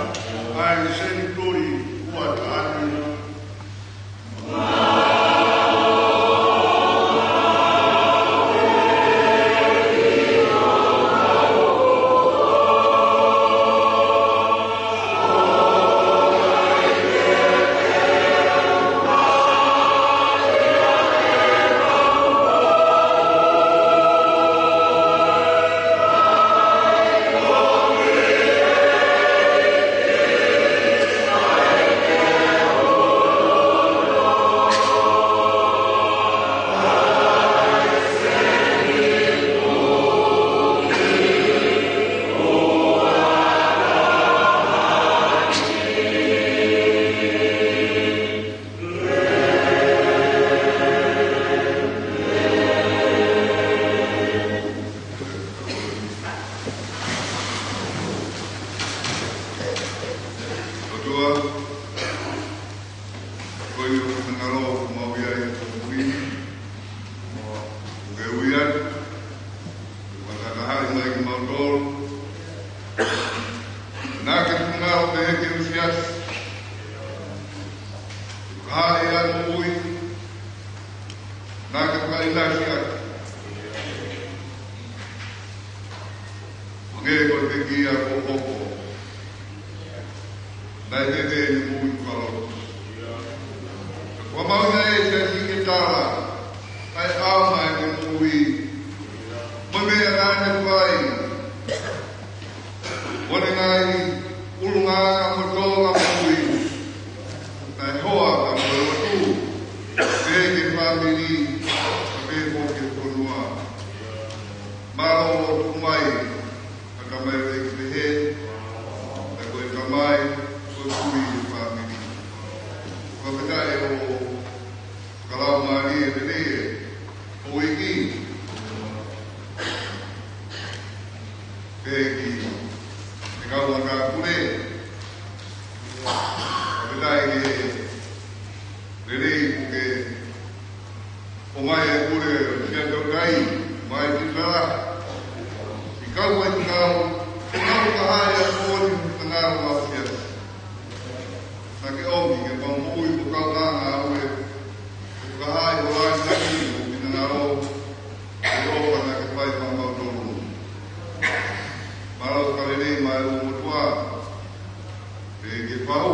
ʻa e senituli ua taha nima. ʻOtua, ko e ʻuhinga ʻoku mau ʻi ai ʻi he moʻui ni, ʻoku ke ui atu, ʻo fakatahaʻi mai kimautolu. Naʻa ke tuʻunga ʻo pehē ke usi atu, ʻo ka haʻi ʻa e moʻui, naʻa ke fakaʻinasi atu. Hangē ko e pekia kuo hoko. Naʻe veve ʻene moʻui fakalotu. Kuo mau ʻi ai ʻa e siasi ke tala ʻa e ʻaho Lotu mai, ʻa e tamai ʻo e ʻEiki pehē, ʻa ia ko e tamai, ko e kui ʻo e fāmili. Fakafetaʻi ʻo fakalaumālie lelei ʻa e ʻEiki. Pehē ki he kau matāpule, fakafetaʻi ki he lelei kuo ke ʻomai e pule ʻo Siaʻatoutai, mai ki Sala. Siʻi kau mai ki kau, siʻi kau ka haʻi a koni, ka ngalo a Siaʻatoutai. Naʻa ke ʻomi ke mau moʻui ko e kau ngāue, ko e kau haʻi ʻo e lāngilangi mo e finangalo, ʻo e ʻofa naʻa ke fai maʻa mautolu. Mālō ka lelei mai ʻo motuʻa, pehē ki he pau.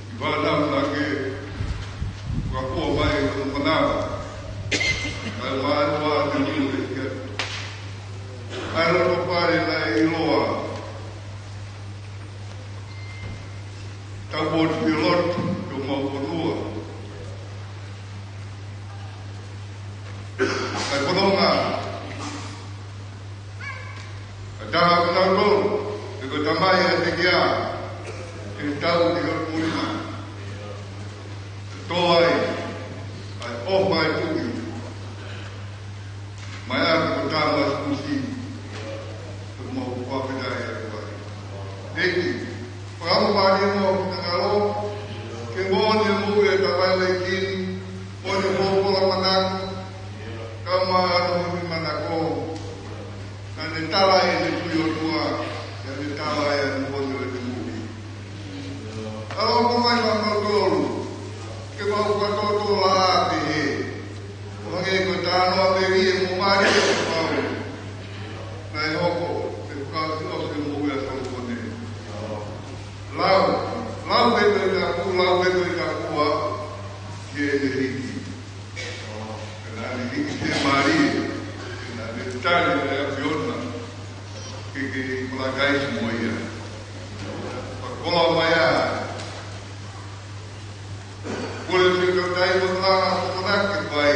ʻI he fānau naʻa ke fakafua mai ʻi hono manava. Kae ʻumaʻā ʻa e niʻihi ʻo e kia. ʻA e loto fale naʻe ʻiloa. Tau ʻoatu e lotu ki homau fonua. ʻA e fononga. ʻA e taha ʻo kinautolu, ʻa ia ko e tamai ʻa e tekia, ʻe tau ki hono pulina. Tō ai, ʻa e ʻofa ʻa e Tuʻi. Mai ʻa e ko tama sikusi, ko mau fakafetaʻi atu ai. ʻEiki, fakalaumālie mo e finangalo, ke moʻoni e moʻui ʻa e tamai ʻo e ʻEiki ni, moʻoni e folofola manako, kae ʻumaʻā hono moʻui manako. Naʻa ne tala ʻene tui ʻOtua, naʻa ne tala ʻene moʻoni ʻo e moʻui. ʻAloʻofa mai maʻa mautolu, ke mau fakatōtō lahi pehē. ʻO hangē ko e talanoa pē ʻi he mo Maria ko Paula. Naʻe hoko, ke fakaʻosiʻosi e moʻui ʻa Solomone. Lau, lau pē ko e tapu, lau pē ko e tapu ʻa, ki heʻene hiki. Ke naʻa ne hiki ki he mali, ke naʻa ne tali ʻa e ʻAfiona, ke ke palakaiso mo ia. Fakakoloa mai ʻa, kole Siaʻatoutai mo e langa ʻo Kokonaki ke fai.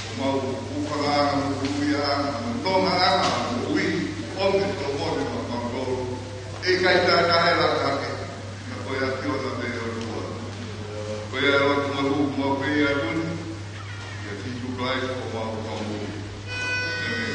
ʻO mau ʻukalanga mo uiaʻanga, mo nongaʻanga, mo ui, ʻo me tō mole maʻa mautolu. ʻE ʻikai tātahe la kake. Ka ko e ʻAfiona pē ʻOtua. Ko ia ʻoku mau, mau pehē atu ni, ʻia Sīsū Kalaisi ko homau Fakamoʻui. ʻĒmeni.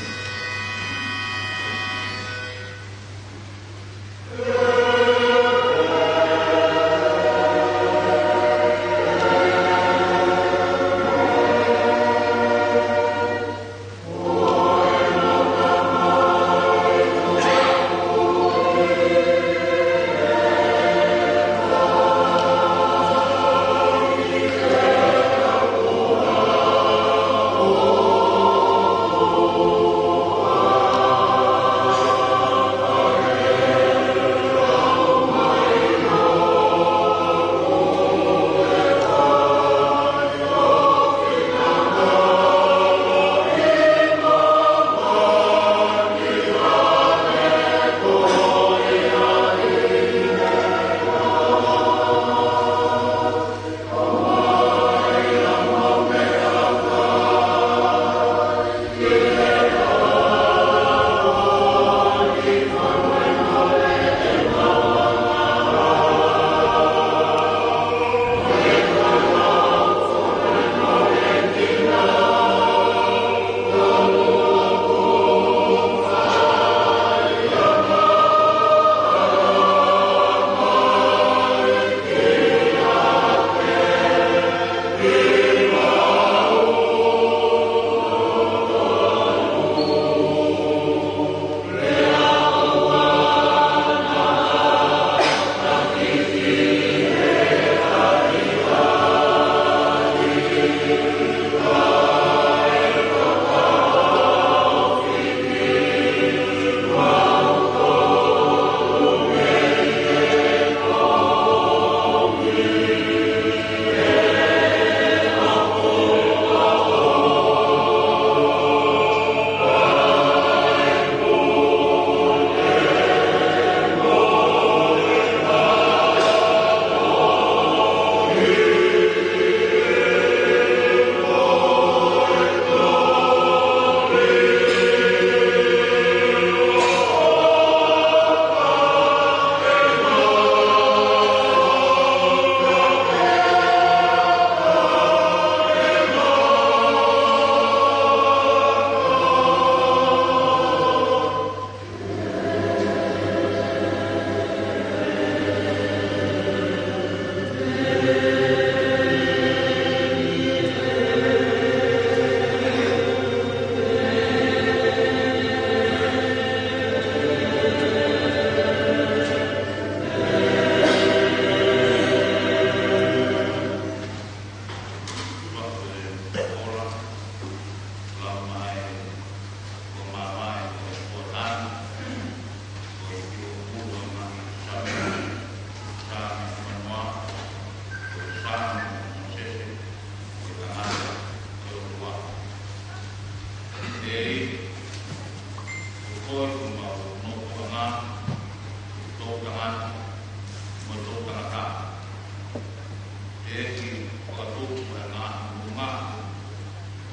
ʻEiki, fakatupu ʻa e ngaahi moʻunga,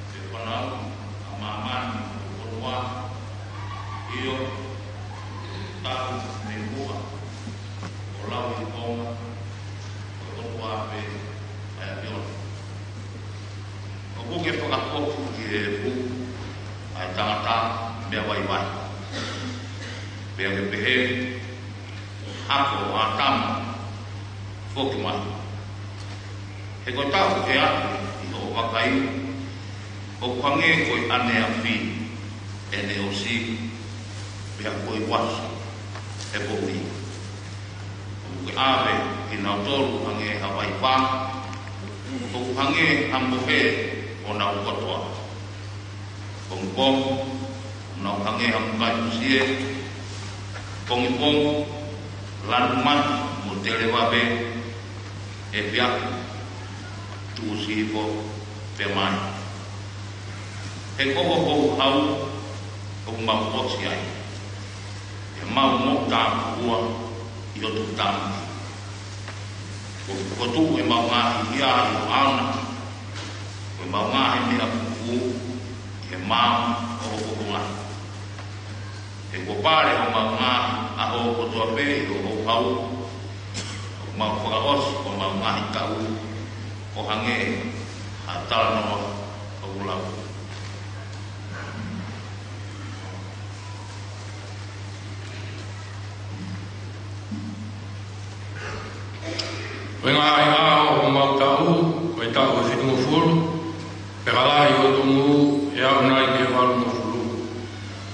ʻa e fānau ʻa māmani ʻo e fonua, ʻio, talu mei muʻa, ʻo lauikuonga, ʻo e fonua pē ʻa e ʻAfiona. ʻOku ke fakafoki ki he fuʻu ʻa e tangata meʻa vaivai. Pea ke pehē, Hako ʻo ʻĀtama, foki mai. He ko e taʻu ʻe aʻu ʻi hoʻo vakai, ʻoku hangē ko e ʻaneafi ʻene ʻosi, pea ko e uasi ʻe poʻuli. ʻOku ke ʻave kinautolu hangē ha vaipā, ʻoku hangē ha mohe honau kotoa. Pongipongi, nau hangē ha mukai fusie. Pongipongi, lanu manu mo televave, efiafi, tuʻusi hifo pē mai. He ko hoʻo houhau ʻoku mau ʻosi ai. ʻE mau moʻutāpuekina ʻi ho tuʻutāmaki. Ko, ko e tuʻu ʻemau ngaahi hia ʻi ho ʻaona, ko ʻemau ngaahi meʻa fufū ʻi he mā ʻo ho fofonga. He kuo pale homau ngaahi ʻaho kotoa pē ʻi ho houhau, ʻoku mau fakaʻosi homau ngaahi taʻu ʻo hangē ha talanoa ʻoku lau. Ko e ngaahi ʻaho ʻo homau taʻu, ko e taʻu ʻe fitungofulu, pea ka lahi hoʻo tuʻunga, ʻe aʻu nai ki he valungofulu.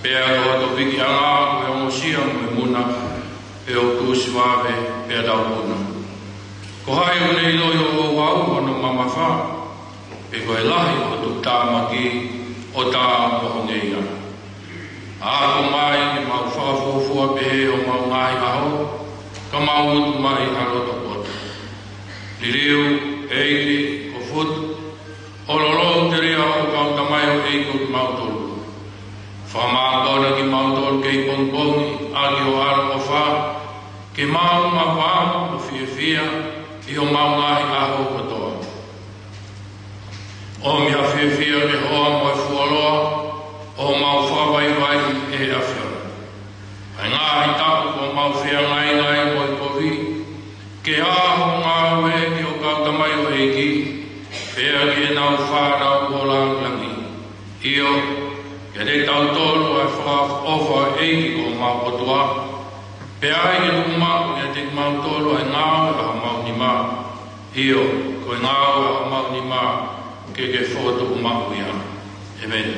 Pea ko hoʻo topikiʻanga, ko e ongosia mo e muna, pea ʻoku tuʻusi vave, pea tau puna. Ko hai ʻoku ne ʻiloʻi hoʻo houhau mo hono mamafa? Pe ko e lahi ʻo ho tuʻutāmaki ʻo tā mo ho ngeia? Ako mai ke mau fakafuofua pehē homau ngaahi ʻaho, ka mau utu mai ʻa loto poto. Liliu, ʻEiki, ko Futu, ʻo lolo telia ʻo kau tamaioʻeiki ʻo kimautolu. Fakamākona kimautolu kei pongipongi ʻaki ho ʻaloʻofa, ke mau mavamu ʻo fiefia ʻi homau ngaahi ʻaho kotoa. ʻOmi ha fiefia ke hoa mo e fuoloa ʻo homau fakavaivai ʻe he ʻAfiona. ʻA e ngaahi taʻu kuo mau feangaingai mo e kovi, ke ʻā hoʻo ngāue ki ho kau tamaioʻeiki, pea ki heʻenau fānau ʻo langilangi. ʻIo, kiate kitautolu ʻa e fakaʻofa ʻo e ʻEiki ko homau ʻOtua, pea ʻai ke tuʻumaʻu kiate kimautolu ʻa e ngāue ʻa homau nima. ʻIo, ko e ngāue ʻa homau nima ke ke fokotuʻumaʻu ia. ʻĒmeni.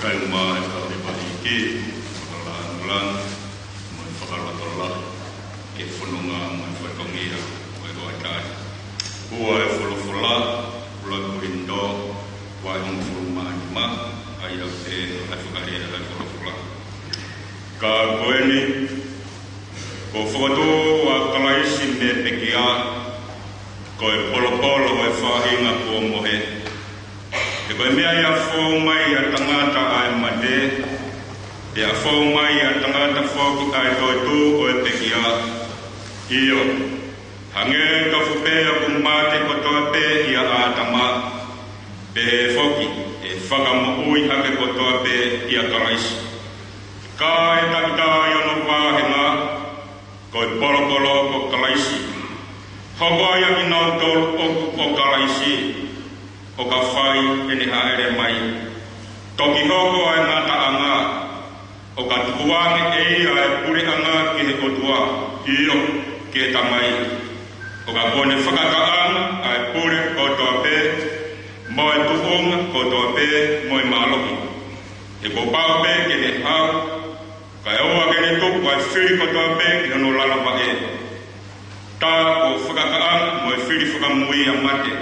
Kae ʻumaʻā e kau lepa ʻi he ʻEiki, fakalāngilangi, mo e fakalotolahi, ki he fononga mo e fatongia ʻo e hoʻatā ni. Ua e folofola, ʻuluaki Kolinitō, vahe hongofulu mā nima, ʻa ia ʻoku pehē ʻa e fakalea ʻa e folofola. Ka ko eni, kuo fokotuʻu ʻa Kalaisi mei he pekia, ko e polopolo ʻo e faʻahinga kuo mohe. He ko e meʻa ia fou mai ʻa e tangata ʻa e mate, pea fou mai ʻa e tangata foki ʻa e toetuʻu ʻo e pekia. ʻIo, hangē tofu pē ʻoku mate kotoa pē ʻia ʻĀtama, pehē foki ʻe fakamoʻui hake kotoa pē ʻia Kalaisi. Ka ʻe taki taha ʻi hono vāhenga, ko e polopolo ko Kalaisi. Hoko ai ʻa kinautolu ʻoku ʻo Kalaisi, ʻo ka fai ʻene hāʻele mai. Toki hoko ʻa e ngataʻanga, ʻo ka tukuange ʻe ia ʻa e puleʻanga ki he ʻOtua, ʻio, ki he Tamai. ʻO ka kuo ne fakataʻanga ʻa e pule kotoa pē, mo e tuʻunga kotoa pē, mo e mālohi. He kuo pau pē ke ne haʻu, kae ʻoua ke ne tuku ʻa e fili kotoa pē ki hono lalo vaʻe. Tā kuo fakataʻanga mo e fili fakamui ʻa mate.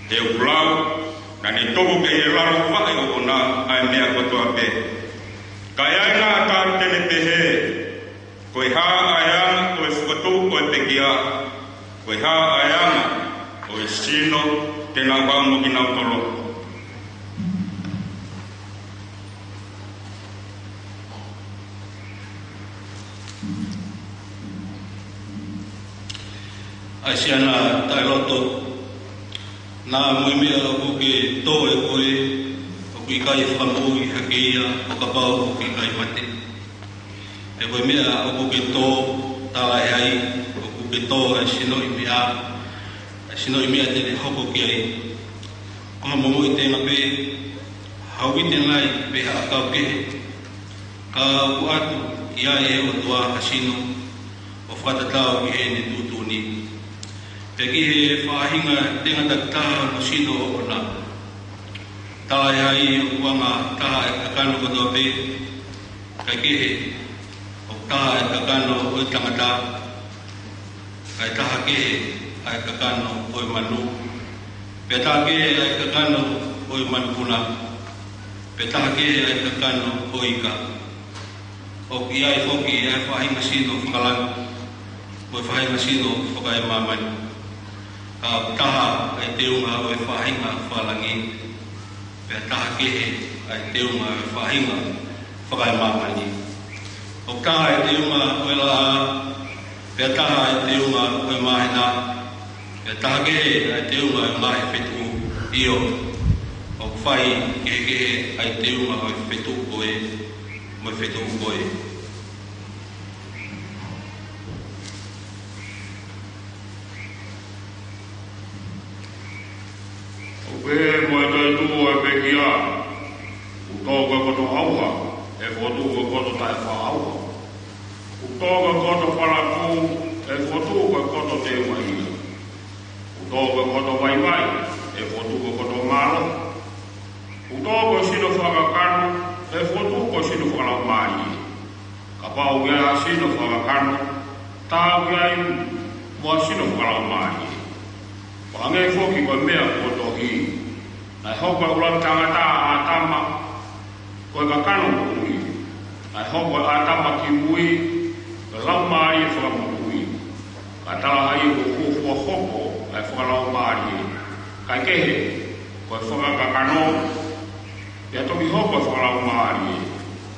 He ʻoku lau, naʻa ne tuku ki he lalo vaʻe ʻoʻona ʻa e meʻa kotoa pē. Ka ʻe ʻi ai nā ʻa e tau te ne pehē, ko e hā ʻa e anga ʻo e fokotuʻu ʻo e pekia? Ko e hā ʻa e anga ʻo e sino te nau haʻu mo kinautolu? ʻAi siana taʻeloto, naʻa mo e meʻa ʻoku ke tō ʻe koe, ʻoku ʻikai fakamoʻui hake ia, ʻo kapau ʻoku ʻikai mate. He ko e meʻa ʻoku ke tō, tala ʻe hai, ʻoku ke tō ʻa e sinoʻi meʻa, ʻa e sinoʻi meʻa te ne hoko ki ai. Ko ha momoʻi tenga pē, ha uite nai pe ha ʻakau kehe, ka ʻoku ʻatu ki ai ʻe he ʻOtua ha sino, ʻo fakatatau ki heʻene tuʻutuʻuni. Pea ki he faʻahinga tenga takitaha mo e sino ʻoʻona. Tala ʻe hai ʻoku anga taha ʻa e kakano kotoa pē, kae kehe, ʻoku taha ʻa e kakano ʻo e tangata, kae taha kehe ʻa e kakano ʻo e manu, pea taha kehe ʻa e kakano ʻo e manupuna, pea taha kehe ʻa e kakano ʻo e ika. ʻOku ʻi ai foki ʻa e faʻahinga sino fakalangi, mo e faʻahinga sino fakaemāmani. Ka ʻoku taha ʻa e teunga ʻo e faʻahinga fakalangi, pea taha kehe ʻa e teunga ʻo e faʻahinga fakaemāmani. ʻOku taha ʻa e teunga ʻo e laʻā, pea taha ʻa e teunga ʻo e māhina, pea taha kehe ʻa e teunga ʻo e ngaahi fetuʻu. ʻIo, ʻoku fai kehekehe ʻa e teunga ʻo e fetuʻu ko ē mo e fetuʻu ko ē. ʻOku pehē mo e toetuʻu ʻo e pekia, ʻoku tō ko e koto ʻauha, ʻe fokotuʻu ko e koto taʻefaʻaʻauha. ʻOku tō ko e koto palakū, ʻe fokotuʻu ko e koto teunga ia. ʻOku tō ko e koto vaivai, ʻe fokotuʻu ko e koto mālohi. ʻOku tō ko e sino fakakakano, ʻe fokotuʻu ko e sino fakalaumālie. Kapau ʻoku ʻi ai ha sino fakakakano, tā ʻoku ʻi ai mo ha sino fakalaumālie. Pea hangē foki ko e meʻa kuo tohi, naʻe hoko ʻa e ʻuluaki tangata, ʻa ʻĀtama, ko e kakano moʻui. Naʻe hoko ʻa ʻĀtama kimui ko e laumālie fakamoʻui. Ka tala ʻe hai ʻoku fuofua hoko ʻa e fakalaumālie, kae kehe, ko e fakakakano, pea toki hoko e fakalaumālie.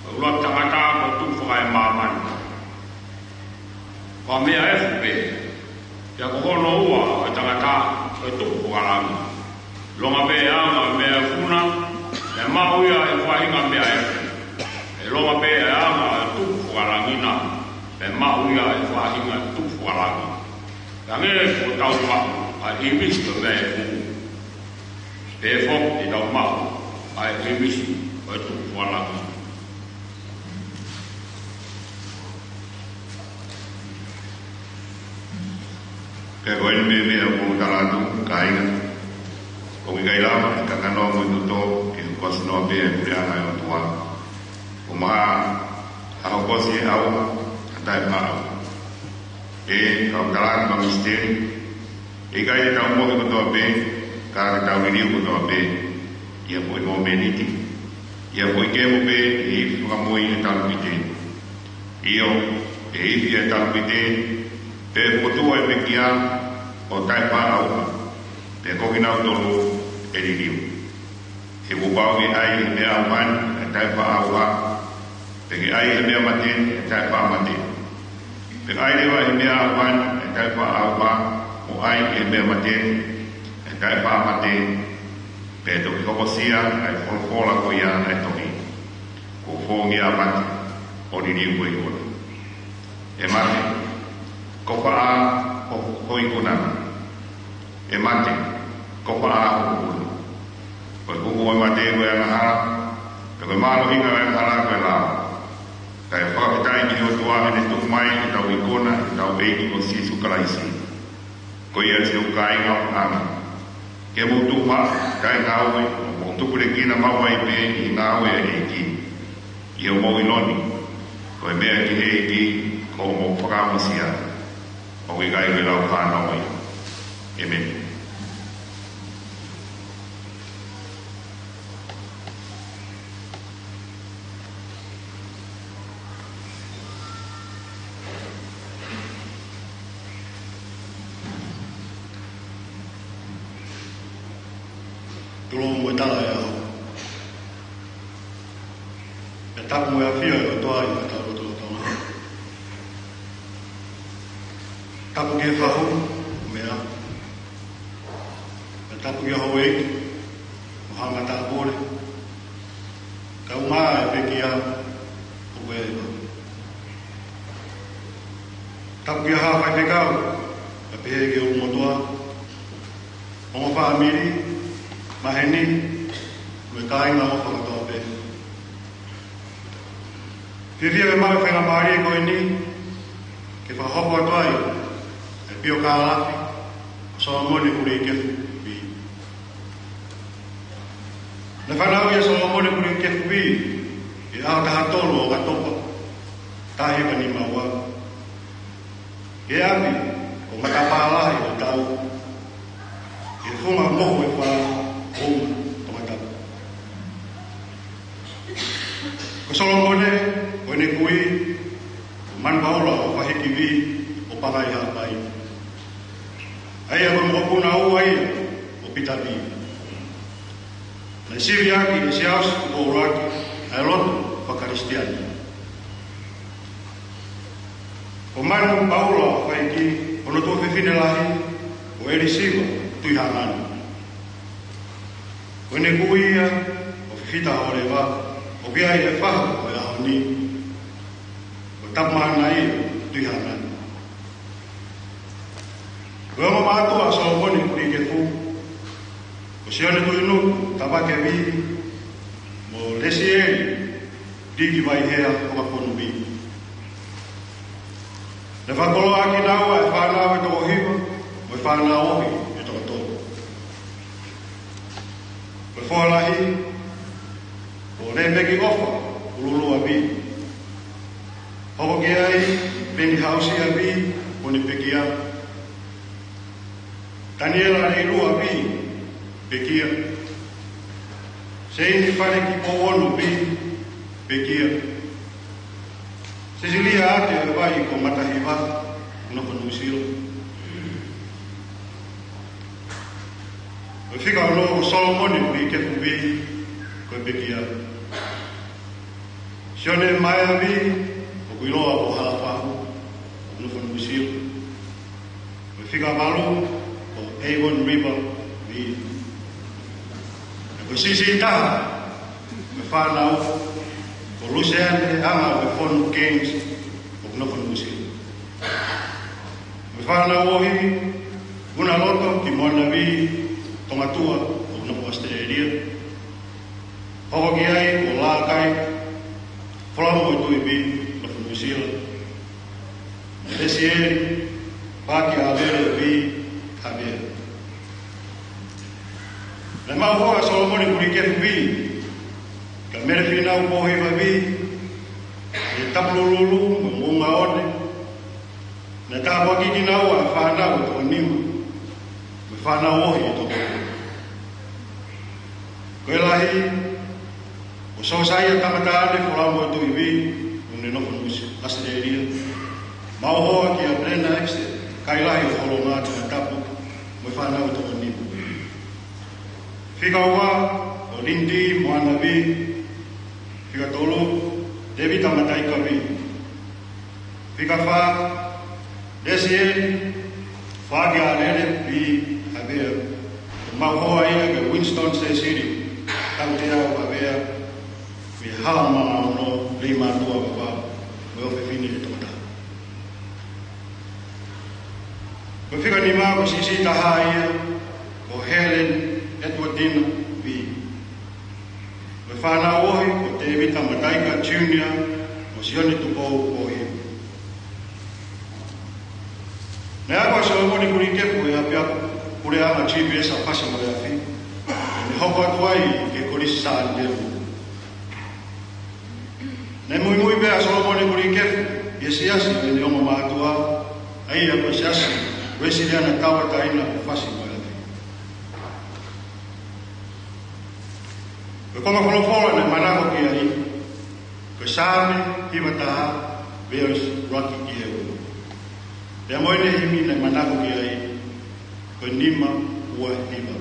Ko e ʻuluaki tangata ko e tupu fakaemāmani. Ko e meʻa efu pē, pea ko hono ua ʻo e tangata ko e tupu fakalangi. ʻIlonga pē ʻe anga ʻa e meʻa efu na, ʻe maʻu ia ʻe he faʻahinga meʻa efu. ʻIlonga pē ʻe anga ʻa e tupu fakalangi na, ʻe maʻu ia ʻe he faʻahinga tupu fakalangi. Hangē ko ʻetau maʻu ʻa e ʻīmisi ʻo e meʻa efu, pehē foki ʻetau maʻu ʻa e ʻīmisi ʻo e tupu fakalangi. Pea ko eni ʻa e meʻa ʻoku ou tala atu, kāinga, ʻoku ʻikai lava ʻe he kakano mo e toto ke Kuo ʻosi noa pē ʻa e puleʻanga ʻo e ʻOtua. Kuo maha ʻa hono ʻosi ʻa e ʻauha ʻa e taʻefaʻaʻauha. ʻE kau talaki ma misiteni, ʻe ʻikai te tau mohe kotoa pē, ka te tau liliu kotoa pē, ʻi ha foʻi momeniti, ʻi ha foʻi kemo pē, ʻi he ifi fakamui ʻa e talupite. ʻIo, ʻe ifi ʻa e talupite, pea fokotuʻu ʻa e pekia ʻo e taʻefaʻaʻauha, pea ko kinautolu ʻe liliu. He kuo pau ke ʻai ʻe he meʻa ʻauha ni ʻa e taʻefaʻaʻauha, pea ke ʻai ʻe he meʻa mate ni ʻa e taʻefaʻamate. Pea ʻai leva ʻe he meʻa ʻauha ni ʻa e taʻefaʻaʻauha, mo ʻai ʻe he meʻa mate ni ʻa e taʻefaʻamate, pea toki hokosia ʻa e folofola ko ia naʻe tohi: Kuo fōngia ʻa mate, ʻo liliu ko e ikuna. ʻE mate, ko fē ʻa ho-, ho ikuna? ʻE mate, ko fē ʻa ho ikuna? Ko e kuku ʻo e mate ko e angahala, pea ko e mālohinga ʻo e angahala ko e lao. Kae fakafetaʻi ki he ʻOtua heʻene tuku mai ʻetau ikuna, ʻetau ʻEiki ko Sīsū Kalaisi. Ko ia, siʻoku kāinga ʻofaʻanga, ke mou tuʻu maʻu, kae ngāue, ʻo mou tupulekina maʻu ai pē ʻi he ngāue ʻa e ʻEiki, ʻi hoʻomou ʻilo ni, ko e meʻa ki he ʻEiki ko hoʻomou fakaongosia, ʻoku ʻikai ko e lau fānau ia. ʻĒmeni. Tulou mo e tala ʻo e ʻaho. Pea tapu mo e ʻafio ʻa e ʻOtua ʻi hotau lotolotonga. Tapu ki he fahu mo e ʻaho. Pea tapu ki he houʻeiki mo haʻa matāpule, kae ʻumaʻā e pekia ʻoku ʻi ai. Tapu ki he haʻa faifekau, kae pehē ki he ʻulumotuʻa, ongo fāmili, maheni, mo e kāinga ʻofa kotoa pē. Fiefia ke maʻu e faingamālie ko eni ke fakahoko atu ai e piokālafi ʻo Solomone Kulikefu Vī. Naʻe fanauʻi ʻa Solomone Kulikefu Vī ʻi he ʻaho taha tolu ʻo ʻOkatopa, taha hiva nima ua, ʻi he ʻapi ʻo Matapā Lahi ʻo Tau, ʻi he funga mohu ʻo e fā ʻo Uma, Tongatapu. Ko Solomone, ko ʻene kui ko Manupaula ʻOfahiki Vī ʻo Pangai Haʻapai, ʻa ia ko e mokopuna ua ia ʻo Pita Vī. Naʻe sivi ʻaki ʻe Siaosi Tupou ʻUluaki ʻa e lotu faka-Kalisitiane. Ko Manupaula ʻOfahiki, ko hono tuofefine lahi ko ʻElisiva Tuʻihangani. Ko ʻene kui ia ko Fifita Holeva, ʻoku ʻi ai e fahu ʻo e ʻaho ni ko Tapumanaia Tuʻihangani. Ko e ongo mātuʻa ʻo Solomone Kulikefu, ko Sione Tuʻinuku Tavake Vī mo Lesieli Liki Vaihea Hokafonu Vī. Naʻe fakakoloa ʻaki kinaua ʻe he fānau ʻe toko hiva, mo e fānau ohi ʻe toko tolu. Ko e foha lahi ko Lēmeki ʻOfa Ululua Vī. Hoko ki ai Peni Hausia Vī, ko ʻene pekia. Taniela Leilua Vī, pekia. Seini Faleki Pouonu Vī, pekia. Sesilia Ate ʻOevai ko Matahiva, nofo Nuʻusila. Ko e fika ono ko Solomone Kulikefu Vī, ko e pekia. Sione Maea Vī, ʻoku ʻiloa ko Halafahu, nofo Nuʻusila. Ko e fika valu ko Avon River Vī. Ko e siʻisiʻi taha ʻo e fānau ko Luseane Anga ʻo e Fonu Games, ʻoku nofo Nuʻusila. Ko e fānau ohi, Unaloto ki Moana Vī, Tongatua, ʻoku nofo ʻAositelēlia. Hoko ki ai ko Lākai Folomo ʻi Tuʻi Vī, nofo Nuʻusila. Lesieli Paaki ʻAvele Vī, Havea. Naʻe maʻu ʻa Solomone Kulikefu Vī Mele Fīnau Pōhiva Vī, ʻi he Tapulululu mo Moʻungaone, naʻe tāpuakiʻi kinaua ʻe he fānau ʻe toko nima, mo e fānau ohi ʻe toko ua. Ko e lahi, ko Siosaia Tamatāne Folau Motuʻi Vī, ʻoku ne nofo ʻi ʻAositelēlia, mo e hoa kia Brenda Exeter, kai lahi ʻo Holonga Tongatapu, mo e fānau ʻe toko nima. Fika ua, ko Lindy Moana Vī. Fika tolu, Tēvita Mataika Vī. Fika fā, Lesieli Fakialele Vī Havea. Mau hoa ia kia Winston Sesili Tautea Havea, mei Haʻa Manaono, Leimātuʻa Vavau, mo e ʻofefine ʻe toko taha. Ko e fika nima, ko e siʻisiʻi taha ia, ko Helen Edwardina Vī. Mo e fānau ohi, ko Tēvita Mataika Junior mo Sione Tupou Pōhiva. Naʻe ako ʻa Solomone Kulikefu he ʻapiako puleʻanga G B S ʻa Fasi-mo-e-Afi, ʻo ne hoko atu ai ki he Kolisi Sānitelu. Naʻe muimui pē ʻa Solomone Kulikefu ʻi he siasi ʻo ʻene ongo mātuʻa, ʻa ia ko e Siasi Uēsiliana Tauʻatāina ʻo Fasi-mo-e-Afi. Ko e konga folofola naʻe manako ki ai, ko e Saame hiva taha, veesi ʻuluaki ki he ua. Pea mo ʻene himi naʻe manako ki ai, ko e nima ua hiva.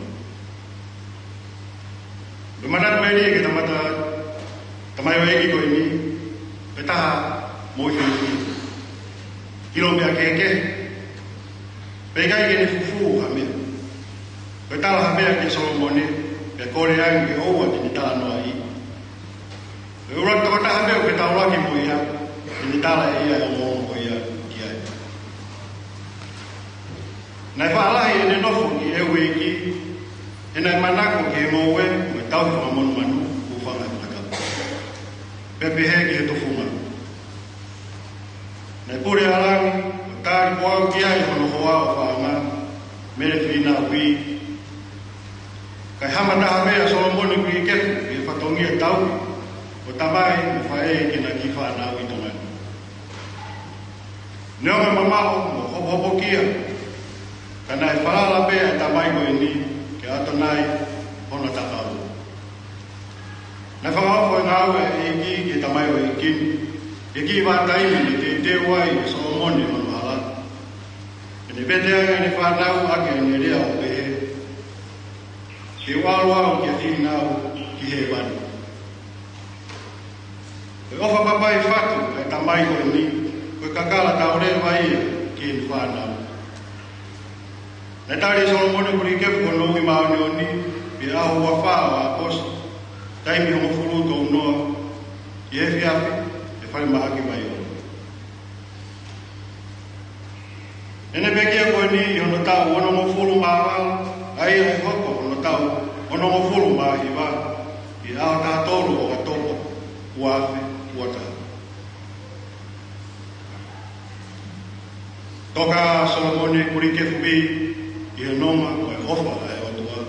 Ko e manatu melie ki he tangata, tamaioʻeiki ko eni, ko e taha moʻui fiefia. ʻIlo meʻa kehekehe, pea ʻikai ke ne fufū ha meʻa. Ko e tala ha meʻa kia Solomone, pea kole ange ke ʻoua te ne talanoaʻi. Ko e ʻuluaki tokotaha pē ʻoku fetaulaki mo ia, te ne tala ʻe ia ʻa e ongoongo ko ia ki ai. Naʻe faʻa lahi ʻene nofo ʻi he uike, he naʻe manako ki he ngoue mo e tauhi fakamonumanu, hūfanga he fakatapu, pea pehē ki he tufunga. Naʻe pule ʻa langi, ʻo tali ko au ki ai hono hoa ʻofaʻanga, Mele Fīnau Vī. Kae hama taha pē ʻa Solomone Kulikefu ʻi he fatongia tauhi ʻo tamai mo faʻē ki heʻena kiʻi fānau ʻi Tonga ni. Neongo e mamaʻo mo hopohopokia, ka naʻe falala pē ʻa e tamai ko eni kia ʻAtonai, hono takaua. Naʻe fakaofo e ngāue ʻa e ʻEiki ki he tamaioʻeiki ni, ʻi he kiʻi vahaʻataimi naʻe teuteu ai ʻe Solomone hono hala. Pea ne vete ange ʻene fānau ʻaki ʻene lea ʻo pehē, Ke u ʻalu au kia Fīnau ki hēvani. Ko e ʻofa papai fatu ʻa e tamai ko eni, ko e kakala tauleva ia ki heʻene fānau. Naʻe tali ʻe Solomone Kulikefu hono ui māʻoniʻoni ʻi he ʻaho ua fā ʻo ʻAokosi, taimi hongofulu tolu noa ʻi he efiafi, ʻi he falemahaki Vaiolo. Naʻe pekia ko eni ʻi hono taʻu onongofulu mā ua, ʻa ia ʻe hoko hono taʻu onongofulu mā hiva, ʻi he ʻaho taha tolu ʻo ʻOkatopa, ua afe ua taha. Toka ʻa Solomone Kulikefu Vī ʻi he nonga mo e ʻofa ʻa e ʻOtua.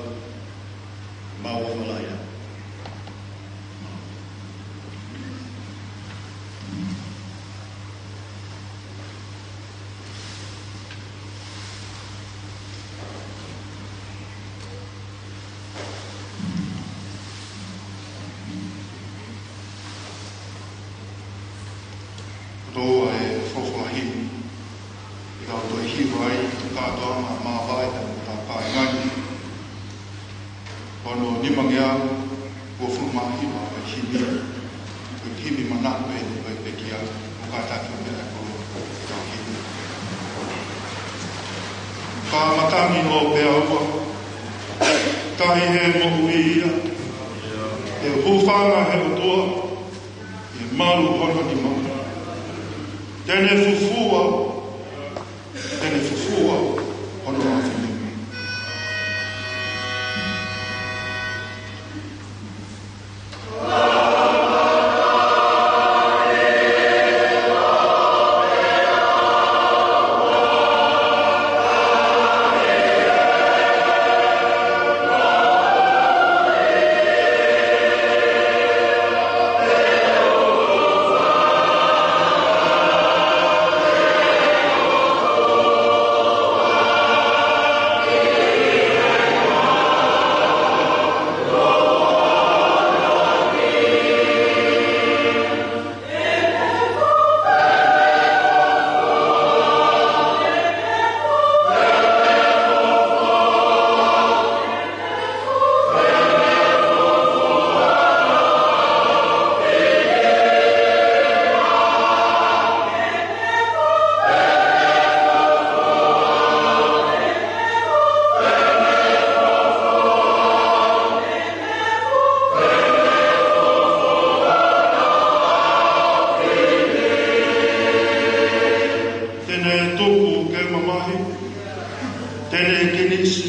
Mau ʻofa lahi ā. Ko e folofola himi, ʻi he tau toe hiva ai, kātoanga māvae, tau kāinga ni. Ko hono nimangeau uofulu mā hiva ʻo e himi, ko e himi manako eni ʻo e pekia, ʻo kātaki ʻo meʻa ko e tau himi. Ka matangi ʻo Peaua, tahi he moʻui ia, he hūfanga he ʻOtua, ʻi he malu hono nima. Te ne fufū au, te ne fufū au, hono ʻafio.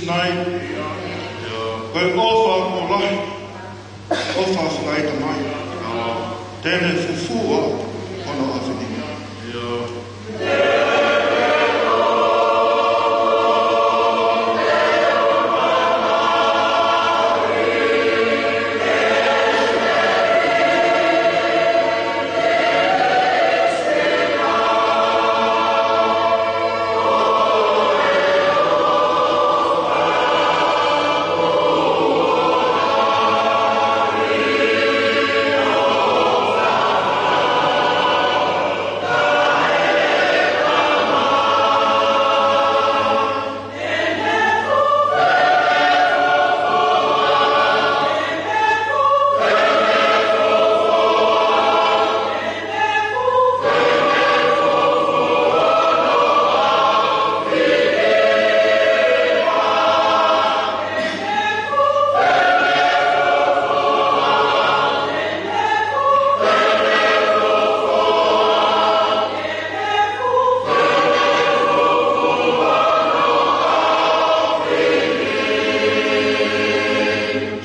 Mai. Ko e ʻofa ʻoku lahi, ʻofa ʻa e Tamai. Te ne fufū ʻa hono ʻAfio.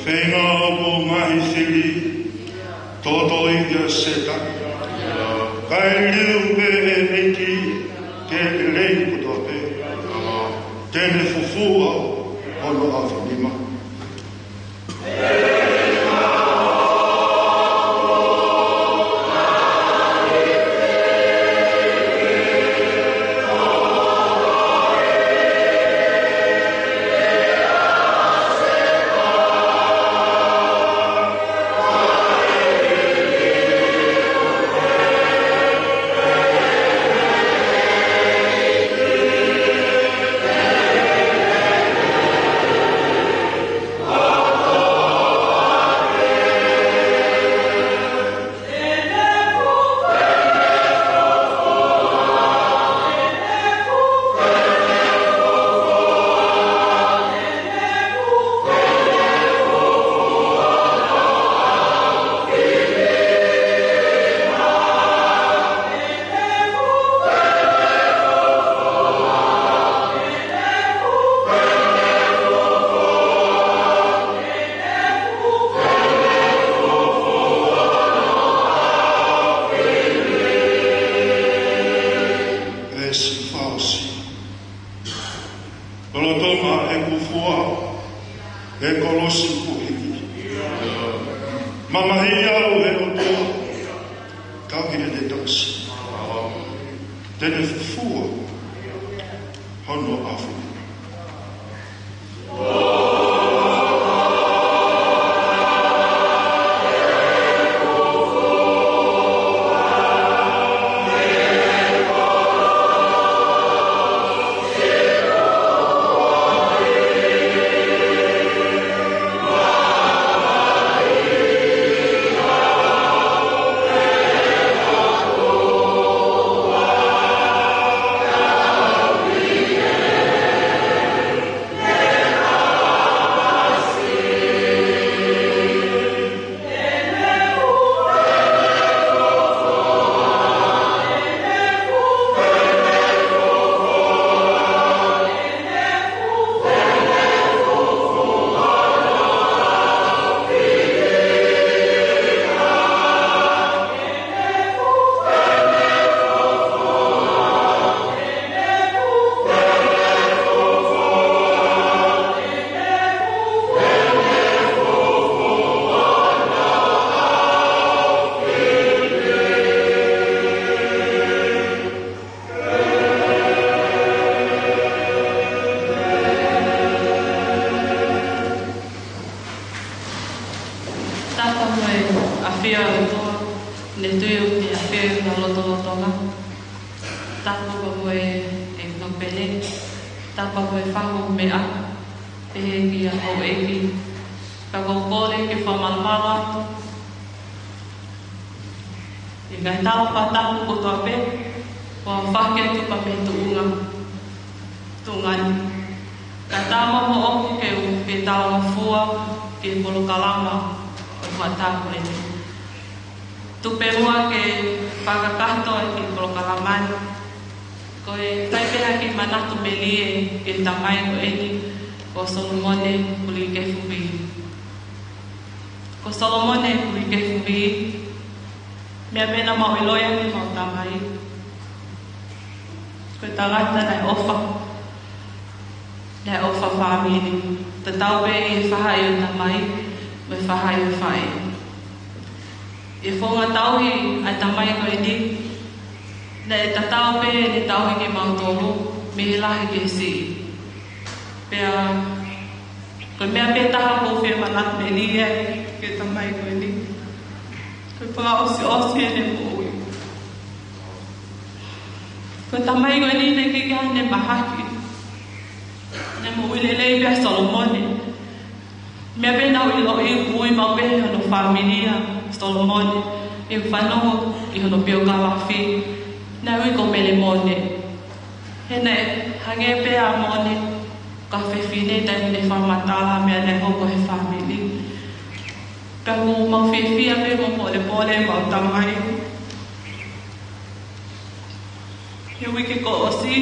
Feinga ʻoku ngaahi fili, tōtōiʻi ʻa Sētane. Kae liliu pē ʻe he ʻEiki, ke lelei kotoa pē. Te ne fufū ʻa hono ʻAfio. Veesi fā ʻosi. Lolotonga ʻeku fua ʻa e kolosi kuo hiki, mamahiʻi au ʻe he ʻOtua, kau ki he tangata siʻi. Te ne fufū ʻa hono ʻAfio. Tapu mo e ʻafio ʻa e ʻOtua, ne tui ʻoku ne ʻafio ʻi hona lotolotonga. Tapu mo e, ʻe nōpele. Tapu mo e fahu meʻa, pehē ki he houʻeiki. Ka ʻoku ou kole ke fakamalumalu atu ʻi he ngaahi tala fakatapu kotoa pē, ʻo fakahoko atu pē mei he tuʻunga, tuʻunga ni. Kae ʻatā mo hoʻo ʻofa ke u, ke talangofua ki he polokalama ʻo e hoʻatā ko eni. Tuku pē muʻa ke fakakakato ʻa e kiʻi polokalama ni. Ko e ʻikai pē ha kiʻi manatu melie ki he tamai ko eni, Ko Solomone Kulikefuvi. Ko Solomone Kulikefuvi, meʻa pē naʻa mau ʻiloʻi ai ʻemau tamai, ko e tangata naʻe ʻofa, naʻe ʻofa fāmili. Tatau pē ʻi he faʻahi ʻo e tamai mo e faʻahi ʻo e faʻē. ʻI he founga tauhi ʻa e tamai ko eni, naʻe tatau pē ʻene tauhi kimautolu mei he lahi ki he siʻi. Pea ko e meʻa pē taha ʻoku ou fie manatu melie ai ki he tamai ko eni, ko e fakaʻosiʻosi ʻene moʻui. Ko e tamai ko eni naʻe ʻikai ke ʻi ai haʻane mahaki. Naʻe moʻui lelei pē ʻa Solomone. Meʻa pē naʻa ku ʻiloʻi, ui maʻu pē ʻe hono fāmili ʻa Solomone, ʻi heʻeku fanongo ki hono piokalafi, naʻe ui ko Melemone. He naʻe hangē pē ʻa Mone ko ha fefine taimi naʻe fakamatala meʻa naʻe hoko he fāmili. Pea ʻoku mau fiefia pē mo pōlepole ʻemau tamai. He uike kuo ʻosi,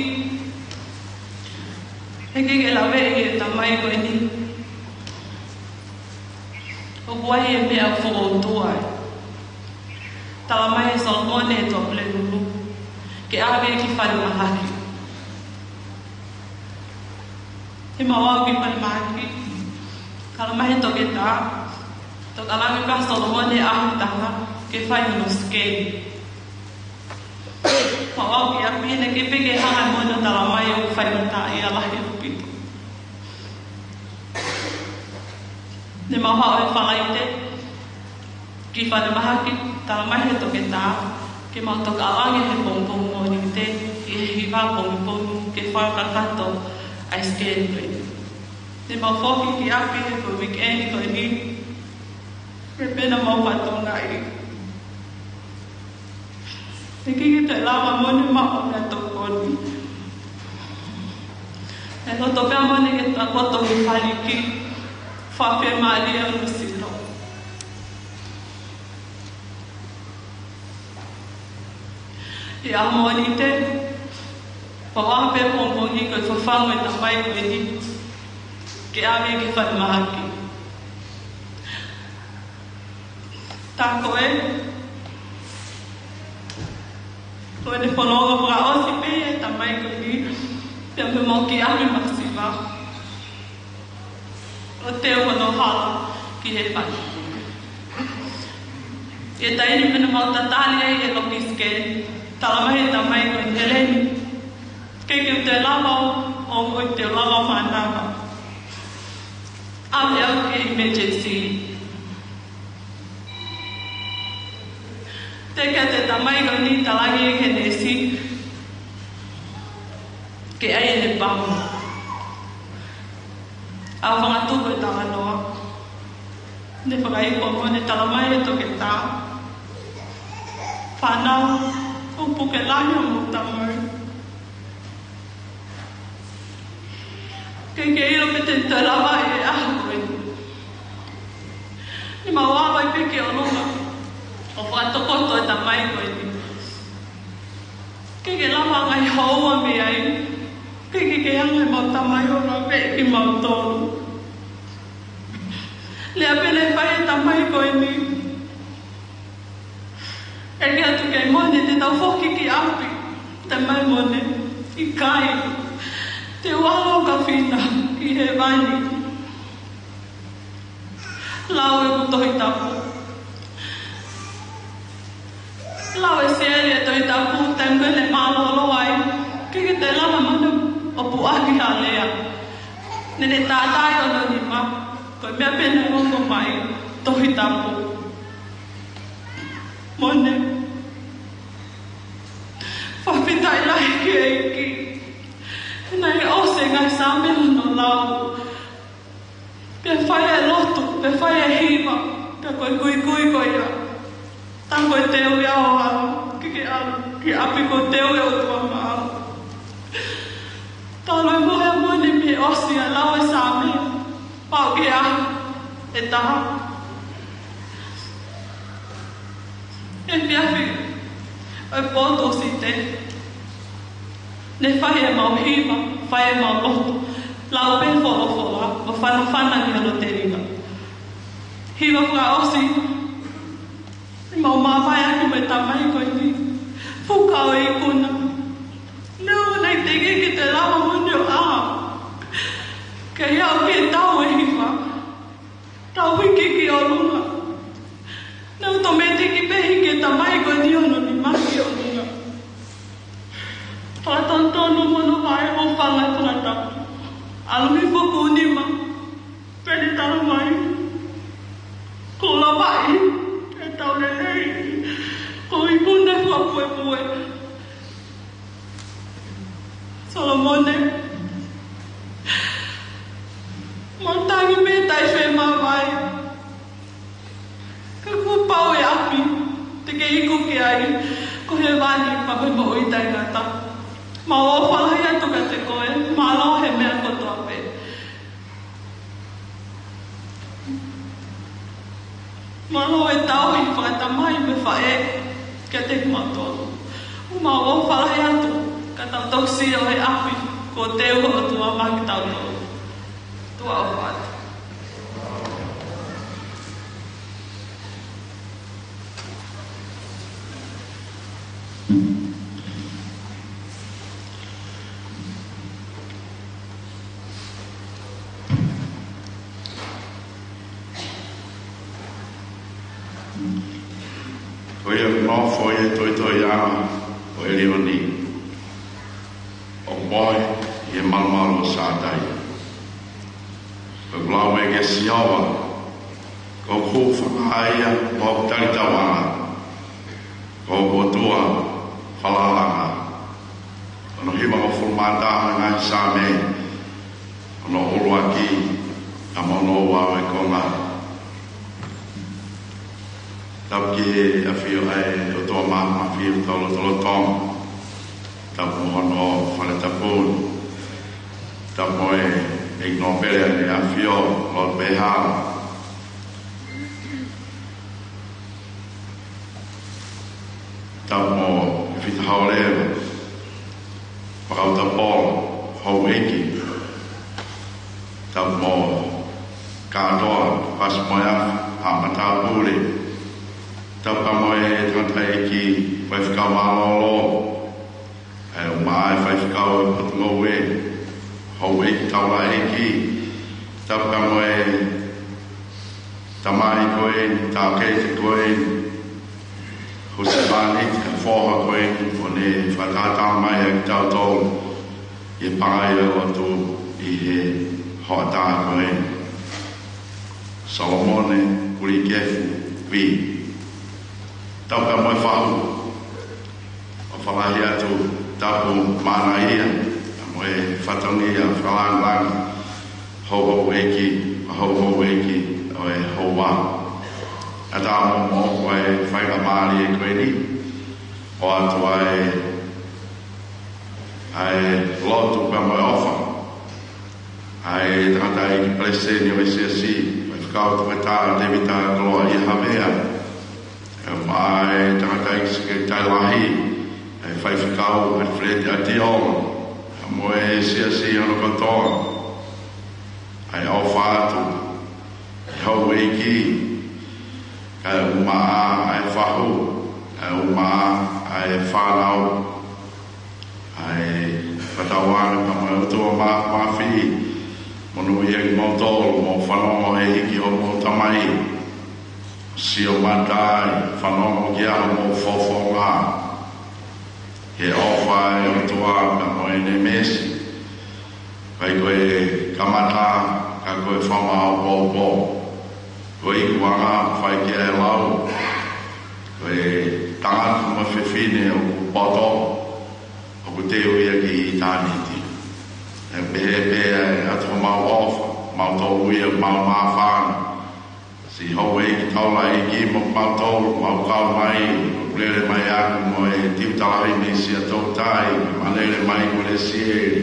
heʻikai ke lave ʻe he tamai ko eni ʻoku ʻi ai e meʻa fokoutua ai. Talamai ʻe Solomone ʻe Tuʻapulelulu ke ʻave ki falemahaki. He mau ʻalu ki falemahaki, talamai ʻe he toketā, tokanga ange pē ʻa Solomone ʻaho ʻe taha ke fai hono sikeni. Mau ʻalu ki ʻapi, naʻe ʻikai pē ke hanga ʻe Mone ʻo talamai ʻoku faingataʻaʻia lahi ʻaupito. Ne mau haʻu he Falaite ki falemahaki, talamai ʻe he toketā ke mau toki ʻalu ange he pongipongi Mōnite ʻi he hiva pongipongi ke fakakakato ʻa e sikeni ko eni. Ne mau foki ki ʻapi he ko e weekend ko eni, pea pē naʻa mau fatongia ai. He ʻikai ke toe lava ʻa Mone ʻo maʻu ha meʻatokoni. Naʻe loto pē ʻa Mone ke takoto he faliki, fakafiemālie hono sino. ʻI he ʻaho Mōnite, pea ʻaho pē pongipongi ko e fafangu ʻa e tamai ko eni ke ʻave ki falemahaki. Tā ko ē, ko ʻene fononga fakaʻosi pē ʻa e tamai ko eni, pea pē mau ki ʻapi masiva ʻo teu hono hala ki he fale. ʻI he taimi naʻa mau tatali ai he loki sikeni, talamai ʻe he tamai ko eni, Heleni, ʻikai ke u toe lava ʻo, ʻo, ʻikai te u lava ʻo mānava. ʻAve au ki he emergency. Teʻeki ke tamai ko eni talaange ki he neesi ke ʻai ʻene pamu. ʻA e fanga tuku e talanoa, ne fakaipo mo ne talamai ʻe he toketā, fānau, ʻoku puke lahi hoʻomou tamai. ʻIkai ke ʻilo pe te ne toe lava ʻi he ʻaho ko eni. Ne mau ʻave pē ki ʻolunga ʻo fakatokoto e tamai ko eni. ʻIkai ke lava ngaahi houa mei ai, ʻikai ke hanga ʻe heʻemau tamai ʻo lave kimautolu. Lea pē naʻe fai ʻe he tamai ko eni, ʻeke atu kia Mone, te tau foki ki ʻapi? Talamai ʻe Mone, ʻikai. Te u ʻalu ʻo ka fina ki hēvani. Lau ʻeku Tohi Tapu. Lau ʻe Sieli e Tohi Tapu, taimi ko ē ne mālōlō ai, ʻikai ke toe lava ʻe Mone ʻo puʻaki ha lea. Ne ne tātā ʻi hono nima, ko e meʻa pē naʻe hoko mai, Tohi Tapu. Mone, fakafetaʻi lahi ki he ʻEiki. Naʻe ʻosi e ngaahi Saame hono lau. Pea fai e lotu, pea fai e hiva, pea ko e kuikui ko ia. Tā ko e teu ia ʻo ʻalu, ʻikai ke ʻalu ki ʻapi, ko e teu ia ʻo tuʻa maʻau. Talu e mohe ʻa Mone mei he ʻosi ʻa e lau e Saame, pau ki he ʻaho ʻe taha. Efiafi ʻo e pō Tūsite, ne fai ʻemau hiva, fai ʻemau lotu, lau pē folofola. ʻo fanafana ki hono telinga. Hiva fakaʻosi, ʻi heʻemau māvae ʻaki mo e tamai ko eni, fuka ʻo e ikuna. Neongo naʻe teʻeki ke toe lava moʻoni ʻo ʻā, ke ʻi ai ha ʻoku tau e hiva. Tau hiki ki ʻolunga. Naʻe ʻotomētiki pē hiki e tamai ko eni hono nima ki ʻolunga. Fakatonutonu mo hono vaʻe ʻo fanga fakatapu. ʻAlu hifo ki nima, pea ne talamai, ko Lavaʻi, ʻe tau lelei, ko e ikuna fuapuepue. Solomone, mau tangi mei he taʻi femāvae. Ka kuo pau e ʻapi te ke iku ki ai, ko hēvani pea mo e moʻui taʻengata. Mau ʻofa lahi atu kiate koe, mālō he meʻa kotoa pē. Mālō e tauhi fakatamai mo e faʻē kiate kimautolu. Mau ʻofa lahi atu, ka tau toki sio he ʻapi kuo teu ʻe he ʻOtua maʻa kitautolu. Tuʻa ʻofa atu. Ko ia ʻoku nofo ʻi he toitoiʻanga ʻo ʻElioni, ʻoku mohe ʻi he malumalu ʻo Sātai. ʻOku lau mai kia Sihova, ko hoku hūfanga ia, ko hoku talitauʻanga, ko hoku ʻOtua falalaʻanga. Hono hivangofulu mā taha ʻo e ngaahi Saame, hono ʻuluaki pea mo hono ua ʻo e konga. Tapu ki he ʻafio ʻa e ʻOtua Māfimafi ʻi hotau lotolotonga. Tapu mo hono fale tapu. Tapu mo e ʻEiki Nōpele ʻa e ʻAfio, Lord Pehara. Tapu mo Tefita Hauʻoleva, Fakaʻutapola, Houʻeiki. Tapu mo e kātoa, Fasi mo e Afi, Haʻa Matāpule. Tapu mo e tangataʻeiki faifekau mālōlō, ʻa e ʻumaʻā e faifekau ʻo e potungāue, Houʻeiki Taulaʻeiki. Tapu mo e tamai ko eni, taʻokete ko eni, husepāniti, ʻa e foha ko eni, ʻoku ne fakatātā mai ʻa kitautolu ʻi he pangai ʻo e lotu ʻi he hoʻatā ko eni. Solomone Kulikefu Vī. Tapu mo e fahu. ʻOfa lahi atu, tapu mānaia, mo e fatongia fakalāngilangi, houhouʻeiki, houhouʻeiki ʻo e houa. ʻAtā mo moʻoku ʻa e faingamālie ko eni, ʻoatu ʻa e, ʻa e lotu pea mo e ʻofa. ʻA e tangataʻeiki palesiteni ʻo e siasi, Faifekau Toketā Tēvita Koloaʻia Havea, ʻa e tangataʻeiki sekelitali lahi, ʻa e Faifekau ʻa Feleti ʻAtiola, mo e siasi hono kotoa, ʻa e ʻofa atu, ʻa e houʻeiki, kae ʻumaʻā ʻa e fahu, kae ʻumaʻā ʻa e fānau, ʻa e fakatauange pea mo e ʻOtua Māfimafi, monūʻia kimoutolu, mou fanongo he hiki hoʻomou tamai, sio mata ai, fanongo ki ai hoʻomou fofonga, he ʻofa ʻa e ʻOtua pea mo ʻene meesi, ʻikai ko e kamata, ka ko e fakamaopoopo. Ko e ikuʻanga ʻoku fai ki ai e lau, ko e tangata mo e fefine ʻoku poto, ʻoku teu ia ki ʻitāniti. ʻE pehē pē ʻa e ʻatu homau ʻofa, mautolu ia, mau māfana. Siʻi houʻeiki taulaʻeiki mo mautolu, mau kau mai, ʻoku lele mai ʻaku mo e tiuta lahi mei Siatoutai, mo e lele mai ko Lesieli,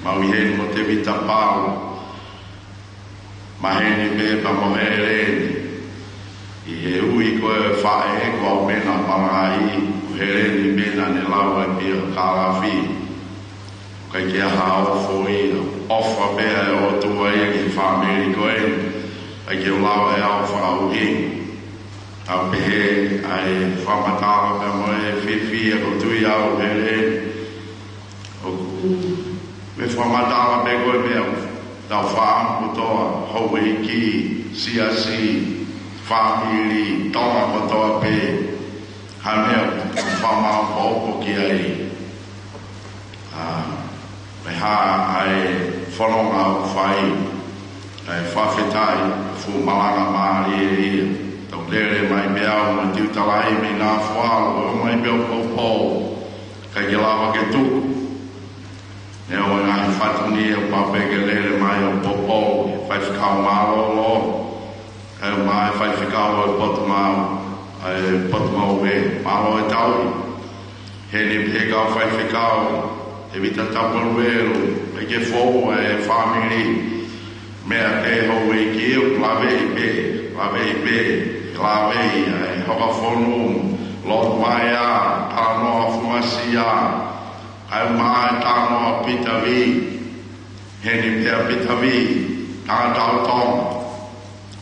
mau ʻi heni mo Tēvita Paula, maheni pē pea mo Heleni. ʻI he ui ko e faʻē ko au pē naʻa malangaʻi, ko Heleni pē naʻa ne lau e pia kalafi. ʻIkai ke ʻi ai ha ofo ia, ʻOfa pē ʻa e ʻOtua ia ki he fāmili ko eni, ʻai ke u lava ʻe au ʻo fakaʻuhinga. ʻA pehē ʻa e fakamatala pea mo e fiefia ʻoku ou tui au he lea ni. ʻOku ou fakamatala pē ko e meʻa ʻoku tau faʻa ʻamu kotoa, houʻeiki, siasi, fāmili, Tonga kotoa pē, ha meʻa ʻoku tau faʻa maopoopo ki ai. ʻA, mei he hā ʻa e fononga ʻoku fai, ʻa e fakafetaʻi, fuʻu malanga mālie ia. Tau lele mai pē au mo Tiutalahi mei Ngafualu, ʻo mai pē ʻo poupou, ʻikai ke lava ke tuku. Neongo e ngaahi fatongia ʻoku pau pē ke lele mai ʻo poupou, faifekau mālōlō. Kae mai faifekau ʻo e Potungāue, ʻa e Potungāue, mālō e tauhi. Heni pē kau faifekau, ʻEvita Tapueluelu, ʻai ke fou e fāmili. Meʻa pē houʻeiki ʻoku laveʻi pē, laveʻi pē, laveʻi ʻa e Hokafonu, Lotu Vaea, Talanoa Fumasia, kae mai Talanoa Pita Vī, heni pē ʻa Pita Vī, tangata ʻo Tonga.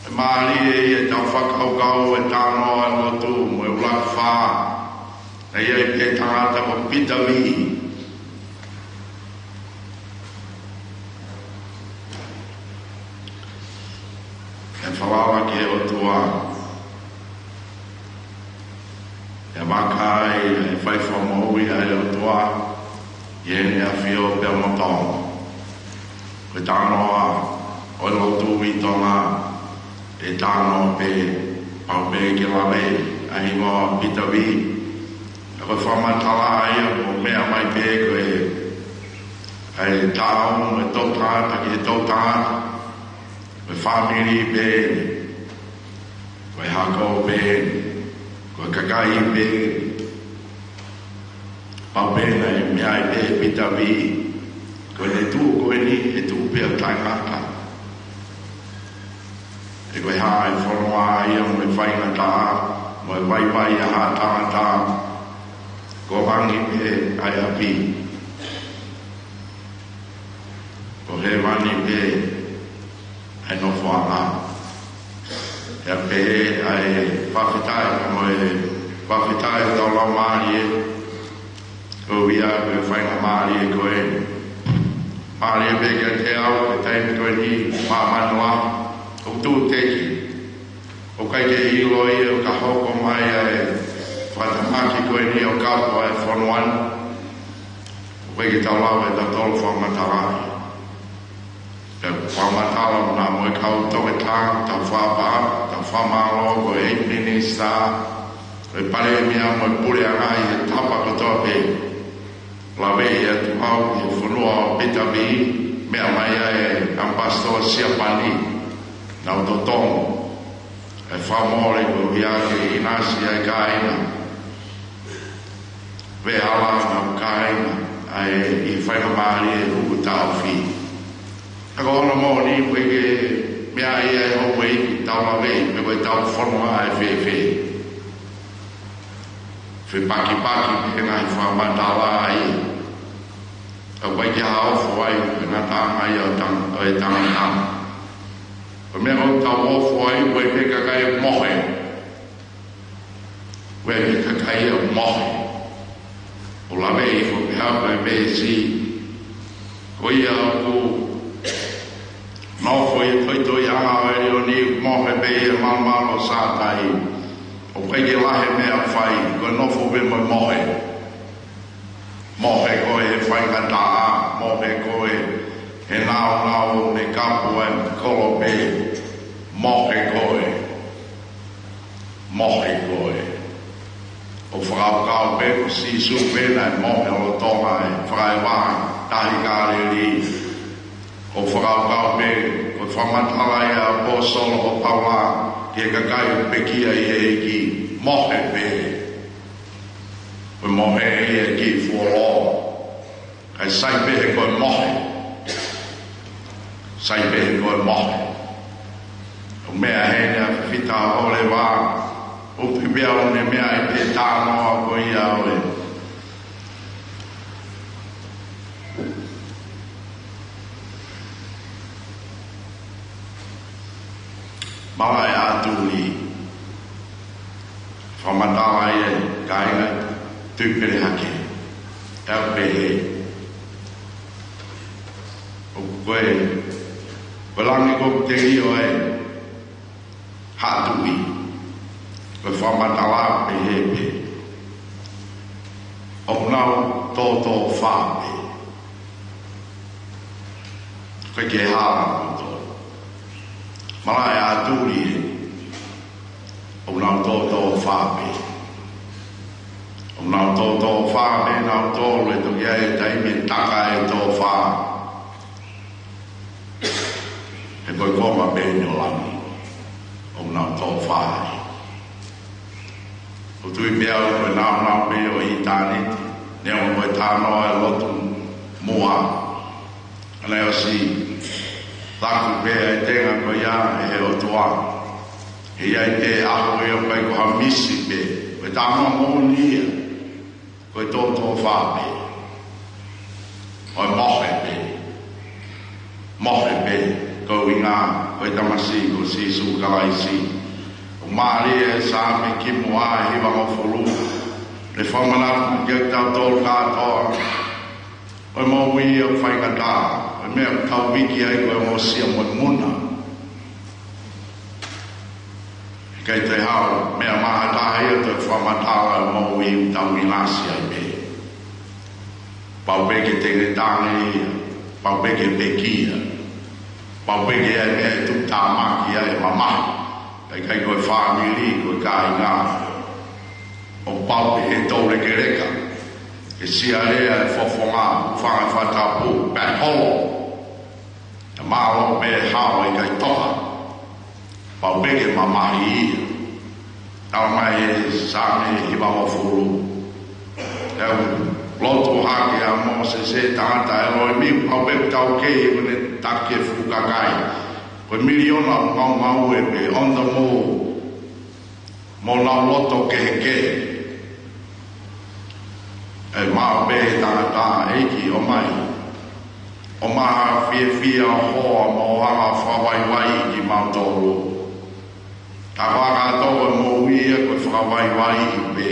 ʻE mālie ia ʻetau fakakaukau e talanoa e lotu mo e ʻuluaki fā. ʻE ʻi ai pē tangata ko Pita Vī. ʻE falala ki he ʻOtua. ʻE vakai e fai fakamoʻui ʻa e ʻOtua ʻi heʻene ʻAfio pea mo Tonga. Ko e talanoa ʻo e lotu ʻi Tonga, ʻe talanoa pē, pau pē ke lave ʻa e hingoa Pita Vī. Ka ko e fakamatala ia ʻoku meʻa mai pē ko e, ʻa e taʻu mo e toʻutangata ki he toʻutangata, ko e fāmili pē, ko e hako pē, ko e kakai pē, pau pē naʻe meʻa ai pē Pita Vī, ko ʻene tuʻu ko eni, ʻe tuʻu pē ʻo taʻengata. He ko e hā e fononga ia mo e faingataʻa, mo e vaivai ʻa ha tangata, ko e vangi pē ʻa e ʻapi. Ko hēvani pē ʻa e nofoʻanga. ʻE pehē ʻa e fakafetaʻi, mo e fakafetaʻi ʻoku tau lau mālie, ko ia ko e faingamālie ko ē. Mālie pē kiate au, he taimi ko eni, māmani lahi, ʻoku tuʻu teki. ʻOku ʻikai ke ʻilo ia, ʻo ka hoko mai ʻa e fakatamaki ko eni ʻo kapu ʻa e fonua ni, ʻoku ʻikai ke tau lava ʻe tautolu fakamatala. Pea fakamatala naʻa mo e kau toketā, tau fakapaʻa, tau fakamālō, ko e ʻEiki Minisitā, ko e Palēmia mo e Puleʻanga ʻi he tapa kotoa pē. Laveʻi atu au ki he fonua ʻo Pita Vī, meʻa mai ai e ʻAmipasitoa Siapani, nau totongi e fakamole ko ia ke ʻinasi ai kāinga. Veʻe hala nau kāinga, ʻa e ʻi he faingamālie ʻoku taʻofi. Ka ko hono moʻoni, ʻoku ʻikai ke meaʻi ʻe he houʻeiki, tau laveʻi, pe ko e tau fononga ʻa e fēfē. Fepakipaki pē ngaahi fakamatala ai. ʻOku ʻikai ke ha ofo ai, ko e ngataʻanga ia ʻo e tang-, ʻo e tangata. Ko e meʻa ʻoku tau ofo ai, ko e pē kakai mohe. Ko e pē kakai ia mohe. ʻO laveʻi ko e hā ko e veesi. Ko ia ʻoku nofo ʻi he toitoiʻanga ʻo ʻElioni, mohe pē ʻi he malumalu ʻo Sātai. ʻOku ʻikai ke lahi e meʻa ʻoku fai, ko e nofo pē mo e mohe. Mohe koe he faingataʻa, mohe koe he naunau ʻo e kapu ʻa e kolope, mohe koe, mohe koe. ʻOku fakakaukau pē ko Sīsū pē naʻe mohe lolotonga e fakaʻevaha Tahi Kāleli. ʻOku fakakaukau pē ko e fakamatala ia ʻa e ʻaposetolo ko Paula ki he kakai ʻoku pekia ʻi he ʻEiki, mohe pē. Ko e mohe ia ki fuoloa. Kae sai pē he ko e mohe. Sai pē he ko e mohe. ʻO meʻa heni ʻa Fifita ʻo Leva. ʻO pipia ʻo ne meʻa ʻi he talanoa ko ia ʻo e. Malaʻe ʻAtuli. Fakamatala ia ʻe kāinga Tuʻipelehake. ʻE pehē. ʻO ko e, ko e langi ko e telio ʻa e Haʻa Tuʻi. Ko e fakamatala pehē pē. ʻOku nau tōtōfā pē. Ko e ke hala koto. Malaʻe ʻAtuli ē. ʻOku nau tōtōfā pē. ʻOku nau tōtōfā pē, nau tō le toki ai e taimi e taka e tōfā. He ko e konga pē ʻeni ʻo langi. ʻOku nau tōfā ai. ʻOku tui pē au ko e nāunau pē ʻo ʻitāniti. Neongo ko e talanoa e lotu muʻa. ʻA ia ʻosi taku pē ʻa e tenga ko ia ʻe he ʻOtua. ʻE ʻi ai pē ʻaho ia ʻoku ʻikai ko ha misi pē. Ko e talanoa moʻoni ia. Ko e tōtōfā pē. Ko e mohe pē. Mohe pē. Ko e ʻuhinga, ko e tamasiʻi ko Sīsū Kalaisi. ʻOku mālie e Saame kimuʻa ʻe hivangofulu. ʻE fakamanatu kiate kitautolu kātoa. Ko e moʻui ʻoku faingataʻa. Ko e meʻa ʻoku tau viki ai ko e ongosia mo e muna. ʻIkai toe haʻu, meʻa maha taha ia ʻo toe fakamatala e moʻui ʻoku tau ʻinasi ai pē. Pau pē ke tengetange ia, pau pē ke pekia, pau pē ke ʻai meʻa ʻe tuʻutāmaki ai e mamahi. ʻIkai ko e fāmili, ko e kāinga. ʻOku pau pē ke tau lekeleka, ke sialea e fofonga, fanga fatapu, pē holo. ʻE mālō pē hao ʻikai toha. Pau pē ke mamahi ia. Tala mai e Saame hivangofulu. ʻE lotu hake ʻa Mōsese, tangata ʻElohimi, pau pē ke tau kei ʻo ne taki e fuʻu kakai. Ko e miliona ʻoku ngaungaue pē, on the move. Mo nau loto kehekehe. ʻE maʻu pē tangata ʻEiki ʻomai. ʻOmai ha fiefia ʻo hoa mo anga fakavaivai kimautolu. Ka ko e kātoa ko e moʻui ia ko e fakavaivai pē.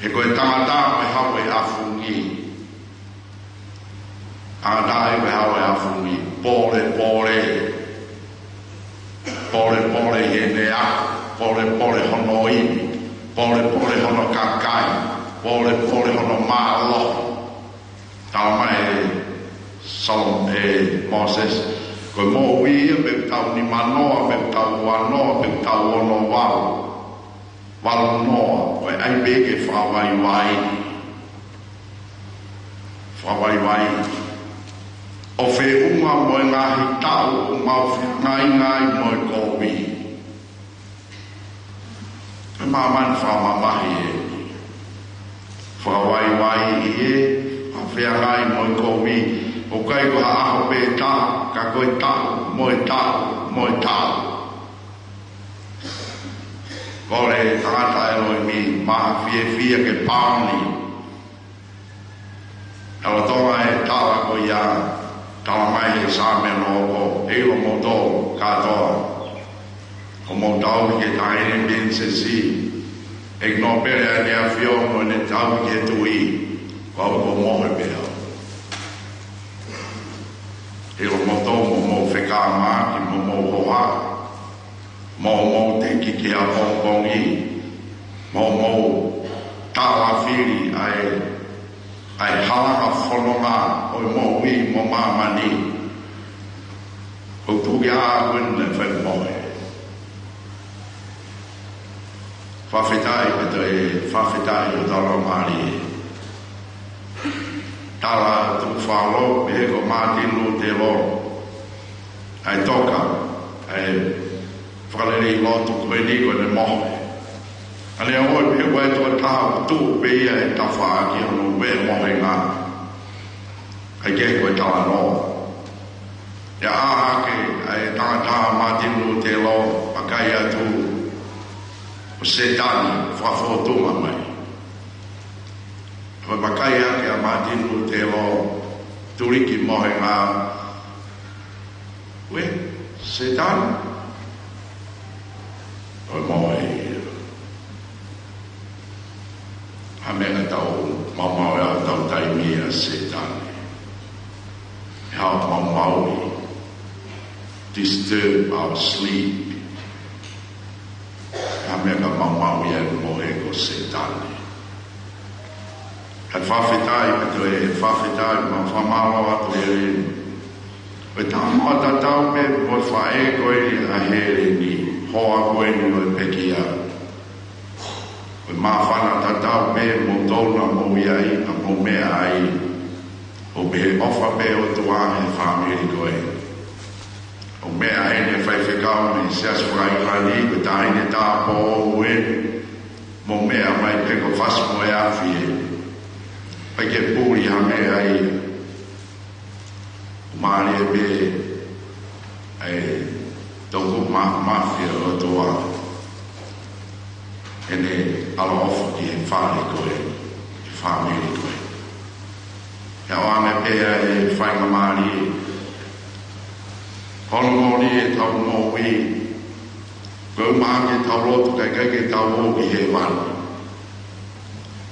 He ko e tangata ko e hau e ʻafungi. Tangata ia ko e hau e ʻafungi. Pōlepole. Pōlepole ʻi heʻene ako. Pōlepole hono ivi. Pōlepole hono kakai. Pōlepole hono mālohi. Tala mai e Solomone, ʻe Mōsese. Ko e moʻui ia pe tau nimanoa, pe tau uanoa, pe tau ono valu. Valu noa, ko e ʻai pē ke fakavaivai. Fakavaivai. ʻO feʻunga mo e ngaahi taʻu, ʻo mau feangainga ai mo e kovi. Ko e māmani fakamamahi ē. Fakavaivai ē, fakafeangai mo e kovi. ʻOku ʻikai ko ha ʻaho pē taha, ka ko e taʻu, mo e taʻu, mo e taʻu. Kole tangata ʻElohimi, maha fiefia ke paoni. Tala tonga e tala ko ia, tala mai he Saame loko, ʻe ʻilo moutolu kātoa. Ko moutolu ke taʻahine pilinisesi, ʻe nōpele ʻa e ʻAfiona ʻo ne tau ke tuʻi, ko au ko mohe pē au. ʻE ʻilo moutolu mo mou fekāmaki mo mou hoha. Mo mou teki ki he ʻapongipongi, mo mou tālafili ʻa e, ʻa e halanga fononga ʻo e moʻui mo māmani. ʻOku tuku ā kuene fai mohe. Fakafetaʻi pē toe, fakafetaʻi ʻo tala mālie. Tala tukufakaholo, pehē ko Mātini Lūtelo. ʻA e toka, ʻa e fakalelei lotu ko eni ko ʻene mohe. ʻA ia ʻoku pehē ko e tokotaha ʻoku tuʻu pē ia he tafaʻaki hono ue mohenga. ʻIkai ke ko e talanoa. ʻIo ʻa hake, ʻa e tangata Mātini Lūtelo, vakai atu, ʻo Sētane, fakafōtunga mai. Ko e vakai ake ʻa Mātini Lūtelo, tuliki mohenga. Ue, Sētane. ʻo e mohe ia. Ha meʻa ʻoku tau maumauʻi ʻetau taimi ʻia Sētane. ʻE haʻu ʻo maumauʻi, disturb our sleep. Ha meʻa ʻoku maumauʻi ʻa e mohe ko Sētane. Kae fakafetaʻi, pea toe fakafetaʻi mo fakamālō atu ʻEleni. Ko e talanoa tatau pē mo e faʻē ko eni ʻa Hēleni, hoa ko eni ʻo e pekia. Ko e māfana tatau pē mo e tōna mo ia ai, ʻa mo meʻa ai. ʻO pehē ʻofa pē ʻOtua he fāmili ko ē. ʻO meʻa ai ʻene faifekau mei he Siasi faka-ʻIngilani, ko e taʻahine tāupoʻou ē, mo meʻa mai pē ko Fasi mo e Afi ē. ʻIkai ke puli ha meʻa ia. Mālie pē ʻa e toʻukupu māfimafi ʻa e ʻOtua. ʻEne ʻaloʻofa ki he fale ko ē, ki he fāmili ko ē. ʻE ʻoange pē ʻa e faingamālie. Hono moʻoni ʻetau moʻui, ko e ʻumaʻā ke tau lotu kae ʻikai ke tau ō ki hēvani.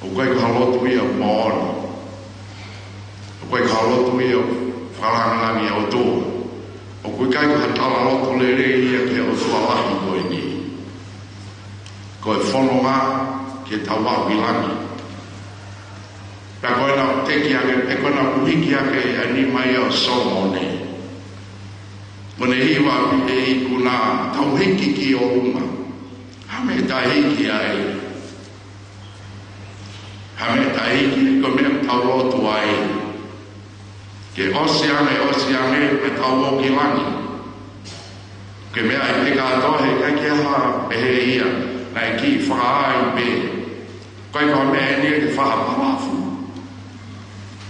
ʻOku ʻikai ko ha lotu ia moʻoni. ʻOku ʻikai ko ha lotu ia fakalāngilangiʻi ʻa e ʻOtua. ʻOku ʻikai ko ha talalotu lelei ia ki he ʻOtua lahi ko eni. Ko e fononga ki heʻetau aʻu ki langi. Pea ko ena ʻoku teki ake, pea ko ena ʻoku hiki ake ʻa e nima ia ʻo Solomone. Ko ʻene hiva ʻa e ikuna, tau hiki ki ʻolunga. Ha meʻa ʻe taʻehiki ai. Ha meʻa ʻe taʻehiki, ko e meʻa ʻoku tau lotu ai. Ke ʻosi ange, ʻosi ange, pea tau ō ki langi. Ko e meʻa ia pē kātoa, heʻikai ke ʻi ai ha pehē ia, naʻe kiʻi fakaʻai pē. ʻIkai ko ha meʻa eni ia ke fakapalafu.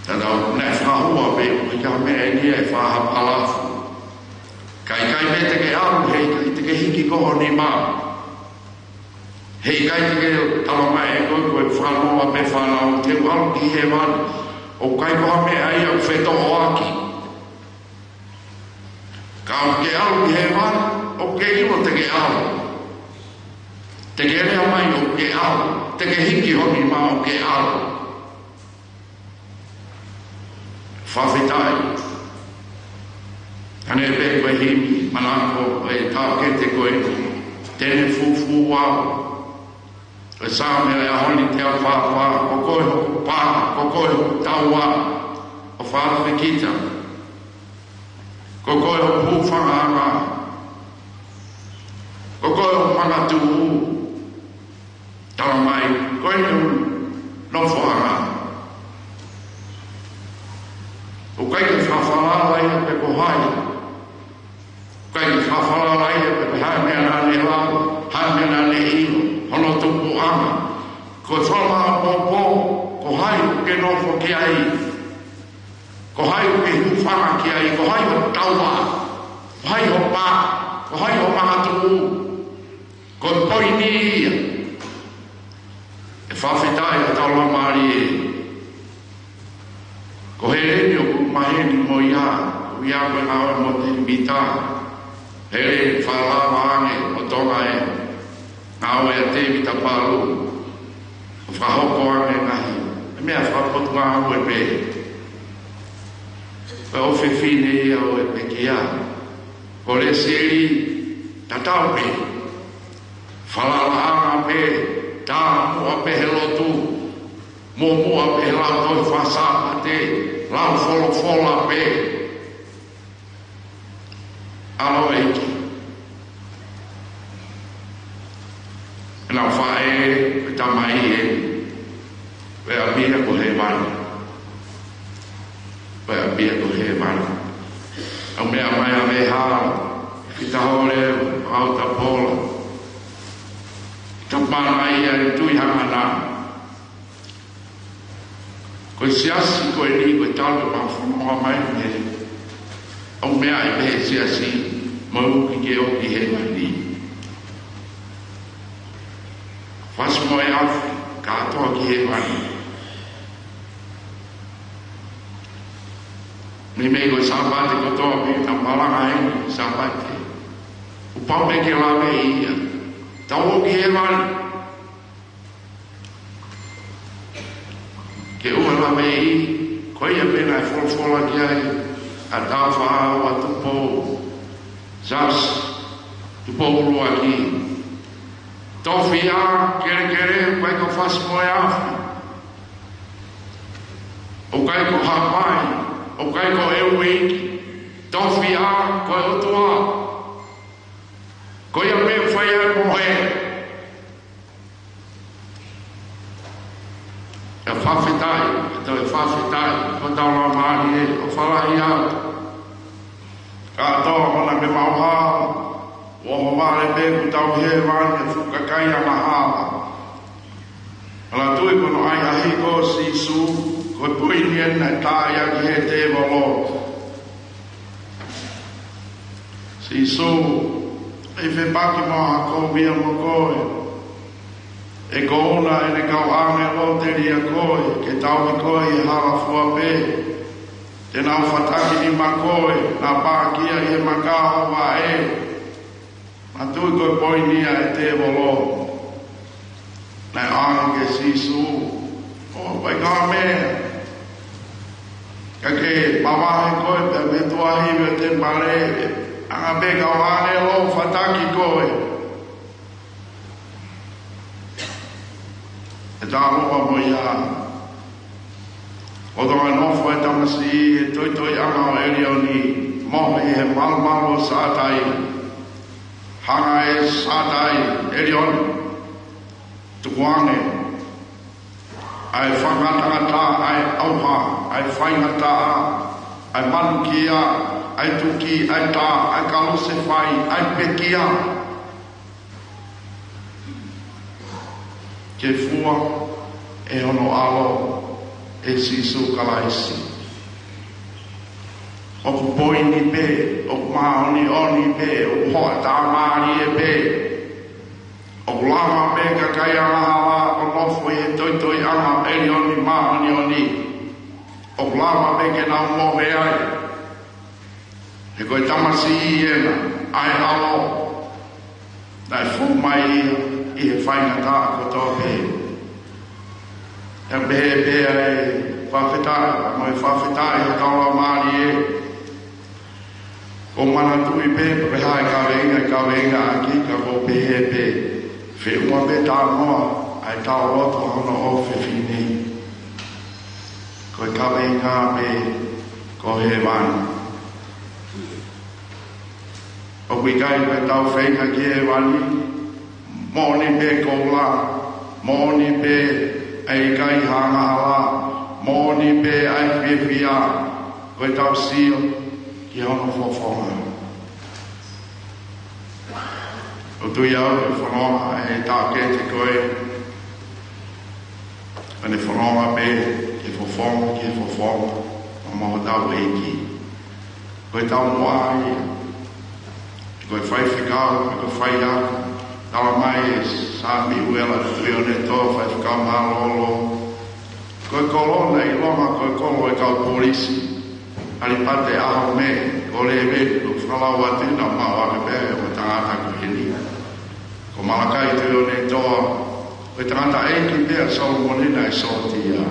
Tatau, naʻe fakahua pē, ʻikai ko ha meʻa eni ia ʻe fakapalafu. Ka ʻikai pē te ke ʻalu, heʻikai te ke hiki ko ho nima. Heʻikai te ke talamai ʻe koe, ko e fānau ʻa e fānau, te u ʻalu ki hēvani. ʻOku ʻikai ko ha meʻa ia ʻoku fetoʻoaki. Ka ʻoku ke ʻalu ki hēvani, ʻoku ke ʻilo te ke ʻalu. Te ke lea mai ʻoku ke ʻalu. Te ke hiki ho nima ʻoku ke ʻalu. Fakafetaʻi. Hangē pē ko e himi, manako, ʻe taʻokete ko e tene fufū au. Ko e Saame ʻo e ʻaho ni teau fā fā, ko koe hoku pā, ko koe hoku taua, ʻo fakafekita. Ko koe hoku hūfangaʻanga, ko koe hoku makatuʻu. Talamai, ko eni hoku nofoʻanga. ʻOku ʻikai ke fakafalala ia pe ko hai. ʻIkai ke fakafalala ia pe ko e hā e meʻa naʻa ne lau, hā e meʻa naʻa ne ʻilo, hono tupuʻanga. Ko e fakamāʻopoʻopo, ko hai ʻoku ke nofo ki ai. Ko hai ʻoku ke hūfanga ki ai, ko hai ho taua, ko hai ho pā, ko hai ho makatuʻu. Ko e poini ia. ʻE fakafetaʻi ʻa e tau lamari ē. Ko Hēleni ʻoku maheni mo ia, ʻoku ʻi ai ko e ngāue mo Tēvita. Hēleni fakalava ange ʻo Tonga ē. Ngāue ʻa Tēvita Palu. ʻO fakahoko ange ngaahi. ʻE meʻa fakapotu ngāue pē. Ko e ʻofefine ia ʻo e pekia. Ko Lesieli tatau pē. Falalaʻanga pē, tā muʻa pē he lotu, muʻomuʻa pē he lau tohi faka-Sāpate, lau folofola pē. ʻAlo ʻEiki. Ena faʻē, ko e tamai ē. Ko e ʻapi ia ko hēvani. Ko e ʻapi ia ko hēvani. ʻOku meʻa mai ʻa Veha, Fitahole, ʻAutapola. Ka mana ia e tui hangana. Ko e siasi ko eni, ko e tau e mafono mai ne. ʻOku meʻa ai pē he siasi, mau ki ke ō ki hēvani. Fasi mo e Afi, kātoa ki hēvani. Meimei ko e Sāpate kotoa pē, ta malanga ai Sāpate. ʻOku pau pē ke lave ia. Tau ō ki hēvani. Ke ʻoua naʻa mei, ko ia pē naʻe folofola ki ai ʻa Tāufaʻāhau ʻa Tupou, Siaosi Tupou ʻUluaki. Tofiʻa, kelekele, ʻoku ʻikai ko e fasi mo e afi. ʻOku ʻikai ko Haʻapai, ʻoku ʻikai ko e uike. Tofiʻa, ko e ʻOtua. Ko ia pē ʻoku fai ai e mohe. ʻE fakafetaʻi, ʻe toe fakafetaʻi, ko hotau Laumālie, ʻofa lahi atu. Kātoa ʻoku ne mau hala, ʻohovale pē kuo tau hēvani ʻa e fuʻu kakai angahala. Manatuʻi ko hono ʻahiʻahi ko Sīsū, ko e poini ʻena naʻe tā ia ki he tēvolo. Sīsū, ʻe fepaki mo ha kovi ia mo koe. ʻE ko ʻena ʻene kau ʻāngelo telia koe, ke tauhi koe ʻi he hala fua pē. Te nau fataki nima koe, naʻa pākia ʻi he maka ʻo vaʻe. Manatuʻi ko e poini ia ʻa e tēvolo. Naʻe ʻoange kia Sīsū, ʻo pai ka meʻa. Ka ke mavahe koe pea mei tuʻa hiva ʻo e temipale, ʻe anga pē kau ʻāngelo ʻo fataki koe. ʻE tālua mo ia. ʻO tō ʻa e nofo ʻa e tamasiʻi ʻi he toitoiʻanga ʻo ʻElioni, mohe ʻi he malumalu ʻo Sātai. Hanga ʻe Sātai, ʻElioni, tukuange ʻa e fakangatangata, ʻa e ʻauha, ʻa e faingataʻa, ʻa e manukia, ʻa e tuki, ʻa e tā, ʻa e kalusefai, ʻa e pekia. Ke fua ʻe hono ʻAlo, ʻe Sīsū Kalaisi. ʻOku poini pē, ʻoku māʻoniʻoni pē, ʻoku hoʻatā mālie pē. ʻOku lava pē kakai angahala ʻo nofo ʻi he toitoiʻanga ʻo ʻElioni māʻoniʻoni. ʻOku lava pē ke nau mohe ai. He ko e tamasiʻi ʻena ʻa e ʻAlo, naʻe fou mai ia ʻi he faingataʻa kotoa pē. ʻE pehē pē ʻa e fakafetaʻi, mo e fakafetaʻi ʻa hotau Laumālie. ʻOku manatuʻi pē, pe ko e hā e kaveinga, e kaveinga ʻaki, ka ʻoku pehē pē, feʻunga pē talanoa ʻa e tau loto hono ʻofefine. Ko e kaveinga pē ko hēvani. ʻOku ʻikai ko e tau feinga ki hēvani, moʻoni pē koula, moʻoni pē ʻa e ʻikai ha angahala, moʻoni pē ʻa e fiefia, ko e tau sio ki hono fofonga. ʻOku tui au ʻe fononga ʻa e taʻokete ko ē, ʻa ʻene fononga pē, ke fofonga, ke fofonga, ʻo mo hotau ʻEiki. Ko e taumuʻa ia, ko e faifekau, ko e faiako, talamai ʻe Samiuela Tuʻioneto, faifekau mālōlō. Ko e kolo naʻe ʻilonga ko e kolo ʻo e kau polisi, ʻAlipate ʻAhome, ko Leveni, ko Falau atu naʻa mau ake pē ʻo tangata ko heni. Ko Malakai Tuʻioneto, ko e tangataʻeiki pē ʻa Solomone naʻe sōtia.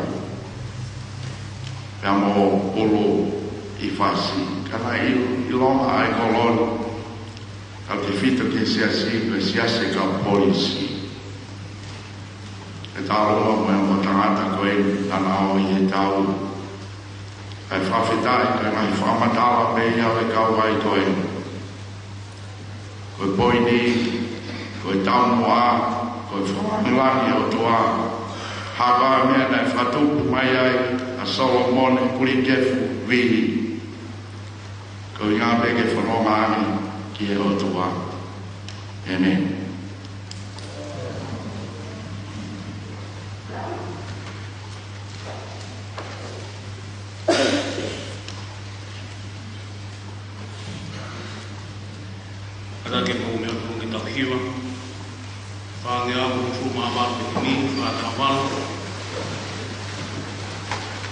Pea mo Pulu ʻi Fasi, ka naʻe ʻi, ʻilonga ʻa e kolo ni. Kau tefito ki he siasi, ko e siasi kau polisi. ʻE tālua mo e ongo tangata ko ē naʻa nau ʻi he tau. ʻE fakafetaʻi ko e ngaahi fakamatala pē ia ʻo e kau ai ko ē. Ko e poini, ko e taumuʻa, ko e fakalangilangi ʻOtua. Hā ko ā e meʻa naʻe fakatupu mai ai ʻa Solomone Kulikefu Vili. Ko e ʻuhinga pē ke fononga ange ki he ʻOtua. ʻĒmeni. Ka ke mou meʻa ki he tau hiva. Fāngeau hongofulu mā valu pē ki he fā taha valu.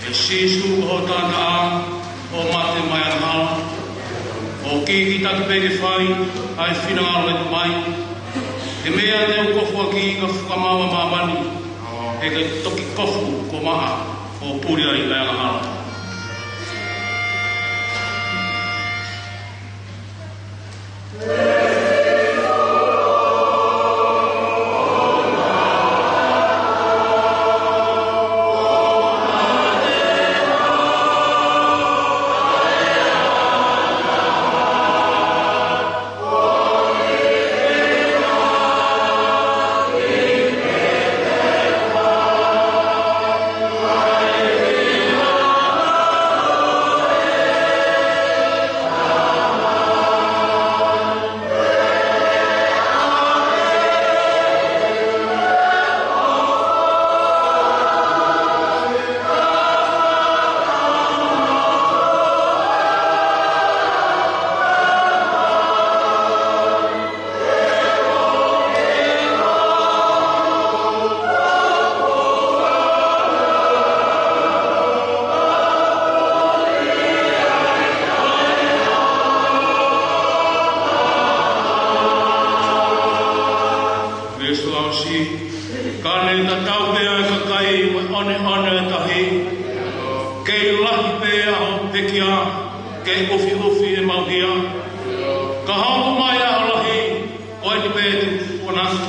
ʻE Sīsū ko ho tangataʻeiki, ʻo mate mai angahala, ʻo kikitaki pē ke fai ʻa e finangalo ʻo e Tamai. He meʻa te u kofuʻaki ʻa e fuʻu maʻa ʻo māmani, he ʻikai toki kofu ko maʻa ʻo puli ai ʻa e angahala. Veesi ʻosi, ka ne tatau pē ʻa e kakai mo e ʻoneʻone ʻo e tahi, kei lahi pē ʻa hoʻo pekia, kei ʻufiʻufi ʻemau hia. Ka haʻu mai ʻa e lahi, ko eni pē te u tuʻu ʻo nasi,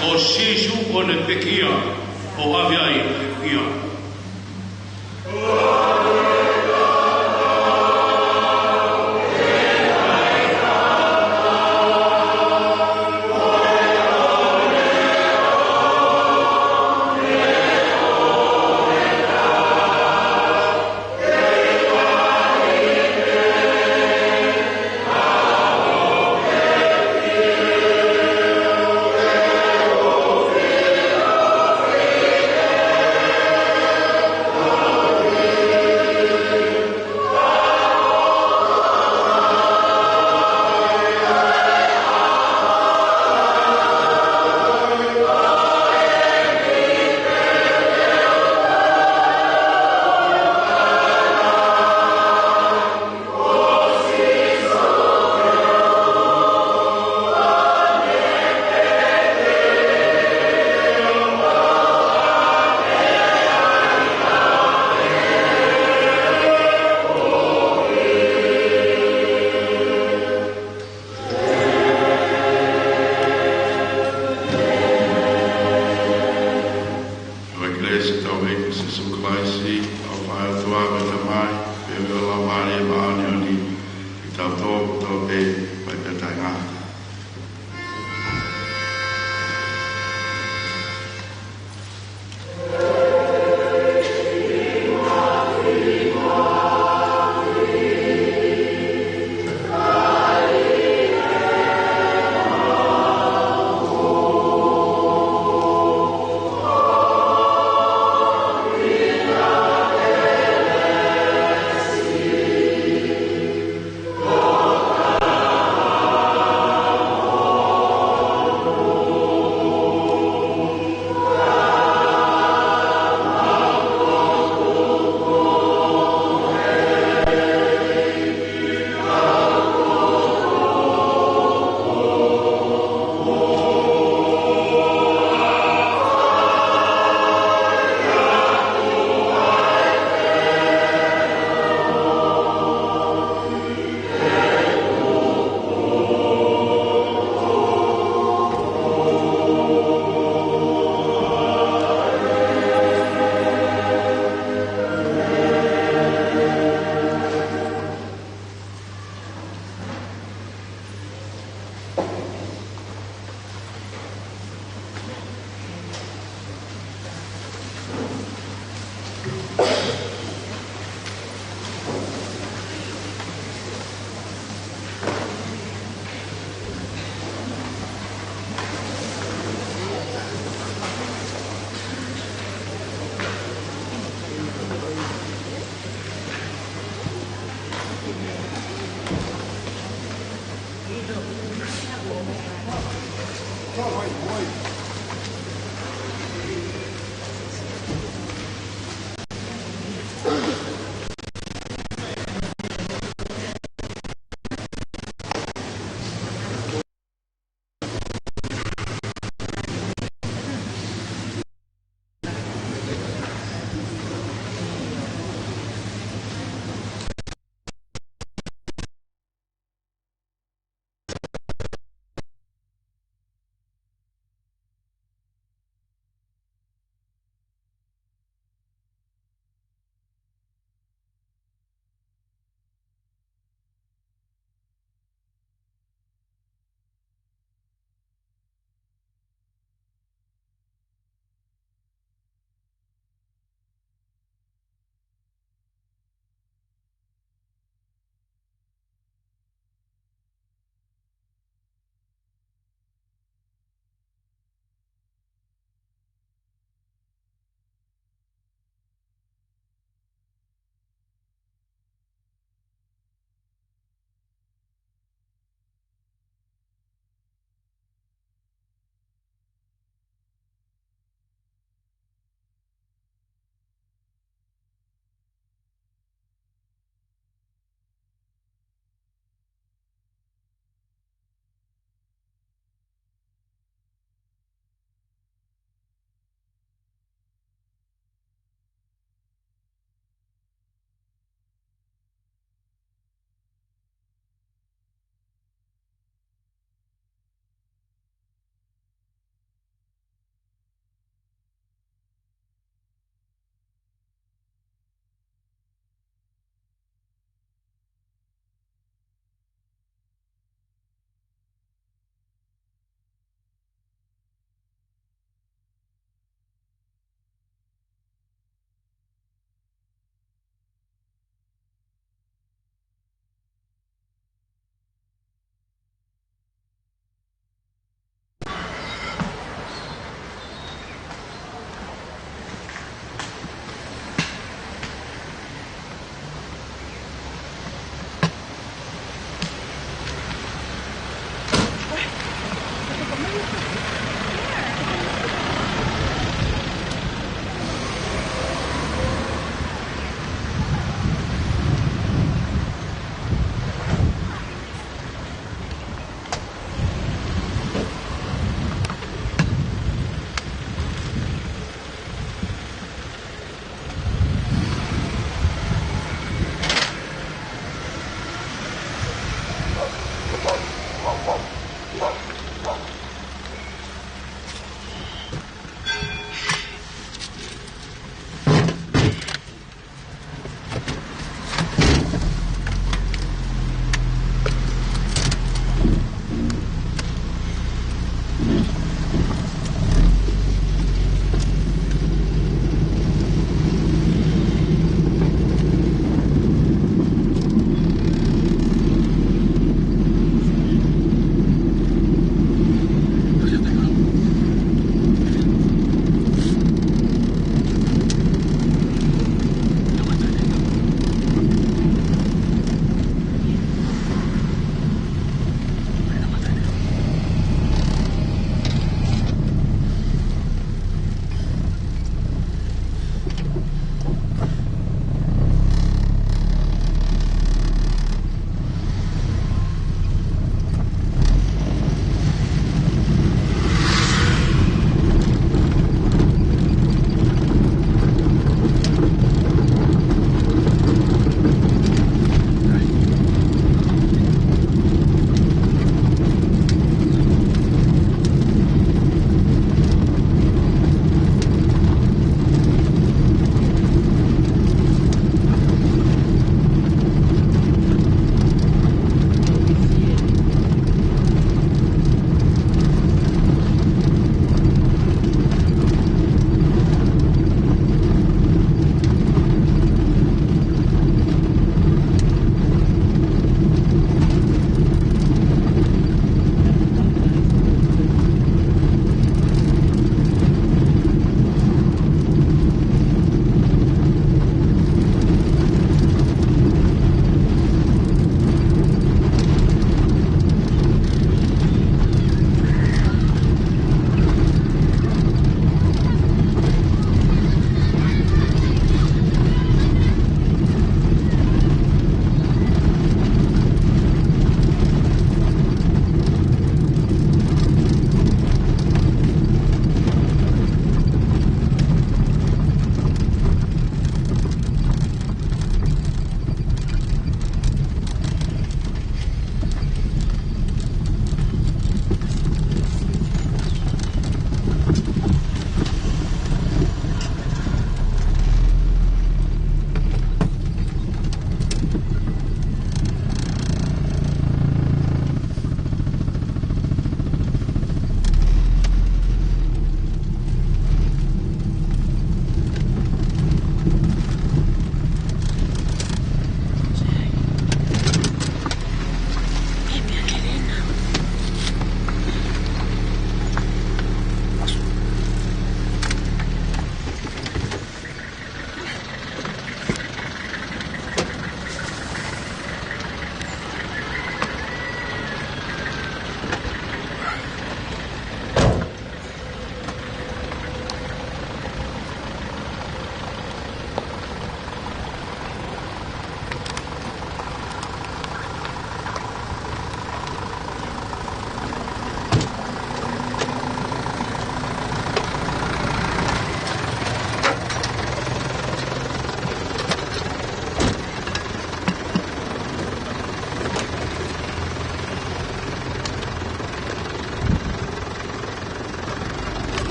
ko Sīsū ko ʻene pekia, ʻo ʻave ai ʻa e hia. Ko e kelesi ʻa hotau ʻEiki ko Sīsū Kalaisi, ʻofa ʻa e ʻOtua ko e Tamai, feohi ʻa e Laumālie Māʻoniʻoni, ʻiate kitautolu kotoa pē, ʻo fai pē ʻo taʻengata.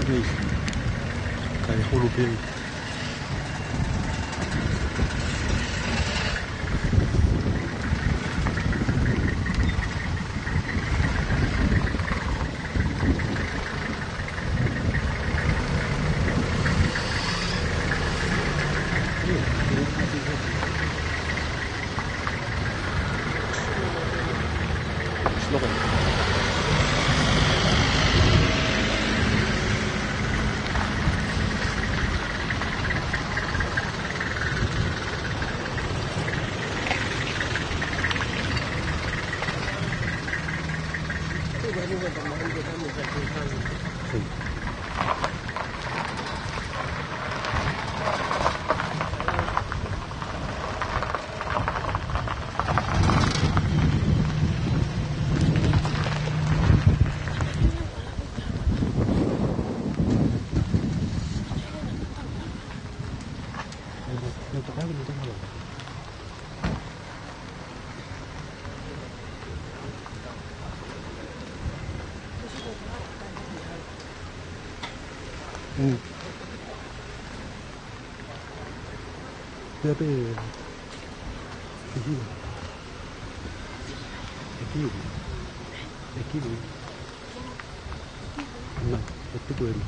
Kae hulu pē. Mm. Pea pē, ʻekiu. ʻEkiu. ʻEkiu. Na, ʻe tuku eni.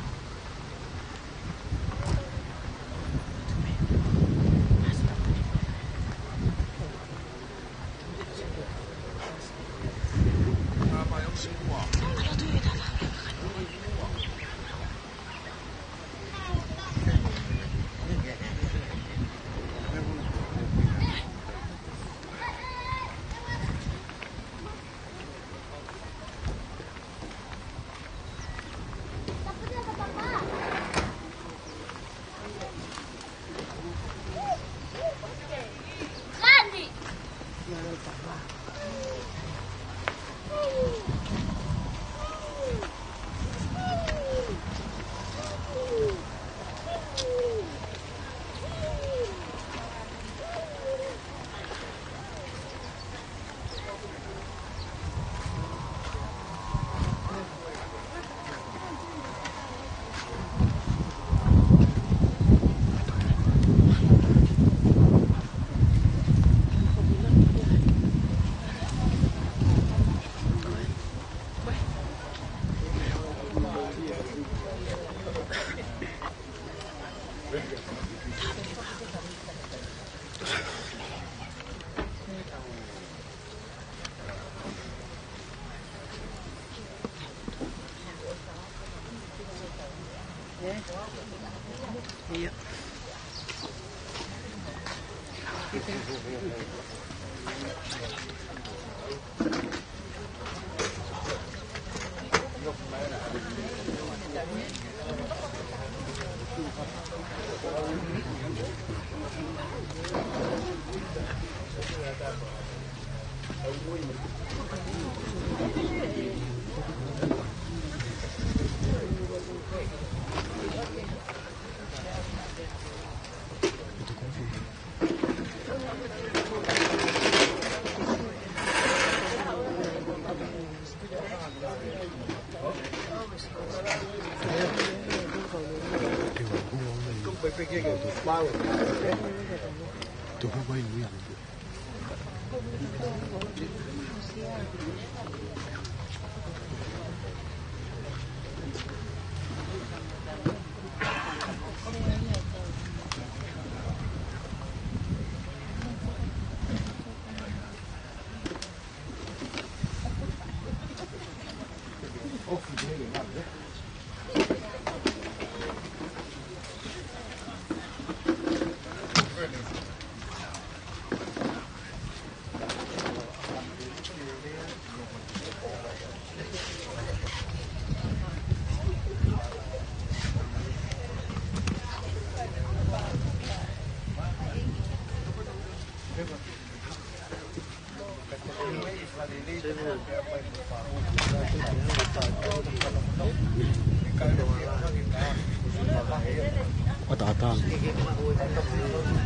ʻAtā, ʻatā.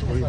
ʻOi.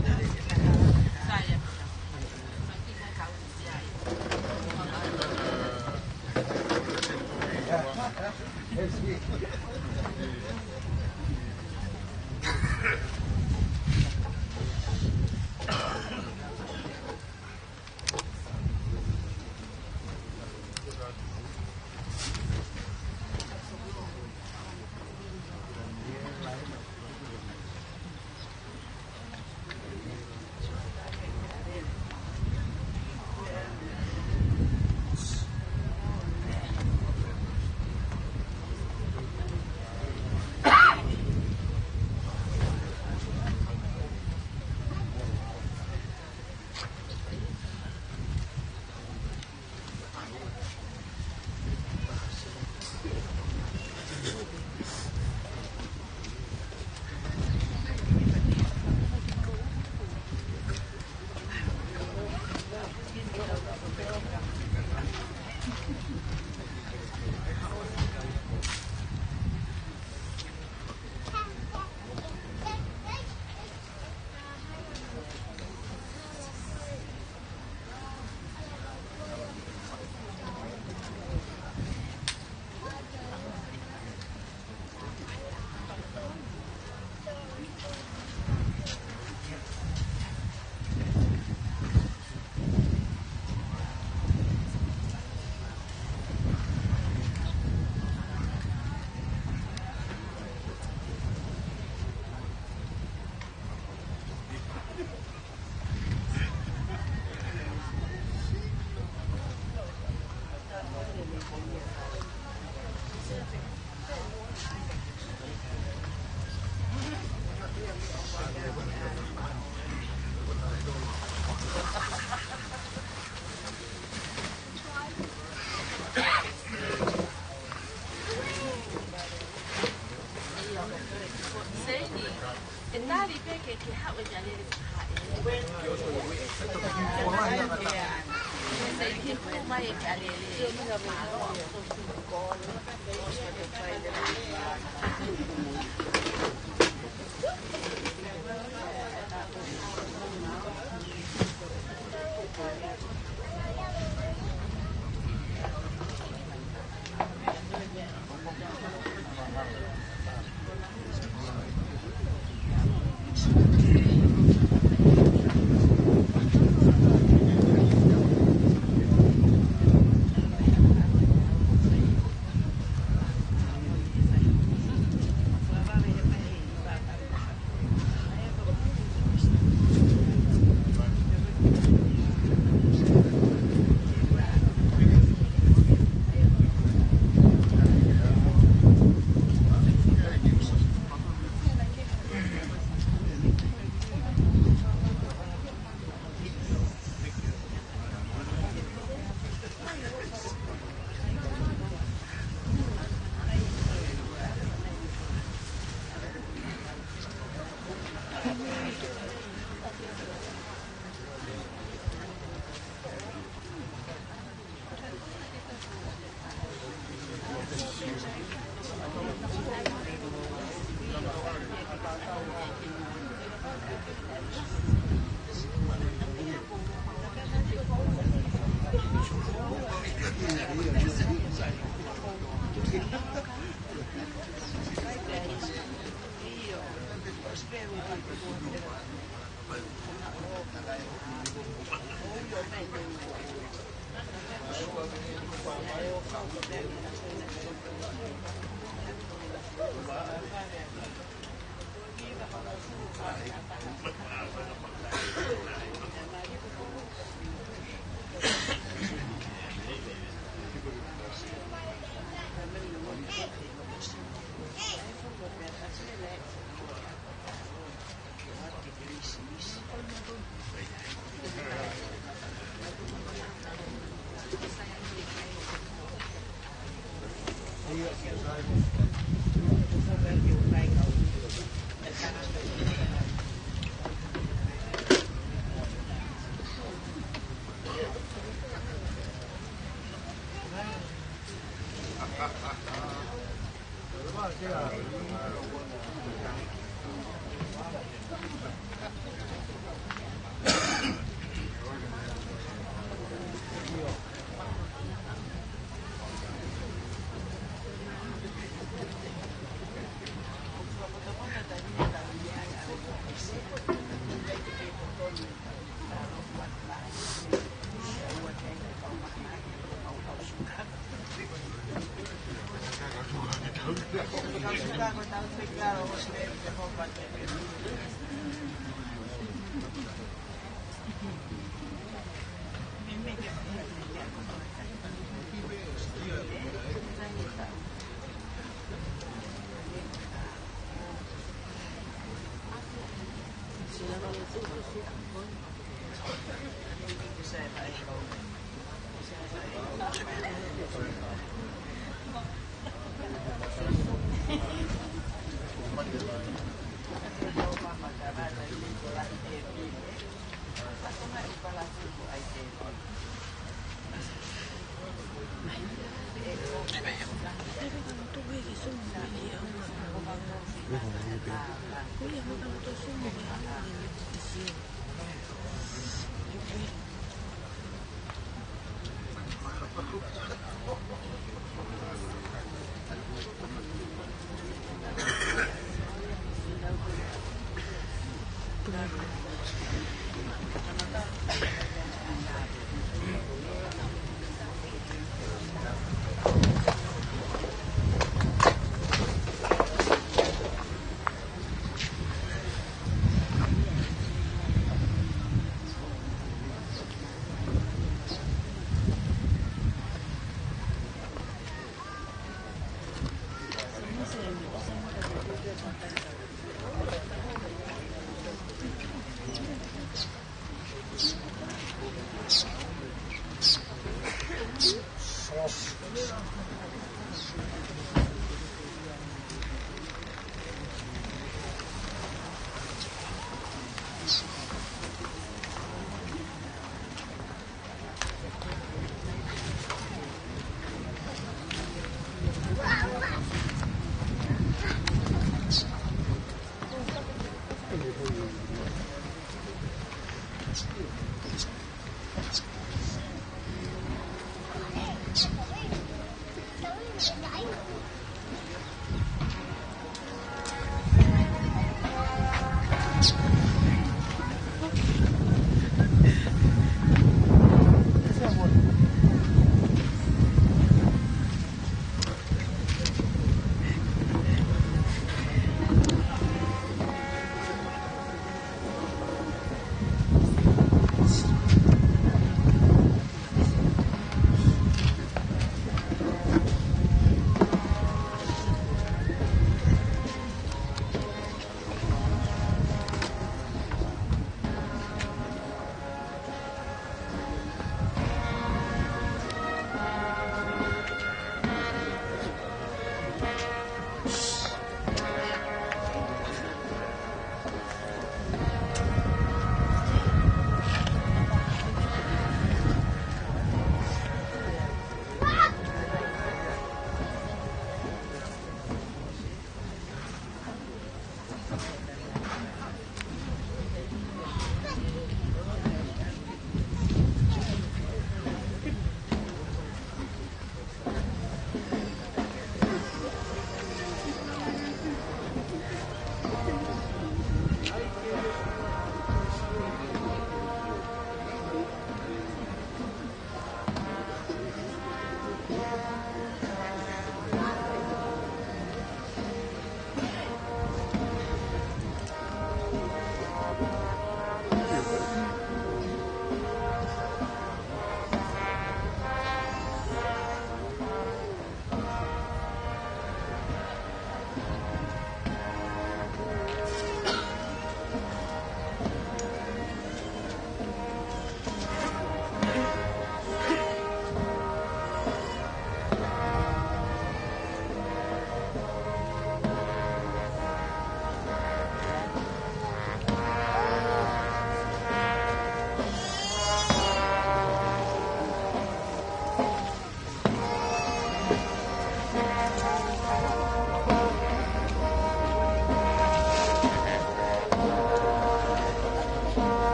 Seini, e tali pē ke, ke haʻu e alele. Seini, ke hū mai e alele.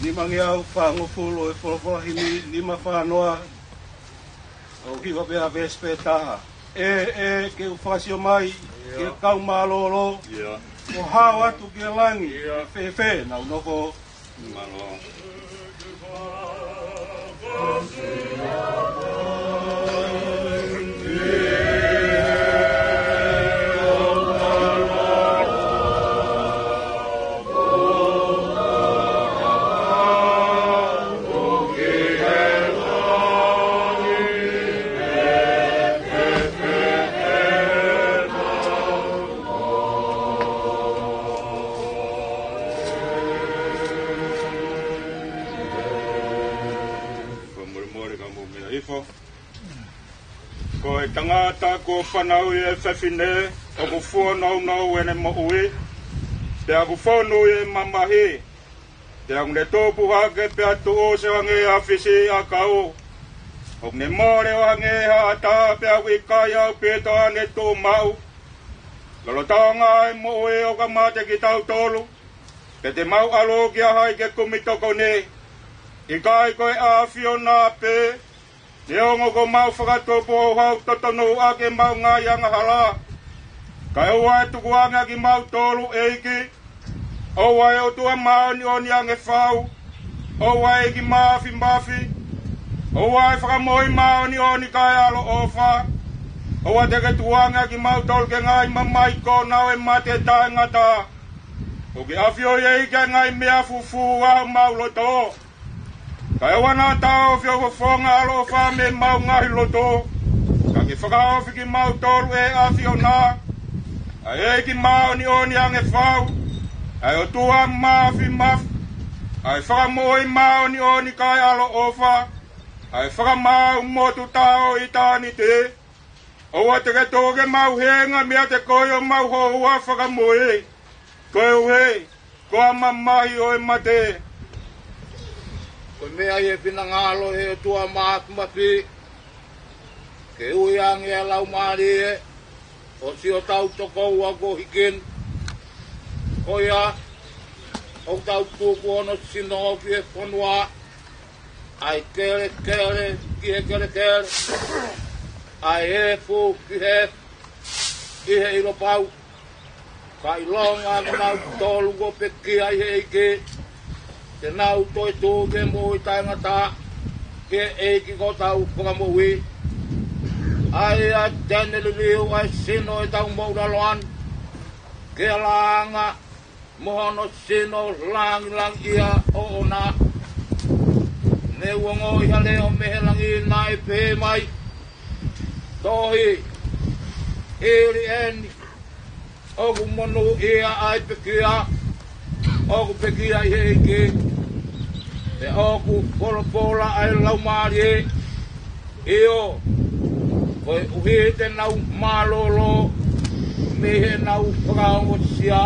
Nimangeau fāngofulu ʻo e folofola himi, nima fā noa, ʻo hiva pē ʻa e veesi pē taha. ʻE, ʻe, ke u fakasio mai, ke kau mālōlō, ʻo hao atu ki he langi, ʻe fēfē naʻa ku nofo. Ko e tangata kuo fanauʻi ʻe he fefine, ʻoku fuonounou ʻene moʻui, pea ʻoku fonu ʻi he mamahi. Pea ʻoku ne tupu hake pea tuʻusi ʻo hangē ha fisiʻiʻakau. ʻOku ne mole ʻo hangē ha ʻatā, pea ʻoku ʻikai ʻaupito ʻene tuʻu maʻu. Lolotonga ʻa e moʻui ʻoka mate kitautolu, pea te mau ʻalu kia hai ke kumi tokoni? ʻIkai ko e ʻAfiona pē? Neongo kuo mau fakatupu houhau totonu ʻaki ʻemau ngaahi angahala, kae ʻoua ʻe tukuange ʻa kimautolu, ʻEiki. ʻOua ʻe ʻOtua māʻoniʻoni ange fau, ʻoua ʻe ʻEiki Māfimafi, ʻoua ʻe Fakamoʻui māʻoniʻoni kae ʻaloʻofa. ʻOua te ke tukuange ʻa kimautolu ki he ngaahi mamahi konau ʻo e mate taʻengata. ʻOku ke ʻafioʻi, ʻEiki, ʻa e ngaahi meʻa fufū ʻa homau loto. Kae ʻoua naʻa taʻofi ho fofonga ʻaloʻofa mei heʻemau ngaahi loto, ka ke fakahaofi kimautolu, ʻe ʻAfiona, ʻa e ʻEiki māʻoniʻoni ange fau, ʻa e ʻOtua Māfimafi, ʻa e Fakamoʻui māʻoniʻoni kae ʻaloʻofa, ʻa e Fakamaau motu taʻo ʻitāniti. ʻOua te ke tuku ke mau heinga meiate koe ʻo mau houa fakamoʻui, koeʻuhi ko e mamahi ʻo e mate. Ko e meʻa ʻi he finangalo ʻo e ʻOtua Māfimafi, ke ui ange ʻa e laumālie ʻo siʻotau tokoua kuo hiki ni. Ko ia, ʻoku tau tuku hono sino ki he fonua, ʻa e kelekele ki he kelekele, ʻa e efu ki he efu, ʻi he ʻilo pau. Ka ʻilonga ʻa kinautolu kuo pekia ʻi he ʻEiki, te nau toetuʻu ki he moʻui taʻengata, ki he ʻEiki ko hotau Fakamoʻui. ʻA ia te ne liliu ʻa e sino ʻo ʻetau moʻulaloa ni, ke ʻalanga mo hono sino langilangiʻia ʻoʻona. Ne u ongoʻi ha leʻo mei he langi naʻe pehē mai, Tohi, hili eni ʻoku monūʻia ʻa e pekia ʻoku pekia ʻi he ʻEiki, pea ʻoku folofola ʻa e Laumālie, ʻio, koeʻuhi te nau mālōlō mei heʻenau fakaongosia.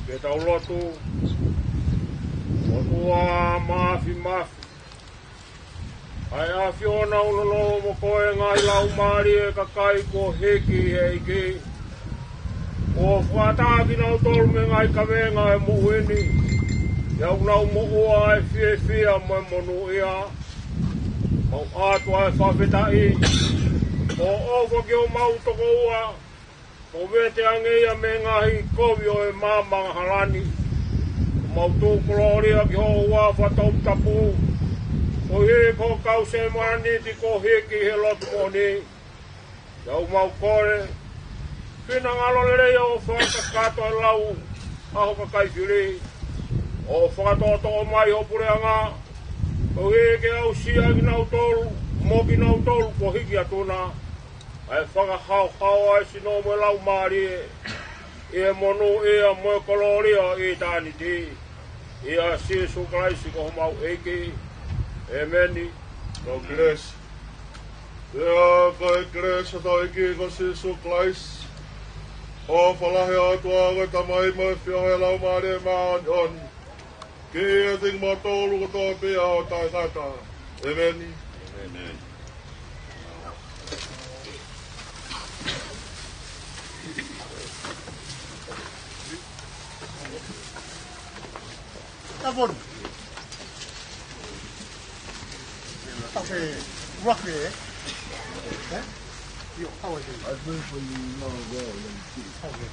Ke tau lotu. ʻOtua Māfimafi, ʻa e ʻAfiona, ʻoku nonofo mo koe he ngaahi laumālie ʻo e kakai kuo hiki ʻi he ʻEiki, ʻo fakaʻatā kinautolu mei he ngaahi kavenga ʻo e moʻui ni, ʻi heʻenau moʻua ʻa e fiefia mo e monūʻia. Mau ʻoatu ʻa e fakafetaʻi, ʻo ʻofa ki homau tokoua, ʻo vete ange ia mei he ngaahi kovi ʻo e maama angahala ni. Mau tuku kolōlia ki ho huafa toputapu, koeʻuhi ko e kau sēmāniti kuo hiki ʻi he lotu moʻoni. Pea ʻoku mau kole, finangalo lelei ʻo fakakakato e lau ʻa ho kakai fili, ʻo fakatoʻotoʻo mai ho puleʻanga, koeʻuhi ke aʻusia kinautolu mo kinautolu kuo hiki atu na, ʻa e fakahaohaoa ʻa e sino mo e laumālie, ʻi he monūʻia mo e kolōlia ʻo ʻitāniti. ʻIa Sīsū Kalaisi ko homau ʻEiki. ʻEmeni. Ko e kelesi. Pea ko e kelesi ʻa hotau ʻEiki ko Sīsū Kalaisi, ʻofa lahi ʻa e ʻOtua ko e Tamai, mo e feohi ʻa e Laumālie Māʻoniʻoni, ke ʻiate kimautolu kotoa pē ʻo taʻengata. ʻEmeni. ʻEmeni. That one. Okay, roughly, eh? Eh? Yo, how are you? I think for you, no, go, let me see. Okay.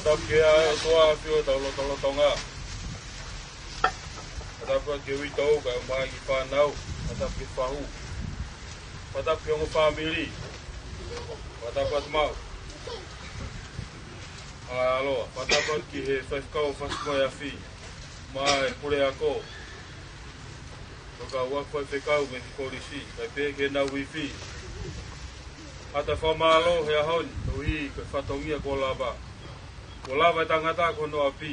Fakatapu ki he ʻOtua ʻa e ʻAfio ʻi hotau lotolotonga. Fakatapu ki he uitou kae ʻumaʻā e kiʻi fānau. Fakatapu ki he fahu. Fakatapu ki he ongo fāmili. Fakatapu atu maʻu ʻaloʻaloa. Fakatapu atu ki he faifekau ʻo e Fasi mo e Afi, mo e puleako, ʻo e kau ako faifekau mei he kolisi, kae pehē ki heʻenau ivi. ʻOatu e fakamālō he ʻaho ni, koeʻuhi ko e fatongia kuo lava. Kuo lava e tangata ko hono ʻapi.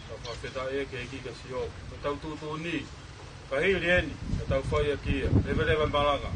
Ka fakafetaʻi ki he ʻEiki ka sio. Ko ʻetau tuʻutuʻuni, ka hili eni, ka tau fai ʻaki ia. Leveleva e malanga.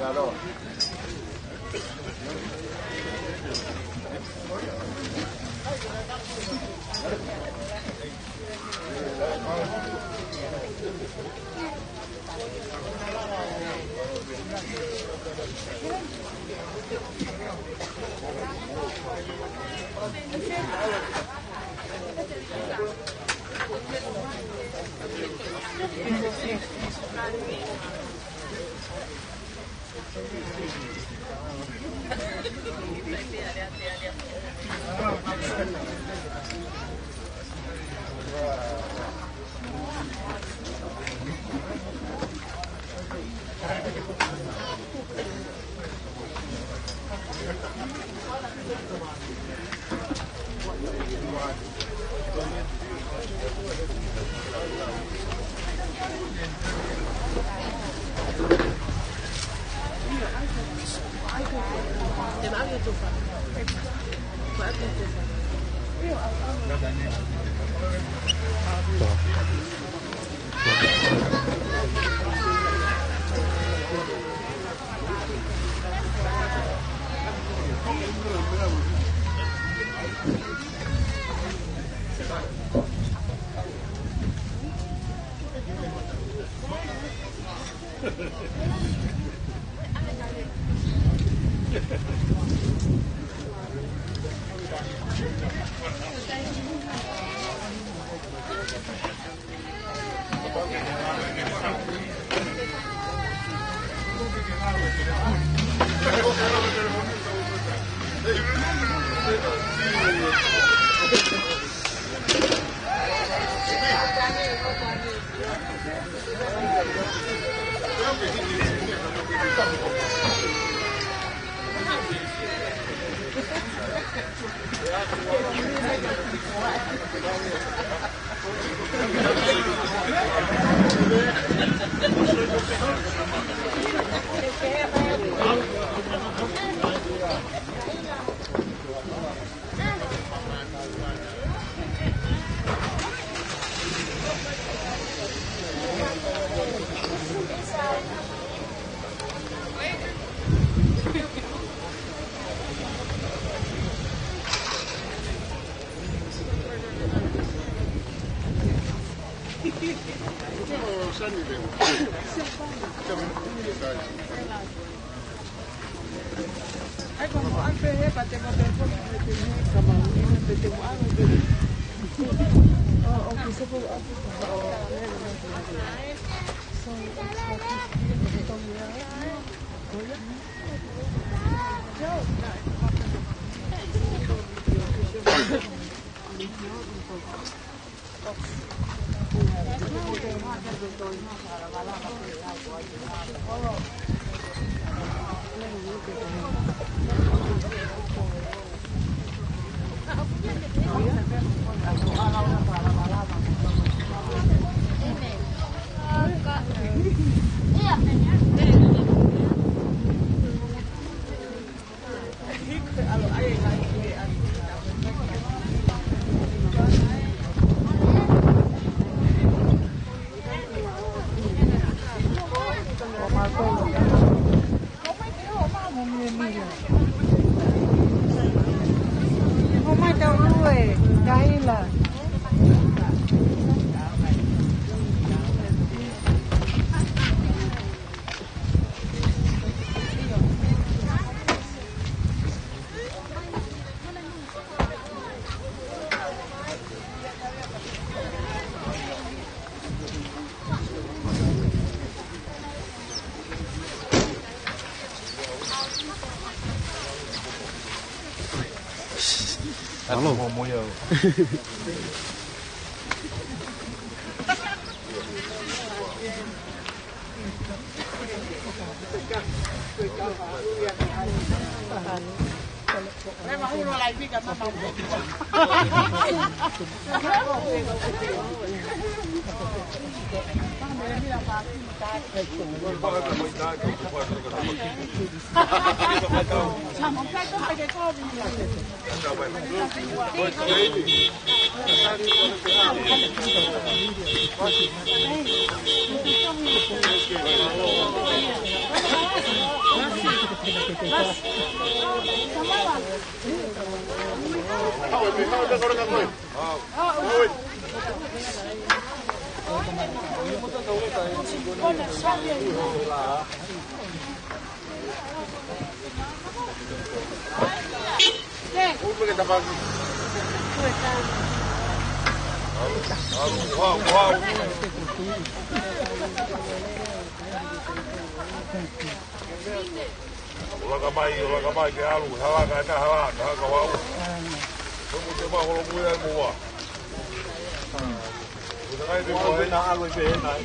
Mālō. ʻOlaka mai, ʻolaka mai ke ʻalu, halaka ʻe taha, halaka, halaka vau. Ko e mute ma holo mui ai mua. Ko e takai te mua ai.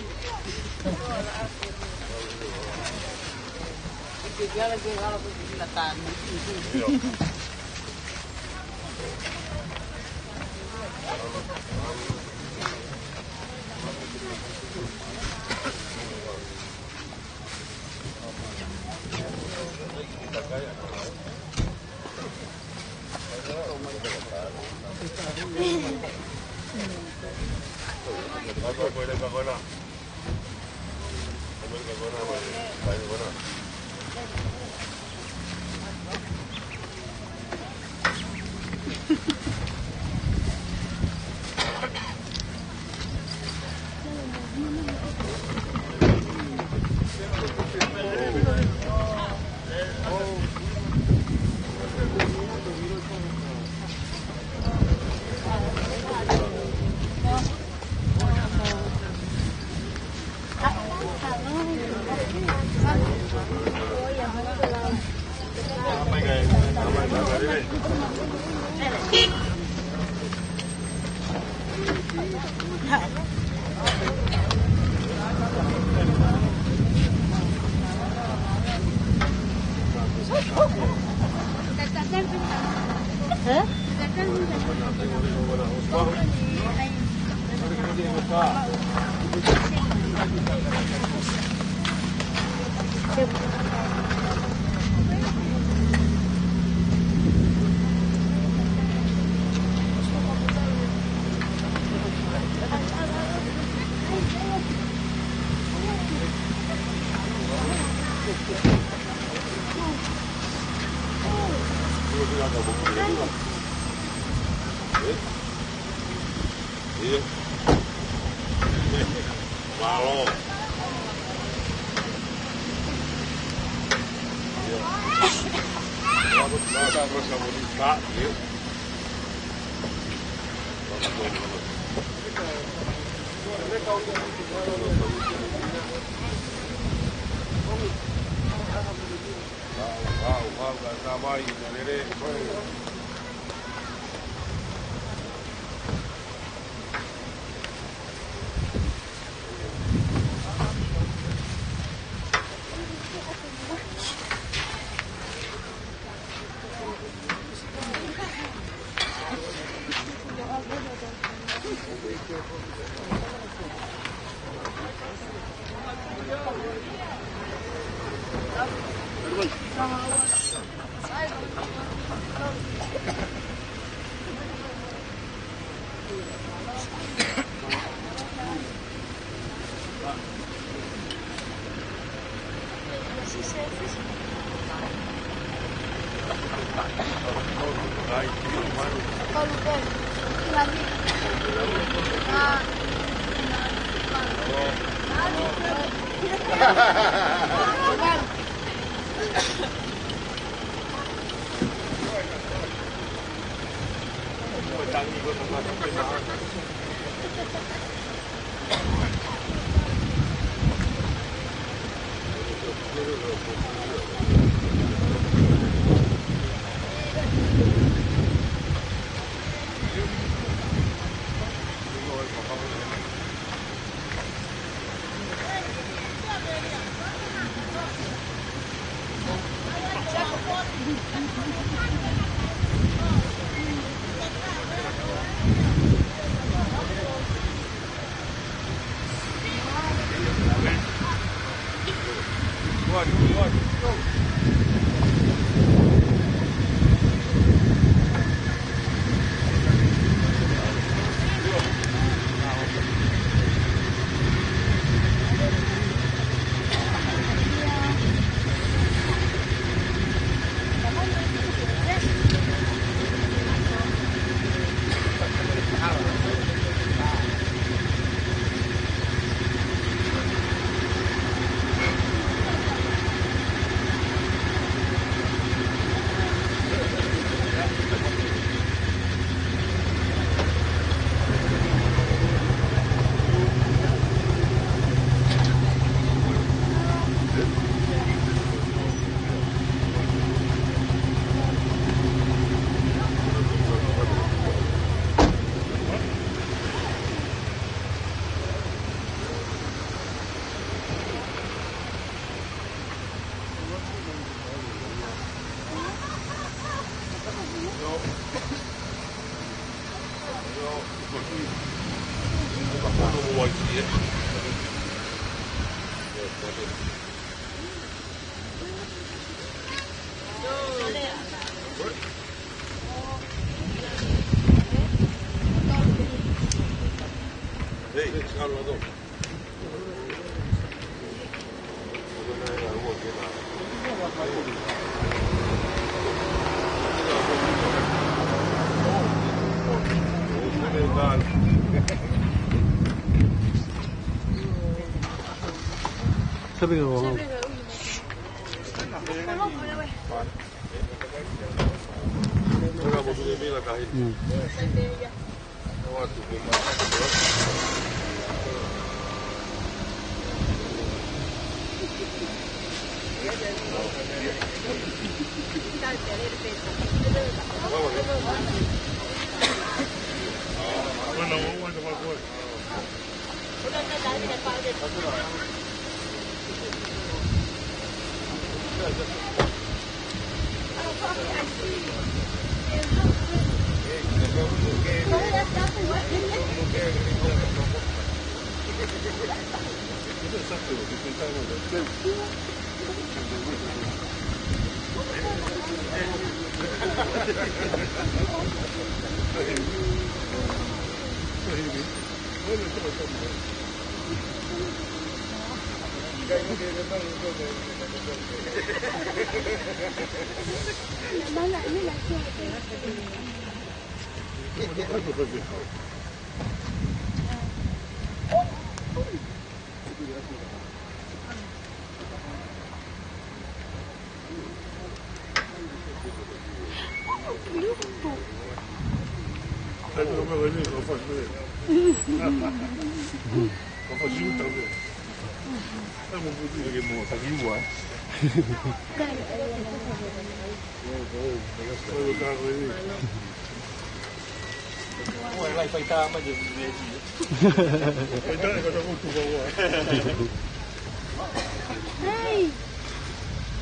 Hei!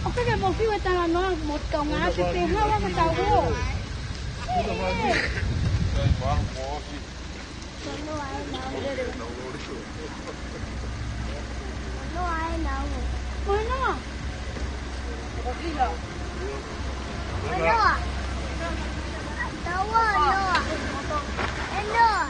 ʻOku ke mo fiu e talanoa mo Tonga ʻa e pehē ʻa e kau ō. Hei, hei. Mo Noa. Mo Noa. Taua Noa. E Noa.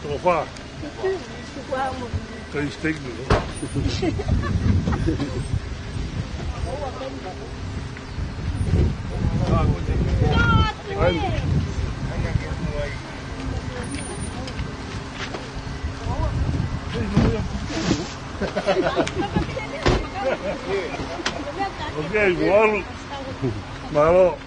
Toko fā. Kai steak ni, no? Ai. Okay, well, malo.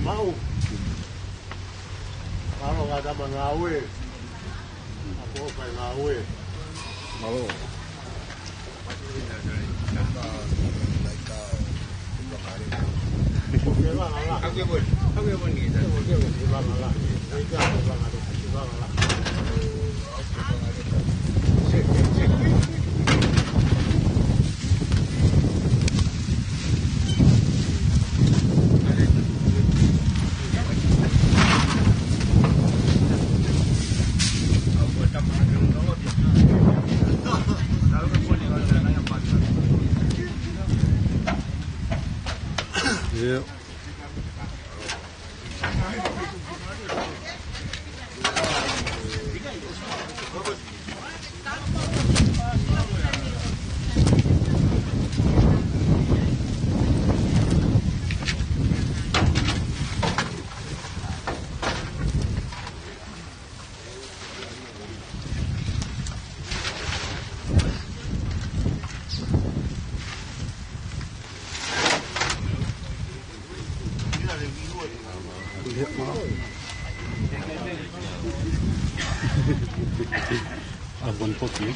Mālō, mālō, mālō, mālō, mālō, mālō. Poki.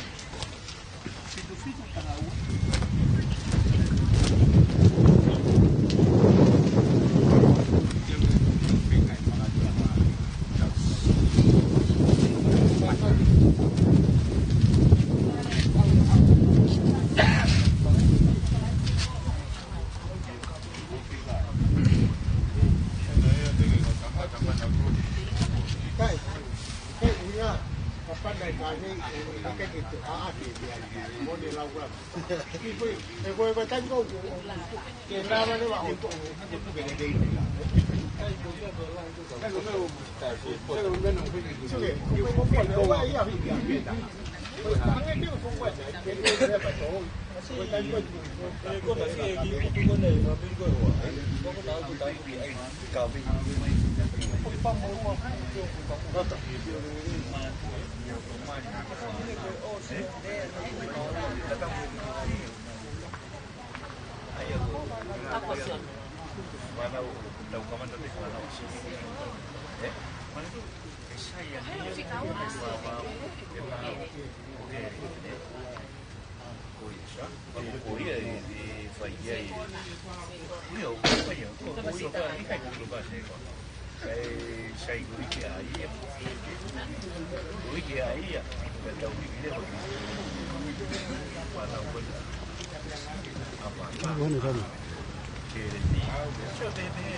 Ko ia, ʻe, ʻe fai ia, ʻe. Ko ia, ʻo fai ia, ko, ko ia, fai ia, ko ia, fai ia, ko ia. ʻE, sai ko ia, ʻa ia. Ko ia, ʻa ia. Ka tau ki leva ki. Pala ko ia. Apa, apa. Ke ni. So, te, te.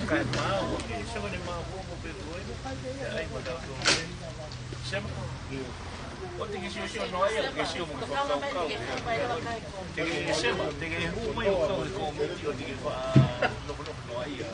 Kae mau, ʻe, so, ne mau, ko, ko, pe, ko, ʻe, ai, ko, tau, to, ʻe. Sema. ʻO te ke sio sio noa ia, ke sio mo ke fakakaukau. Te ke sema, te ke hū mai ʻo kau he kōmiti ʻo te ke fa-, nofonofo noa ia.